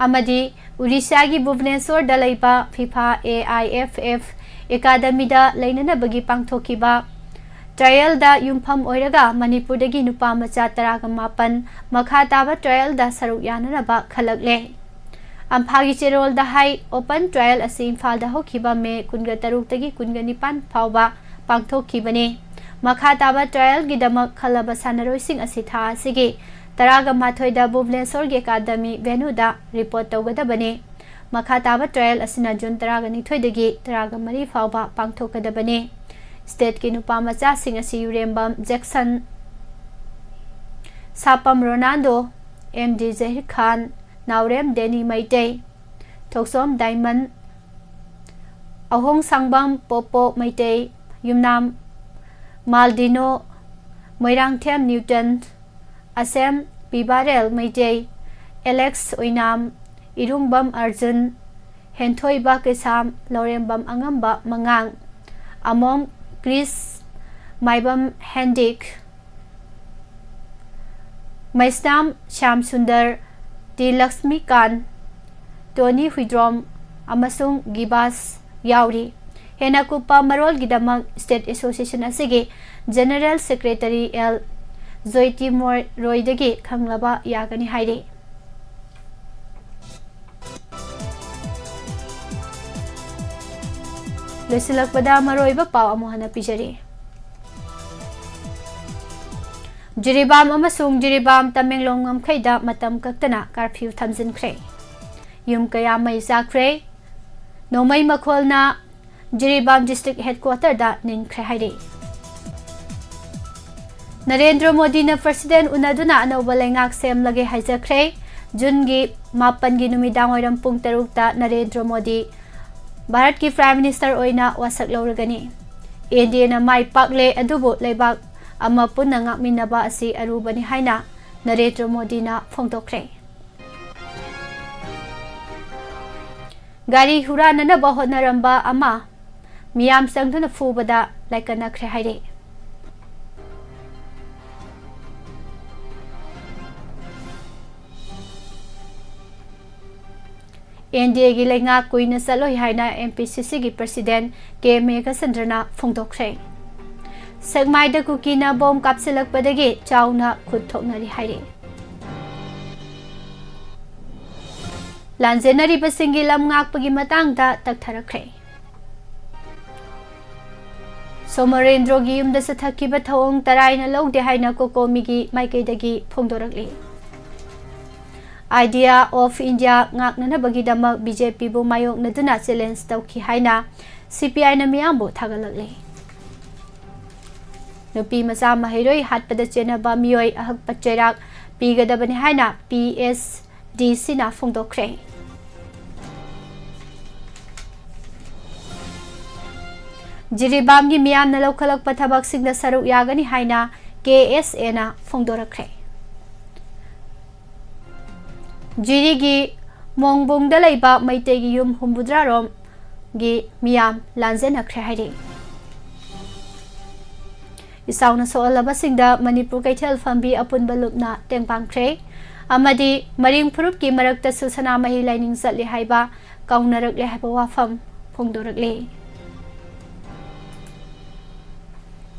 ꯑꯃꯗꯤ ꯎꯔꯤꯁꯥꯒꯤ ꯚꯨꯕꯅꯦꯁꯣꯔꯗ ꯂꯩꯕ FIFA A I F F ꯑꯦꯀꯥꯗꯃꯤꯗ ꯂꯩꯅꯅꯕꯒꯤ ꯄꯥꯡꯊꯣꯛꯈꯤꯕ ꯇ꯭ꯔꯥꯌꯦꯜꯗ ꯌꯨꯝꯐꯝ ꯑꯣꯏꯔꯒ ꯃꯅꯤꯄꯨꯔꯗꯒꯤ ꯅꯨꯄꯥ ꯃꯆꯥ ꯇꯔꯥꯒ ꯃꯥꯄꯟ ꯃꯈꯥ ꯇꯥꯕ ꯇ꯭ꯔꯥꯌꯦꯜꯗ ꯁꯔꯨꯛ ꯌꯥꯅꯅꯕ ꯈꯜꯂꯛꯂꯦ꯫ ꯑꯝꯐꯥꯒꯤ ꯆꯦꯔꯣꯜꯗ ꯍꯥꯏ ꯑꯣꯄꯟ ꯇ꯭ꯔꯥꯌꯦꯜ ꯑꯁꯤ ꯏꯝꯐꯥꯜꯗ ꯍꯧꯈꯤꯕ ꯃꯦ ꯀꯨꯟꯒ ꯇꯔꯨꯛꯇꯒꯤ ꯀꯨꯟꯒ ꯅꯤꯄꯥꯟ ꯐꯥꯎꯕ ꯄꯥꯡꯊꯣꯛꯈꯤꯕꯅꯤ꯫ ꯃꯈꯥ ꯇꯥꯕ ꯇ꯭ꯔꯥꯌꯦꯜꯒꯤꯗꯃꯛ ꯈꯜꯂꯕ ꯁꯥꯟꯅꯔꯣꯏꯁꯤꯡ ꯑꯁꯤ ꯊꯥ ꯑꯁꯤꯒꯤ ꯇꯔꯥꯒ ꯃꯥꯊꯣꯏꯗ ꯚꯨꯕꯅꯦꯁꯣꯔꯒꯤ ꯑꯦꯀꯥꯗꯃꯤ ꯚꯦꯅꯨꯗ ꯔꯤꯄꯣꯔꯠ ꯇꯧꯒꯗꯕꯅꯤ꯫ ꯃꯈꯥ ꯇꯥꯕ ꯇ꯭ꯔꯥꯌꯦꯜ ꯑꯁꯤꯅ ꯖꯨꯟ ꯇꯔꯥꯒ ꯅꯤꯊꯣꯏꯗꯒꯤ ꯇꯔꯥꯒ ꯃꯔꯤ ꯐꯥꯎꯕ ꯄꯥꯡꯊꯣꯛꯀꯗꯕꯅꯤ꯫ ꯁ꯭ꯇꯦꯠꯀꯤ ꯅꯨꯄꯥ ꯃꯆꯥꯁꯤꯡ ꯑꯁꯤ ꯌꯨꯔꯦꯝꯕꯝ ꯖꯦꯛꯁꯟ, ꯁꯥꯄꯝ ꯔꯣꯅꯥꯜꯗꯣ, ꯑꯦꯝ ꯗꯤ ꯖꯍꯤꯔ ꯈꯥꯟ, ꯅꯥꯎꯔꯦꯝ ꯗꯦꯅꯤ ꯃꯩꯇꯩ, ꯊꯣꯛꯆꯣꯝ ꯗꯥꯏꯃꯟ, ꯑꯍꯣꯡ ꯁꯥꯡꯕꯝ ꯄꯣꯄꯣ ꯃꯩꯇꯩ, ꯌꯨꯝꯅꯥꯝ ꯃꯥꯜꯗꯤꯅꯣ, ꯃꯣꯏꯔꯥꯡꯊꯦꯝ ꯅ꯭ꯌꯨꯇꯟ, ꯑꯁꯦꯝ ꯄꯤꯕꯥꯔꯦꯜ ꯃꯩꯇꯩ, ꯑꯦꯂꯦꯛꯁ ꯑꯣꯏꯅꯥꯝ, ꯏꯔꯨꯡꯕꯝ ꯑꯔꯖꯨꯟ, ꯍꯦꯟꯊꯣꯏꯕ ꯀꯩꯁꯥꯝ, ꯂꯧꯔꯦꯝꯕꯝ ꯑꯉꯝꯕ ꯃꯉꯥꯡ, ꯑꯃꯣꯝ ꯀ꯭ꯔꯤꯁ, ꯃꯥꯏꯕꯝ ꯍꯦꯟꯗꯤꯛ, ꯃꯩꯁꯅꯥꯝ ꯁ꯭ꯌꯥꯝ ꯁꯨꯟꯗꯔ, ꯇꯤ ꯂꯛꯁꯃꯤꯀꯥꯟ, ꯇꯣꯅꯤ ꯍꯨꯏꯗ꯭ꯔꯣꯝ ꯑꯃꯁꯨꯡ ꯒꯤꯕꯥꯁ ꯌꯥꯎꯔꯤ꯫ ꯍꯦꯟꯅ ꯀꯨꯞꯄ ꯃꯔꯣꯜꯒꯤꯗꯃꯛ ꯁ꯭ꯇꯦꯠ ꯑꯦꯁꯣꯁꯤꯌꯦꯁꯟ ꯑꯁꯤꯒꯤ ꯖꯦꯅꯔꯦꯜ ꯁꯦꯀ꯭ꯔꯦꯇꯔꯤ ꯑꯦꯜ ꯖꯣꯏꯇꯤ ꯃꯣꯏ ꯔꯣꯏꯗꯒꯤ ꯈꯪꯂꯕ ꯌꯥꯒꯅꯤ ꯍꯥꯏꯔꯤ꯫ ꯂꯣꯏꯁꯤꯜꯂꯛꯄꯗ ꯃꯔꯨꯑꯣꯏꯕ ꯄꯥꯎ ꯑꯃꯨꯛ ꯍꯟꯅ ꯄꯤꯖꯔꯤ꯫ ꯖꯤꯔꯤꯕꯥꯝ ꯑꯃꯁꯨꯡ ꯖꯤꯔꯤꯕꯥꯝ ꯇꯃꯦꯡꯂꯣꯡ ꯉꯝꯈꯩꯗ ꯃꯇꯝ ꯀꯛꯇꯅ ꯀꯥꯔꯐ꯭ꯌꯨ ꯊꯝꯖꯤꯟꯈ꯭ꯔꯦ꯫ ꯌꯨꯝ ꯀꯌꯥ ꯃꯩ ꯆꯥꯛꯈ꯭ꯔꯦ꯫ ꯅꯣꯡꯃꯩ ꯃꯈꯣꯜꯅ ꯖꯤꯔꯤꯕꯥꯝ district headquarter ꯗ ꯅꯤꯟꯈ꯭ꯔꯦ ꯍꯥꯏꯔꯤ꯫ ꯅꯔꯦꯟꯗ꯭ꯔ ꯃꯣꯗꯤꯅ president ꯎꯅꯗꯨꯅ ꯑꯅꯧꯕ ꯂꯩꯉꯥꯛ ꯁꯦꯝꯂꯒꯦ ꯍꯥꯏꯖꯈ꯭ꯔꯦ꯫ ꯖꯨꯟꯒꯤ ꯃꯥꯄꯟꯒꯤ ꯅꯨꯃꯤꯗꯥꯡꯋꯥꯏꯔꯝ ꯄꯨꯡ ꯇꯔꯨꯛꯇ ꯅꯔꯦꯟꯗ꯭ꯔ ꯃꯣꯗꯤ ꯚꯥꯔꯠꯀꯤ prime minister ꯑꯣꯏꯅ ꯋꯥꯁꯛ ꯂꯧꯔꯒꯅꯤ꯫ NDA ꯅ ꯃꯥꯏ ꯄꯥꯛꯂꯦ, ꯑꯗꯨꯕꯨ ꯂꯩꯕꯥꯛ ꯑꯃ ꯄꯨꯟꯅ ꯉꯥꯛꯃꯤꯟꯅꯕ ꯑꯁꯤ ꯑꯔꯨꯕꯅꯤ ꯍꯥꯏꯅ ꯅꯔꯦꯟꯗ꯭ꯔ ꯃꯣꯗꯤꯅ ꯐꯣꯡꯗꯣꯛꯈ꯭ꯔꯦ꯫ ꯒꯥꯔꯤ ꯍꯨꯔꯥꯟꯅꯅꯕ ꯍꯣꯠꯅꯔꯝꯕ ꯑꯃ ꯃꯤꯌꯥꯝ ꯆꯪꯗꯨꯅ ꯐꯨꯕꯗ ꯂꯥꯏꯀꯠꯅꯈ꯭ꯔꯦ ꯍꯥꯏꯔꯤ꯫ NDA ꯒꯤ ꯂꯩꯉꯥꯛ ꯀꯨꯏꯅ ꯆꯠꯂꯣꯏ ꯍꯥꯏꯅ MPCC ꯒꯤ president ꯀꯦ ꯃꯦꯘꯆꯟꯗ꯭ꯔꯅ ꯐꯣꯡꯗꯣꯛꯈ꯭ꯔꯦ꯫ ꯁꯦꯛꯃꯥꯏꯗ ꯀꯨꯀꯤꯅ bomb ꯀꯥꯞꯁꯤꯜꯂꯛꯄꯗꯒꯤ ꯆꯥꯎꯅ ꯈꯨꯠ ꯊꯣꯛꯅꯔꯤ ꯍꯥꯏꯔꯤ꯫ ꯂꯥꯟꯖꯦꯟꯅꯔꯤꯕꯁꯤꯡꯒꯤ ꯂꯝ ꯉꯥꯛꯄꯒꯤ ꯃꯇꯥꯡꯗ ꯇꯛꯊꯔꯛꯈ꯭ꯔꯦ꯫ ꯁꯣꯃꯔꯦꯟꯗ꯭ꯔꯣꯒꯤ ꯌꯨꯝꯗ ꯆꯠꯊꯈꯤꯕ ꯊꯧꯑꯣꯡ ꯇꯔꯥꯏꯅ ꯂꯧꯗꯦ ꯍꯥꯏꯅ ꯀꯣꯀꯣꯃꯤꯒꯤ ꯃꯥꯏꯀꯩꯗꯒꯤ ꯐꯣꯡꯗꯣꯔꯛꯂꯤ꯫ Idea of India ꯉꯥꯛꯅꯅꯕꯒꯤꯗꯃꯛ BJP ꯕꯨ ꯃꯥꯌꯣꯛꯅꯗꯨꯅ challenge ꯇꯧꯈꯤ ꯍꯥꯏꯅ CPI ꯅ ꯃꯤꯌꯥꯝꯕꯨ ꯊꯥꯒꯠꯂꯛꯂꯤ꯫ ꯅꯨꯄꯤ ꯃꯆꯥ ꯃꯍꯩꯔꯣꯏ ꯍꯥꯠꯄꯗ ꯆꯦꯟꯅꯕ ꯃꯤꯑꯣꯏ ꯑꯍꯛꯄ ꯆꯩꯔꯥꯛ ꯄꯤꯒꯗꯕꯅꯤ ꯍꯥꯏꯅ PSDC ꯅ ꯐꯣꯡꯗꯣꯛꯈ꯭ꯔꯦ꯫ ꯖꯤꯔꯤꯕꯥꯝꯒꯤ ꯃꯤꯌꯥꯝꯅ ꯂꯧꯈꯠꯂꯛꯄ ꯊꯕꯛꯁꯤꯡꯗ ꯁꯔꯨꯛ ꯌꯥꯒꯅꯤ ꯍꯥꯏꯅ KSA ꯅ ꯐꯣꯡꯗꯣꯔꯛꯈ꯭ꯔꯦ꯫ ꯖꯤꯔꯤꯒꯤ ꯃꯣꯡꯕꯨꯡꯗ ꯂꯩꯕ ꯃꯩꯇꯩꯒꯤ ꯌꯨꯝ ꯍꯨꯝꯐꯨꯇꯔꯥ ꯔꯣꯝꯒꯤ ꯃꯤꯌꯥꯝ ꯂꯥꯟꯖꯦꯟꯅꯈ꯭ꯔꯦ ꯍꯥꯏꯔꯤ꯫ ꯏꯆꯥꯎꯅ ꯁꯣꯛꯍꯜꯂꯕꯁꯤꯡꯗ ꯃꯅꯤꯄꯨꯔ ꯀꯩꯊꯦꯜ ꯐꯝꯕꯤ ꯑꯄꯨꯟꯕ ꯂꯨꯞꯅ ꯇꯦꯡꯕꯥꯡꯈ꯭ꯔꯦ ꯑꯃꯗꯤ ꯃꯔꯤꯡ ꯐꯨꯔꯨꯞꯀꯤ ꯃꯔꯛꯇꯁꯨ ꯁꯅꯥꯃꯍꯤ ꯂꯥꯏꯅꯤꯡ ꯆꯠꯂꯤ ꯍꯥꯏꯕ ꯀꯥꯎꯅꯔꯛꯂꯦ ꯍꯥꯏꯕ ꯋꯥꯐꯝ ꯐꯣꯡꯗꯣꯔꯛꯂꯤ꯫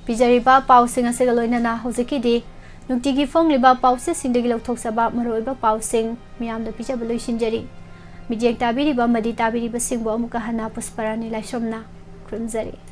ꯄꯤꯖꯔꯤꯕ ꯄꯥꯎꯁꯤꯡ ꯑꯁꯤꯒ ꯂꯣꯏꯅꯅ ꯍꯧꯖꯤꯛꯀꯤꯗꯤ ꯅꯨꯡꯇꯤꯒꯤ ꯐꯣꯡꯂꯤꯕ ꯄꯥꯎꯆꯦꯁꯤꯡꯗꯒꯤ ꯂꯧꯊꯣꯛꯆꯕ ꯃꯔꯨꯑꯣꯏꯕ ꯄꯥꯎꯁꯤꯡ ꯃꯤꯌꯥꯝꯗ ꯄꯤꯖꯕ ꯂꯣꯏꯁꯤꯟꯖꯔꯤ꯫ ꯃꯤꯠꯌꯦꯡ ꯇꯥꯕꯤꯔꯤꯕ ꯑꯃꯗꯤ ꯇꯥꯕꯤꯔꯤꯕꯁꯤꯡꯕꯨ ꯑꯃꯨꯛꯀ ꯍꯟꯅ ꯄꯨꯁꯄꯔꯥꯅꯤ ꯂꯥꯏꯁ꯭ꯔꯝꯅ ꯈꯨꯔꯨꯝꯖꯔꯤ꯫